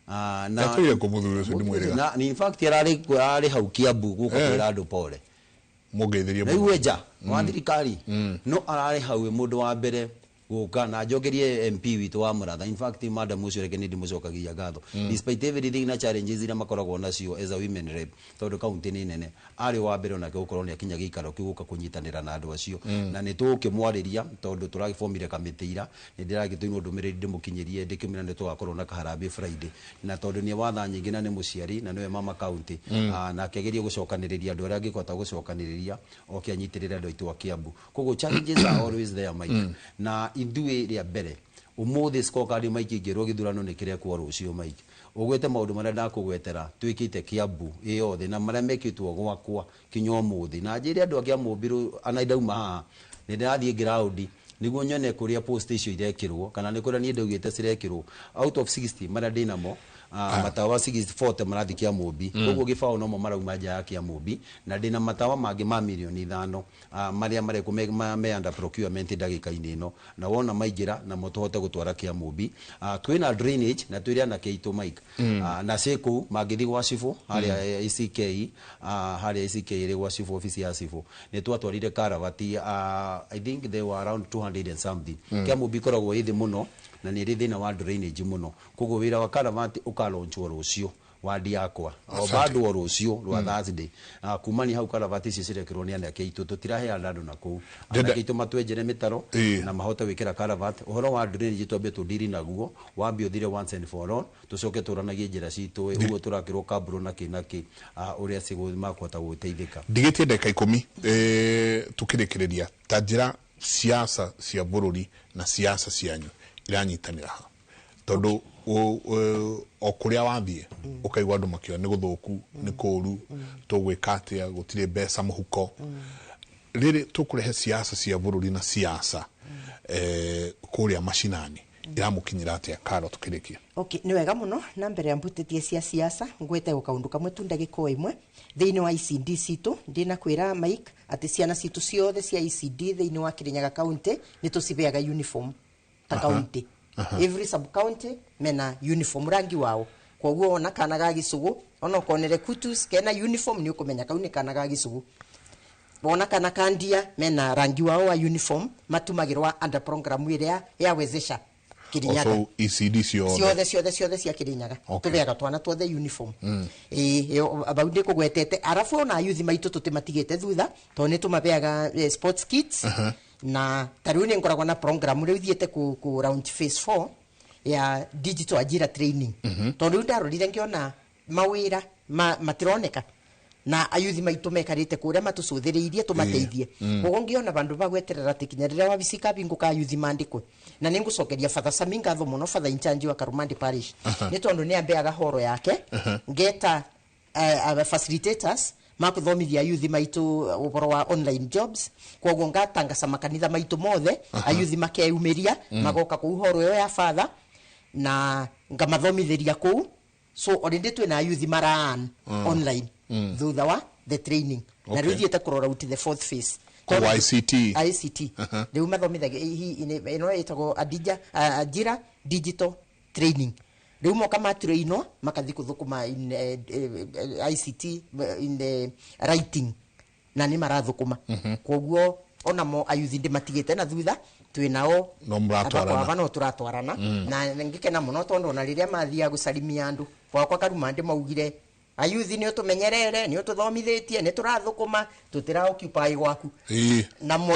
Na Ndatũire kũmũthuri ũcio ndĩmwĩrĩga. Na in fact ararĩ hau Kiambu gũka kwĩra andũ pole. Mũngeithĩrie Na mũno. iwe nja wa thirikari no ararĩ hau wĩ mũndũ wa mbere. Guka na njokerie MP witũ wa Mũratha, in fact madam ũcio reke nĩ ndĩmũcokagia ngatho despite everything na challenges iria makoragwo nacio as a women rep, tondũ kaunti nĩ nene, arĩ wa mbere onake gũkorwo nĩ akinya gĩikaro kĩu gũka kũnyitanĩra na andũ acio. Na nĩ tũgũkĩmwarĩria tondũ tũragĩbomire kamĩtĩ ira, nĩ ndĩragĩtũirwo ndũmĩrĩri ndĩmũkinyĩrie ndĩkĩmwĩra nĩ tũgakorwo na kaharambĩ Friday, na tondũ nĩ watha nyingĩ na nĩ mũciari na nĩwe mama county, na akĩgeria gũcokanĩrĩria andũ arĩa angĩhota gũcokanĩrĩria oke anyitĩrĩre andũ aitũ a Kiambu. Koguo challenges are always there, Mike. Na ithuĩ rĩa mbere ũmũthĩ scorecard, Mike, ingĩrwo gĩthurano nĩ kĩrekwo rũciũ, Mike, ũgwete maũndũ marĩa ndakũgwetera twĩkĩte Kiambu ĩ yothe na marĩa mekĩtwo gwakwa kinya ũmũthĩ, na njĩre andũ a Kĩamũmbirũ ana ndauma haha nĩ ndĩrathiĩ ground nĩguo nyone kũrĩa post icio irekĩrwo kana nĩ kũrĩa niĩ ndaugĩte cirekĩrwo. Out of 60 marĩa ndĩnamo, matawa 40 marathiĩ Kĩamũmbi, koguo gĩbaũ nomo marauma nja ya Kĩamũmbi, na ndĩna matawa mangĩ ma mirioni 5, marĩa marekwo me under procurement ndagĩka-inĩ ĩno, na wona maingĩra namo tũhote gũtwara Kĩamũmbi. Twĩna drainage na twĩrĩ anake aitũ, Mike, na ciĩ kũu mangĩthiĩ gwa cibũ harĩa ACK, harĩa ACK ĩrĩ gwa cibũ, obici ya cibũ, nĩ twatwarire karavati, I think they were around 200 and something. Kĩamũmbi ĩkoragwo ĩ thĩ mũno na nĩ ĩrĩ thĩna wa drainage mũno, koguo wĩra wa karavati ũkalonchwo rũciũ wadi yakwa o bado o rũciũ rwa Thursday. Kumania hau karavati icio cirekĩrwo nĩ anake aitũ, tũtiraheana andũ na kũu, anake aitũ matwenjere mĩtaro na mahote gwĩkĩra karavati. Ũhoro wa drainage twambe tũndiri naguo wambe ũthire once and for all, tũcoke tũranagie njĩra citũ ũguo tũrakĩrwo kambũrũ na kĩ na kĩ, ũrĩa cigũ makũhota gũteithĩka. Ndigĩtie ndagĩka 10 tukĩrĩkĩrĩria, ta njĩra siasa cia bũrũri na siasa cianyu iranyitanĩra ha, tondũ o kũrĩa wathiĩ ũkaigua andũ makiuga nĩ gũthũku, nĩ kũũru, tũgwĩka atĩa, gũtirĩ mbeca mũhuko. Rĩrĩ tũkũrehe siasa cia bũrũri na siasa kũrĩa macinani iramũkinyĩra atĩa, Karo, tukĩrĩkia? Okay, nĩ wega mũno. Na mbere ya mbutĩtie cia siasa, ngwete o kaundu kamwe tu ndagĩka o ĩmwe. Thĩinĩ wa ECD citũ, ndĩna kwĩra Mike atĩ ciana citũ ciothe cia ECD thĩinĩ wa Kirinyaga County nĩ tũcibeaga uniform ta county. Every sub county mena uniform rangi wao, koguo ona kana ga gĩcũgũ ona ũkonere kutus kena uniform nĩ ũkũmenya kau nĩ kana ga gĩcũgũ. Wona kana kandia mena rangi wao wa uniform matumagĩrwa under program ĩrĩa ya Wezesha Kirinyaga. Also ECD ciothe? Ciothe, ciothe, ciothe cia Kirinyaga. Tubeaga twana twothe uniform. Ĩĩ, bau ndĩ kũgwetete. Arabu ona yuthi maitũ tũtimatigĩte thutha tondũ nĩ tũmabeaga sports kits, na ta rĩu nĩ ngoragwo na program rĩu thiĩte ku round phase 4 ya digital ajira training, tondũ rĩu ndarorire ngĩona mawĩra matironeka na ayuthi maitũ mekarĩte kũrĩa matũcũthĩrĩirie tũmateithie. Koguo ngĩona vandũ va gweterera atĩ kinya rĩrĩa wabici ikabingũka ayuthi mandĩkwe. Na nĩ ngũcokeria Father Sami ngatho mũno, Father in charge wa Karumandi Parish, nĩ tondũ nĩ ambeaga horo yake ngeta facilitators makuthomithia ayuthi maitũ ũhoro wa online jobs. Koguo ngatangaca makanitha maitũ mothe, ayuthi makeyumĩria magoka kũu horo ĩyo ya Father na ngamathomithĩria kũu. So already twĩna ayuthi mara online thutha wa the training, na rĩu thiĩte kũrora out the fourth phase. Koguo ICT. ICT rĩu mathomithagia ĩno ĩtagwo ajira digital training. Rĩu moka matrainwo makathi kũthũkũma in ICT, in the writing, na nĩ marathũkũma. Koguo onamo ayuthi ndĩmatigĩte na thutha, twĩ nao. No mũratwarana. Aba no tũratwarana, na ngĩkena mũno tondũ ona rĩrĩa mathiaga gũcarimia andũ gwakwa Karumandĩ maugire, "Ayuthi nĩ ũtũmenyerere, nĩ ũtũthomithĩtie, nĩ tũrathũkũma, tũtĩra occupy gwaku."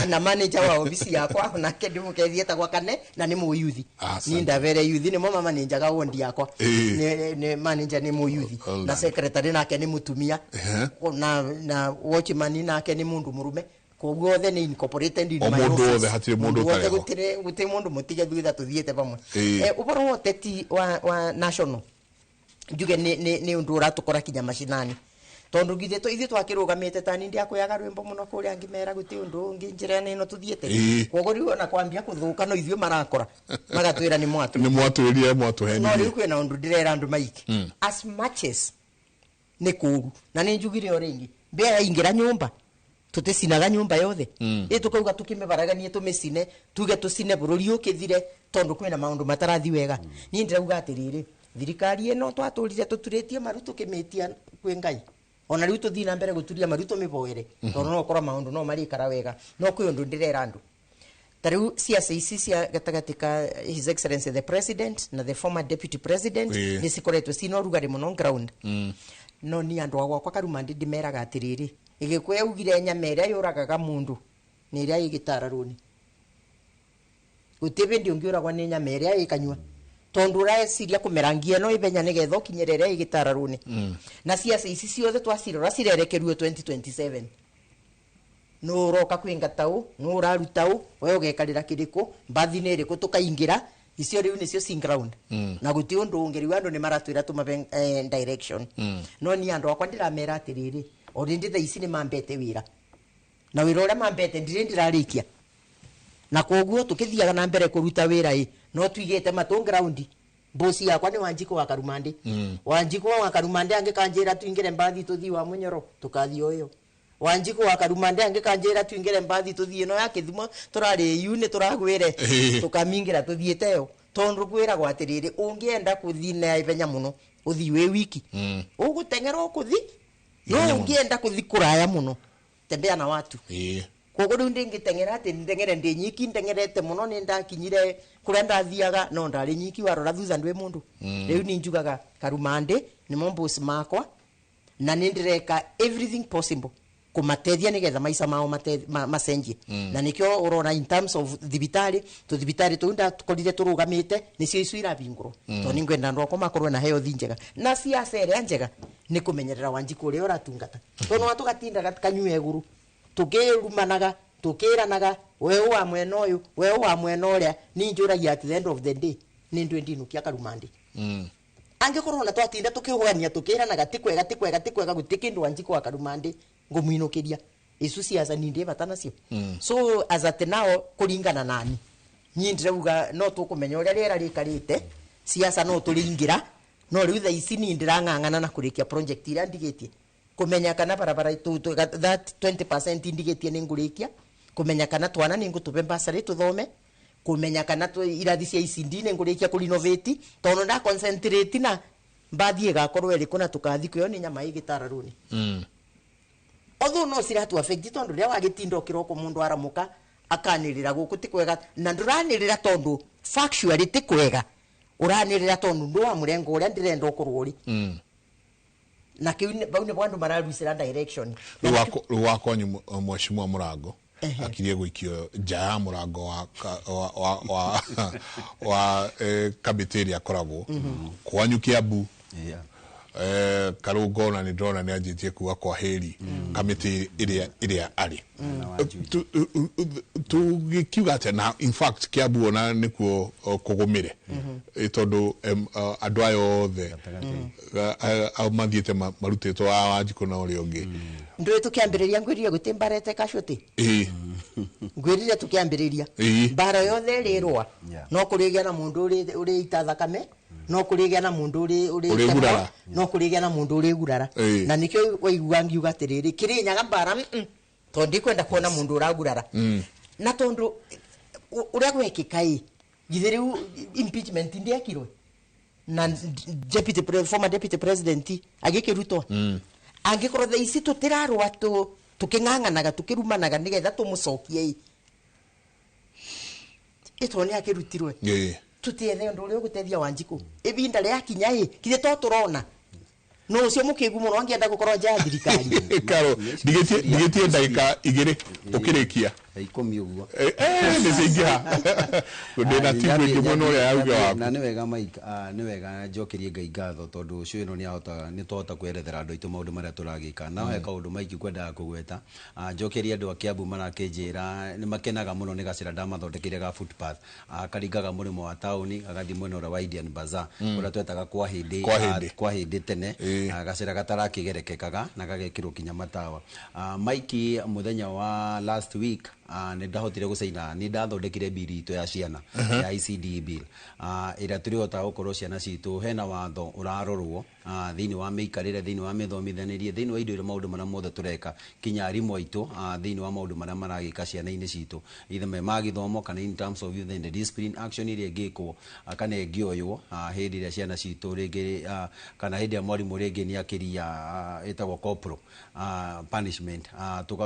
Na manager wa obici yakwa onake ndĩmũkeithie, etagwo Kane na nĩ mũyuthi. Asante. Ni ndavere yuthi nĩmo mamanenjaga wondi yakwa. Nĩ manager nĩ mũyuthi Well na done. secretary nake nĩ mũtumia na watchman nake nĩ mũndũ mũrũme, koguo othe nĩ incorporated in O my mũndũ office. wothe, hatirĩ mũndũ Mũndũ wothe, ũtarĩ ho. gũtirĩ mũndũ mũtige thutha, tũthiĩte vamwe. Ũhoro wa ũteti wa national, njuge nĩ ũndũ ũratũkora kinya macinani, tondũ githĩ ithuĩ twakĩrũgamĩte tani ndiakũyaga rwĩmbo mũno kũrĩa ngĩmera gũtirĩ ũndũ ũngĩ njĩra ĩno tũthiĩte. Koguo rĩu ona kwambia kũthũka no ithuĩ marakora magatwĩra nĩ mwatũ Nĩ mwatwĩrire, no rĩu mwatũhenirie. Kwĩna ũndũ ndĩrera andũ maike, as much as nĩ kũũru, na nĩ njugire o rĩngĩ, mbĩa yaingĩra nyũmba tũtĩcinaga nyũmba yothe. Ĩ tũkauga tũkĩmĩbaraganie tũmĩcine, tuge tũcine bũrũri ũkĩthire tondũ kwĩna maũndũ matarathi wega. Niĩ ndĩrauga atĩrĩrĩ, thirikari ĩno twatũrire tũturĩtie maru tũkĩmĩtia kwĩ Ngai, ona rĩu tũthiĩ na mbere gũturia maru tũmĩboere, tondũ no ũkorwo maũndũ no marĩkara wega. No kwĩ ũndũ ndĩrera andũ. Ta rĩu ciaca ici cia gatagatĩ ka His Excellency the President na the former Deputy President nĩ cikoretwo cina ũrugarĩ mũno ground. No ni andũ a gwakwa Karumandi ndĩmeraga atĩrĩrĩ, Gĩkũyũ augire nyama ĩrĩa yũragaga mũndũ nĩ ĩrĩa ĩ gĩtararũni. Gũtirĩ hĩndĩ ũngĩũragwo nĩ nyama ĩrĩa ĩ kanyua, tondu ũreciria kũmerangia no ithenya nĩgetha ũkinyĩre ĩrĩa ĩ gĩtararũni. Na ciaca ici ciothe twacirora cirerekerio 2027. Nũ ũroka kwĩngata ũ, nũ ũraruta ũ, we ũgekarĩra kĩrĩkũ, mbathi nĩ ĩrĩkũ tũkaingĩra. Icio rĩu nĩcio ci ground. Na gũtirĩ ũndũ ũngĩ. Rĩu andũ nĩ maratwĩra tũmabe direction. No niĩ andũ akwa ndĩramera atĩrĩrĩ, already thaa ici nĩ mambete wĩra, na wĩra ũrĩa mambete ndirĩ ndĩrarĩkia, na koguo tukithiaga na mbere kuruta wĩra ĩ no tuigĩte matũ ground. Mbosi yakwa nĩ Wanjikũ wa Karumandi. Wanjikũ wa Karumandi angĩkanjĩra tuingĩre mbathi tũthiĩ wa Mũnyoro, tũkathiĩ o ĩyo. Wanjikũ wa Karumandi angĩkanjĩra tuingĩre mbathi tũthiĩ ĩno ya Kĩthumo tũrarĩ yu nĩ tũragwĩre, tũkamingĩra tũthiĩte ĩyo, tondũ kwĩragwo atĩrĩrĩ, ũngĩenda kũthiĩ na ihenya mũno ũthiĩ wĩ wiki, ũgũteng'era ũkũthi no ũngĩenda kũthi kũraya mũno, tembea na watu. Koguo rĩu ndĩngĩteng'era atĩ ndeng'ere ndĩ nyiki. Ndeng'erete mũno, nĩ ndakinyire kũrĩa ndathiaga, no ndarĩ nyiki. Warora thutha ndwĩ mũndũ. Rĩu nĩ njugaga Karumandi nĩmo boss makwa, na nĩ ndĩreka everything possible kũmatethia nĩgetha maica mao macenjie. Na nĩkĩo ũrona in terms of thibitarĩ, tũthibitarĩ tũu ndakorire tũrũgamĩte nĩcio icio irabingũrwo, tondũ nĩngwenda andũ akwa makorwo na health njega. Na ciaca ĩrĩa njega nĩ kũmenyerera Wanjikũ ũrĩa ũratungata, tondũ wa tũgatindaga kanyua igũrũ tukirumanaga tukiranaga, we wa mwena ũyũ, we wa mwena ũrĩa. Ni njũragia, at the end of the day nĩ ndwĩ ndinukia Karumandi? Angĩkorwo na twatinda tukĩhũgania tukĩranaga ti kwega, ti kwega, ti kwega, gũtirĩ kĩndũ Wanjikũ wa Karumandi ngũmwinũkĩria. Icu ciaca ni ndĩ bata nacio. So as at now, kũringana nani, niĩ ndĩrauga no tũkũmenya ũrĩa rĩera rĩkarĩte, ciaca no tũrĩingĩra. No rĩu thaa ici niĩ ndĩrang'ang'ana na kũrĩkia project iria ndigĩtie, kũmenya kana barabara that 20% ndigĩtie nĩ ngũrĩkia, kũmenya kana twana nĩ ngũtũbe bursary tũthome, kũmenya kana irathi cia ICD nĩ ngũrĩkia kũrenovate, tondũ nda concentrate na mbathi ĩgakorwo ĩrĩkũ na tũkathi kwĩyo nĩ nyama ĩ gĩtararũni. Although no ciratu affect, tondu rĩrĩa wagĩtinda ũkĩroko mũndũ aramuka akanĩrĩra gũkũ ti kwega, na ndũranĩrĩra tondu factually ti kwega, ũranĩrĩra tondu ndũ wa mũrengo ũrĩa ndĩrenda ũkorwo ũrĩ. Na kĩu bau nĩbo andũ mararucĩra direction. Rĩu wakwanyu mheshimiwa mũrango akirie gũikio nja ya mũrango wa wa wa wa, wa kamĩtĩ ĩrĩa akoragwo kwanyu Kiambu. Karũngo ona nĩ ndĩrona nĩ anjĩtie kuga kwa heri kamĩtĩ ĩrĩa arĩ. Tũgĩkiuga atĩa? Na in fact Kiambu ona nĩkuo kũgũmĩre. Tondũ andũ aya othe mathiĩte marutĩtwo wa Wanjikũ na ũrĩa ũngĩ. Ndũĩ tũkĩambĩrĩria ngwĩrire gũtĩ mbarete casualty. Ngwĩrire tũkĩambĩrĩria mbara yothe ĩrĩrũa no kũrĩgĩa na mũndũ ũrĩ ita thakame, no kũrĩgĩa na mũndũ ũrĩ Ũrĩ gurara. No kũrĩgĩa na mũndũ ũrĩ gurara. Na nĩkĩo waigua ngiuga atĩrĩrĩ, Kĩrĩnyaga mbara tondũ ndikwenda kuona mũndũ ũragurara. Na tondũ ũrĩa gwekĩka ĩ, githĩ rĩu impeachment ndĩekirwe na former deputy president agĩkĩrutwo? Angĩkorwo thaa ici tũtĩrarũa tũkĩng'ang'anaga tũkĩrumanaga nĩgetha tũmũcokie ĩ, ĩtwo nĩ akĩrutirwe, tũtiethe ũndũ ũrĩa ũgũteithia Wanjikũ ibinda rĩakinya ĩ, githĩ to tũrona no ũcio mũkĩgu mũno angĩenda gũkorwo nja ya thirikari. Karo ndigĩtie ndagĩka 2 ũkĩrĩkia. 10 ũguo. Nĩ ciaingĩha, ndĩna timu ĩngĩ mwena ũrĩa ya uge waku. Na nĩ wega Mike, nĩ wega njokerie Ngai ngatho tondũ show ĩno nĩ yahota nĩ twahota kwerethera andũ aitũ maũndũ marĩa tũragĩka. Na he kaũndũ Mike kwendaga kũgweta. Njokerie andũ a Kiambu marakĩnjĩra nĩ makenaga mũno nĩ gacĩra ndamathondekeire ga footpath. Karingaga mũrĩmo wa taũni gagathiĩ mwena ũrĩa wa Indian Bazaar, kũrĩa twetaga kwa hĩndĩ. Kwa hĩndĩ. Kwa hĩndĩ tene. Gacĩra gatarakĩgerekekaga na gagekĩrwo kinya matawa. Mike, mũthenya wa last week nĩ ndahotire gũcaina, nĩ ndathondekire bill itũ ya ciana ya ICD bill, ĩrĩa tũrĩhotaga gũkorwo ciana citũ hena watho ũrarorwo thĩinĩ wa mĩikarĩre, thĩinĩ wa mĩthomithanĩrie, thĩinĩ wa indo iria maũndũ marĩa mothe tũreka, kinya arimũ aitũ, thĩinĩ wa maũndũ marĩa maragĩka ciana-inĩ citũ, either me ma gĩthomo kana in terms of even the discipline action ĩrĩa ĩngĩkwo kana ĩngĩoywo hĩndĩ ĩrĩa ciana citũ rĩngĩ kana hĩndĩ ĩrĩa mwarimũ rĩngĩ nĩ akĩria, ĩtagwo corporal punishment,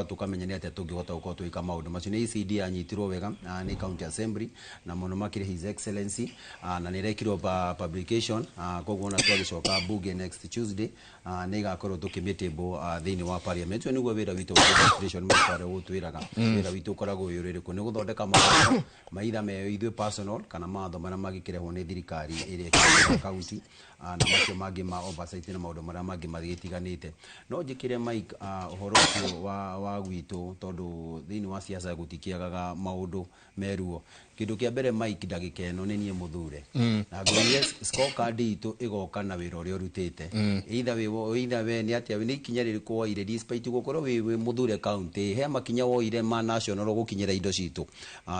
tukamenya nĩ atĩa tũngĩhota gũkorwo tũgĩka maũndũ. maũndũ macio. Nĩ ECD yanyitirwo wega nĩ county assembly na mũno makĩria His Excellency, na nĩ ĩrekirwo publication, koguo ona twagĩcoka bunge next Tuesday, nĩ igakorwo tũkĩmĩtable thĩinĩ wa parliament. Ũcio nĩguo wĩra witũ wa legislation. Mike ũgũtwĩraga wĩra witũ ũkoragwo wĩ ũrĩrĩkũ? Nĩ gũthondeka mawatho maitha me ithuĩ personal kana mawatho marĩa magĩkĩrehwo nĩ thirikari ĩrĩa ĩkĩrĩ county, na macio mangĩ ma oversight na maũndũ marĩa mangĩ magĩtiganĩte. No njĩkĩre, Mike, ũhoro ũcio wa gwitũ, tondũ thĩinĩ wa siasa gũtikĩagaga maũndũ meruo. Kĩndũ kĩa mbere, Mike, ndagĩka ĩno nĩ niĩ mũthure na ngwĩrire scorecard itũ ĩgoka na wĩra ũrĩa ũrutĩte, either wĩ either we nĩ atĩa, nĩ ikinya rĩrĩkũ woire despite gũkorwo wĩ mũthure county, he makinya woire ma national gũkinyĩra indo citũ.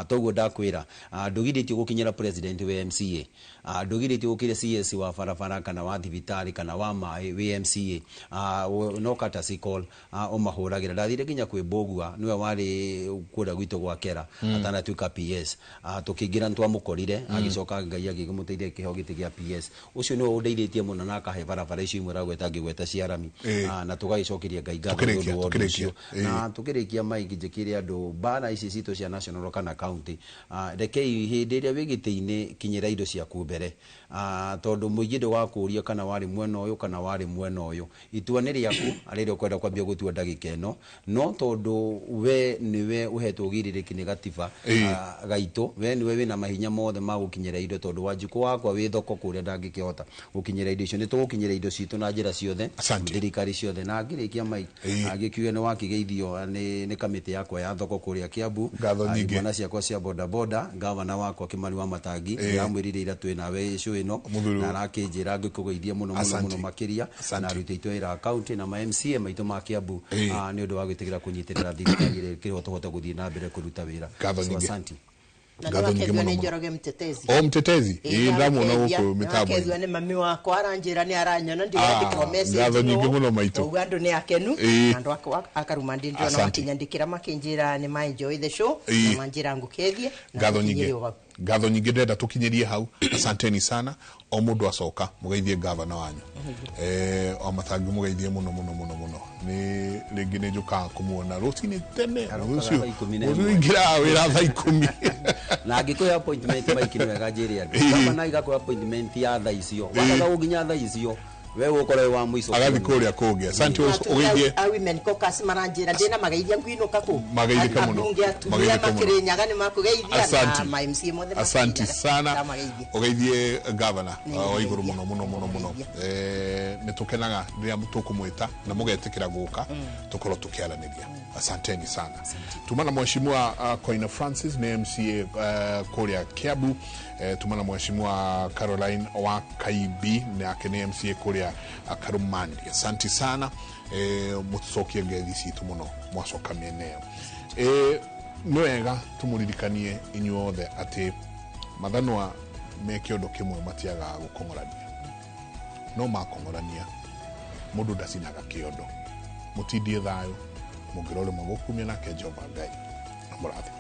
Toguo ndakwĩra, ndũgirĩtio gũkinyĩra president wĩ MCA, ndũgirĩtio gũkinyĩra CS wa barabara kana wa thibitarĩ kana wa maĩ wĩ MCA, no courtesy call ũmahũragĩra. Ndathire nginya kwĩ Mbũgua, nĩwe warĩ kũrĩa gwitũ gwa Kera atanatuĩka PS, tũkĩingĩra nĩtwamũkorire, agĩcoka Ngai agĩkĩmũteithia kĩheo gĩtĩ gĩa PS. Ũcio nĩwe ũndeithĩtie mũno na akahe barabara icio imwe ragweta ngĩgweta cia rami. Na tũgagĩcokeria Ngai ngatho nĩ Tũkĩrĩkia, ũndũ wa ũndũ tũkĩrĩkia. ũcio. Na tũkĩrĩkia, Mike, njĩkĩre andũ mbara ici citũ cia national kana county, rekei hĩndĩ ĩrĩa wĩ gĩtĩ-inĩ kinyĩra indo ciaku mbere, tondũ mũingĩ ndũgakũria kana warĩ mwena ũyũ kana warĩ mwena ũyũ. Itua nĩ rĩaku rĩrĩa ũkwenda kwambia gũtua ndagĩka ĩno, no tondũ we nĩwe ũhetwo ũgirĩrĩki nĩ gatiba gaitũ, we nĩwe wĩna mahinya mothe ma gũkinyĩra indo, tondũ Wanjikũ wakwa wĩ thoko kũrĩa ndangĩkĩhota gũkinyĩra indo icio. Nĩ tũgũkinyĩra indo citũ na njĩra ciothe, Asante. thirikari ciothe. Na ngĩrĩkia, Mike, angĩkiuge nĩ wakĩgeithio nĩ kamĩtĩ yakwa ya thoko kũrĩa Kiambu. Ngatho nyingĩ. Imwana ciakwa cia bodaboda, gavana wakwa Kimani wa Matangi, ndĩramwĩrire ira twĩ nawe issue ĩno Mũthuri. na arakĩnjĩra ngĩkũgeithie mũno mũno Asante. mũno makĩria, Asante. na aruti aitũ wĩra a county na ma MCA maitũ ma Kiambu, nĩ ũndũ wa gwĩtĩkĩra kũnyitĩrĩra thirikari ĩrĩa ĩkĩrĩho tũhote gũthiĩ na mbere kũruta wĩra. Ngatho So, nyingĩ. asante. Na Ngatho nyingĩ nĩwakethio mũno nĩ mũno. Njoroge Mtetezi. O Mtetezi, ĩĩ, ndamuona gũkũ mĩtambo-inĩ. Nĩwakethio nĩ mami wakwa, aranjĩra nĩ aranyona, ndiandĩkĩrwo message. Ngatho nyingĩ no. mũno, maitũ. Ũguo andũ nĩ akenu na andũ akwa akarumandi ndĩrona Asante. makĩnyandĩkĩra makĩnjĩra nĩ ma enjoy the show na manjĩra ngũkethie na Ngatho ngũkinyĩrie nyingĩ. o hau. Ngatho nyingĩ, ndĩrenda tũkinyĩrie hau. Asanteni sana. O mũndũ acoka mũgeithie gavana wanyu, o Matangi, mũgeithie mũno mũno mũno mũno. Nĩ rĩngĩ nĩ njũkaga kũmuona rũcinĩ tene. Arokaga rũciũ thaa 11. Rũciũ ingĩraga wĩra thaa 10. Na angĩkũhe appointment, Mike, nĩ wega njĩre andũ, gavana igakũhe appointment ya thaa icio, wagaga gũkinya thaa icio we ũkorwo wĩ wa mũico. Agathiĩ kũrĩa kũngĩ. Asante. Ũgeithie. A women caucus maranjĩra ndĩna mageithia ngwinũka kũ. Mageithĩke mũno. Ambunge atumia Mageithĩke mũno. makĩrĩnyaga nĩ makũgeithia na Asante. ma MCA mothe Asante makĩrĩnyaga. sana. Ndamageithia. Ũgeithie gavana wa igũrũ Nĩngũgeithia. mũno mũno mũno mũno. Nĩngũgeithia. Nĩ tũkenaga rĩrĩa tũkũmwĩta na mũgetĩkĩra gũka tũkorwo tũkĩaranĩria. Asanteni sana. Tuma na mheshimiwa Koina Francis, nĩ MCA kũrĩa Kiambu. Tuma na mheshimiwa Caroline wa Kaibi, nake nĩ MCA kũrĩa Karumandi. Asante sana. Mũtũcokie ngethi citũ mũno mwacoka mĩena ĩyo. Nĩ wega tũmũririkanie inyuothe atĩ mathanwa me kĩondo kĩmwe matiagaga gũkong'orania, no makong'orania mũndũ ndacinaga kĩondo. Mũtindie thayũ, mũngĩrora ũrĩmwe gũkumia nake Jehova Ngai na mũrathime.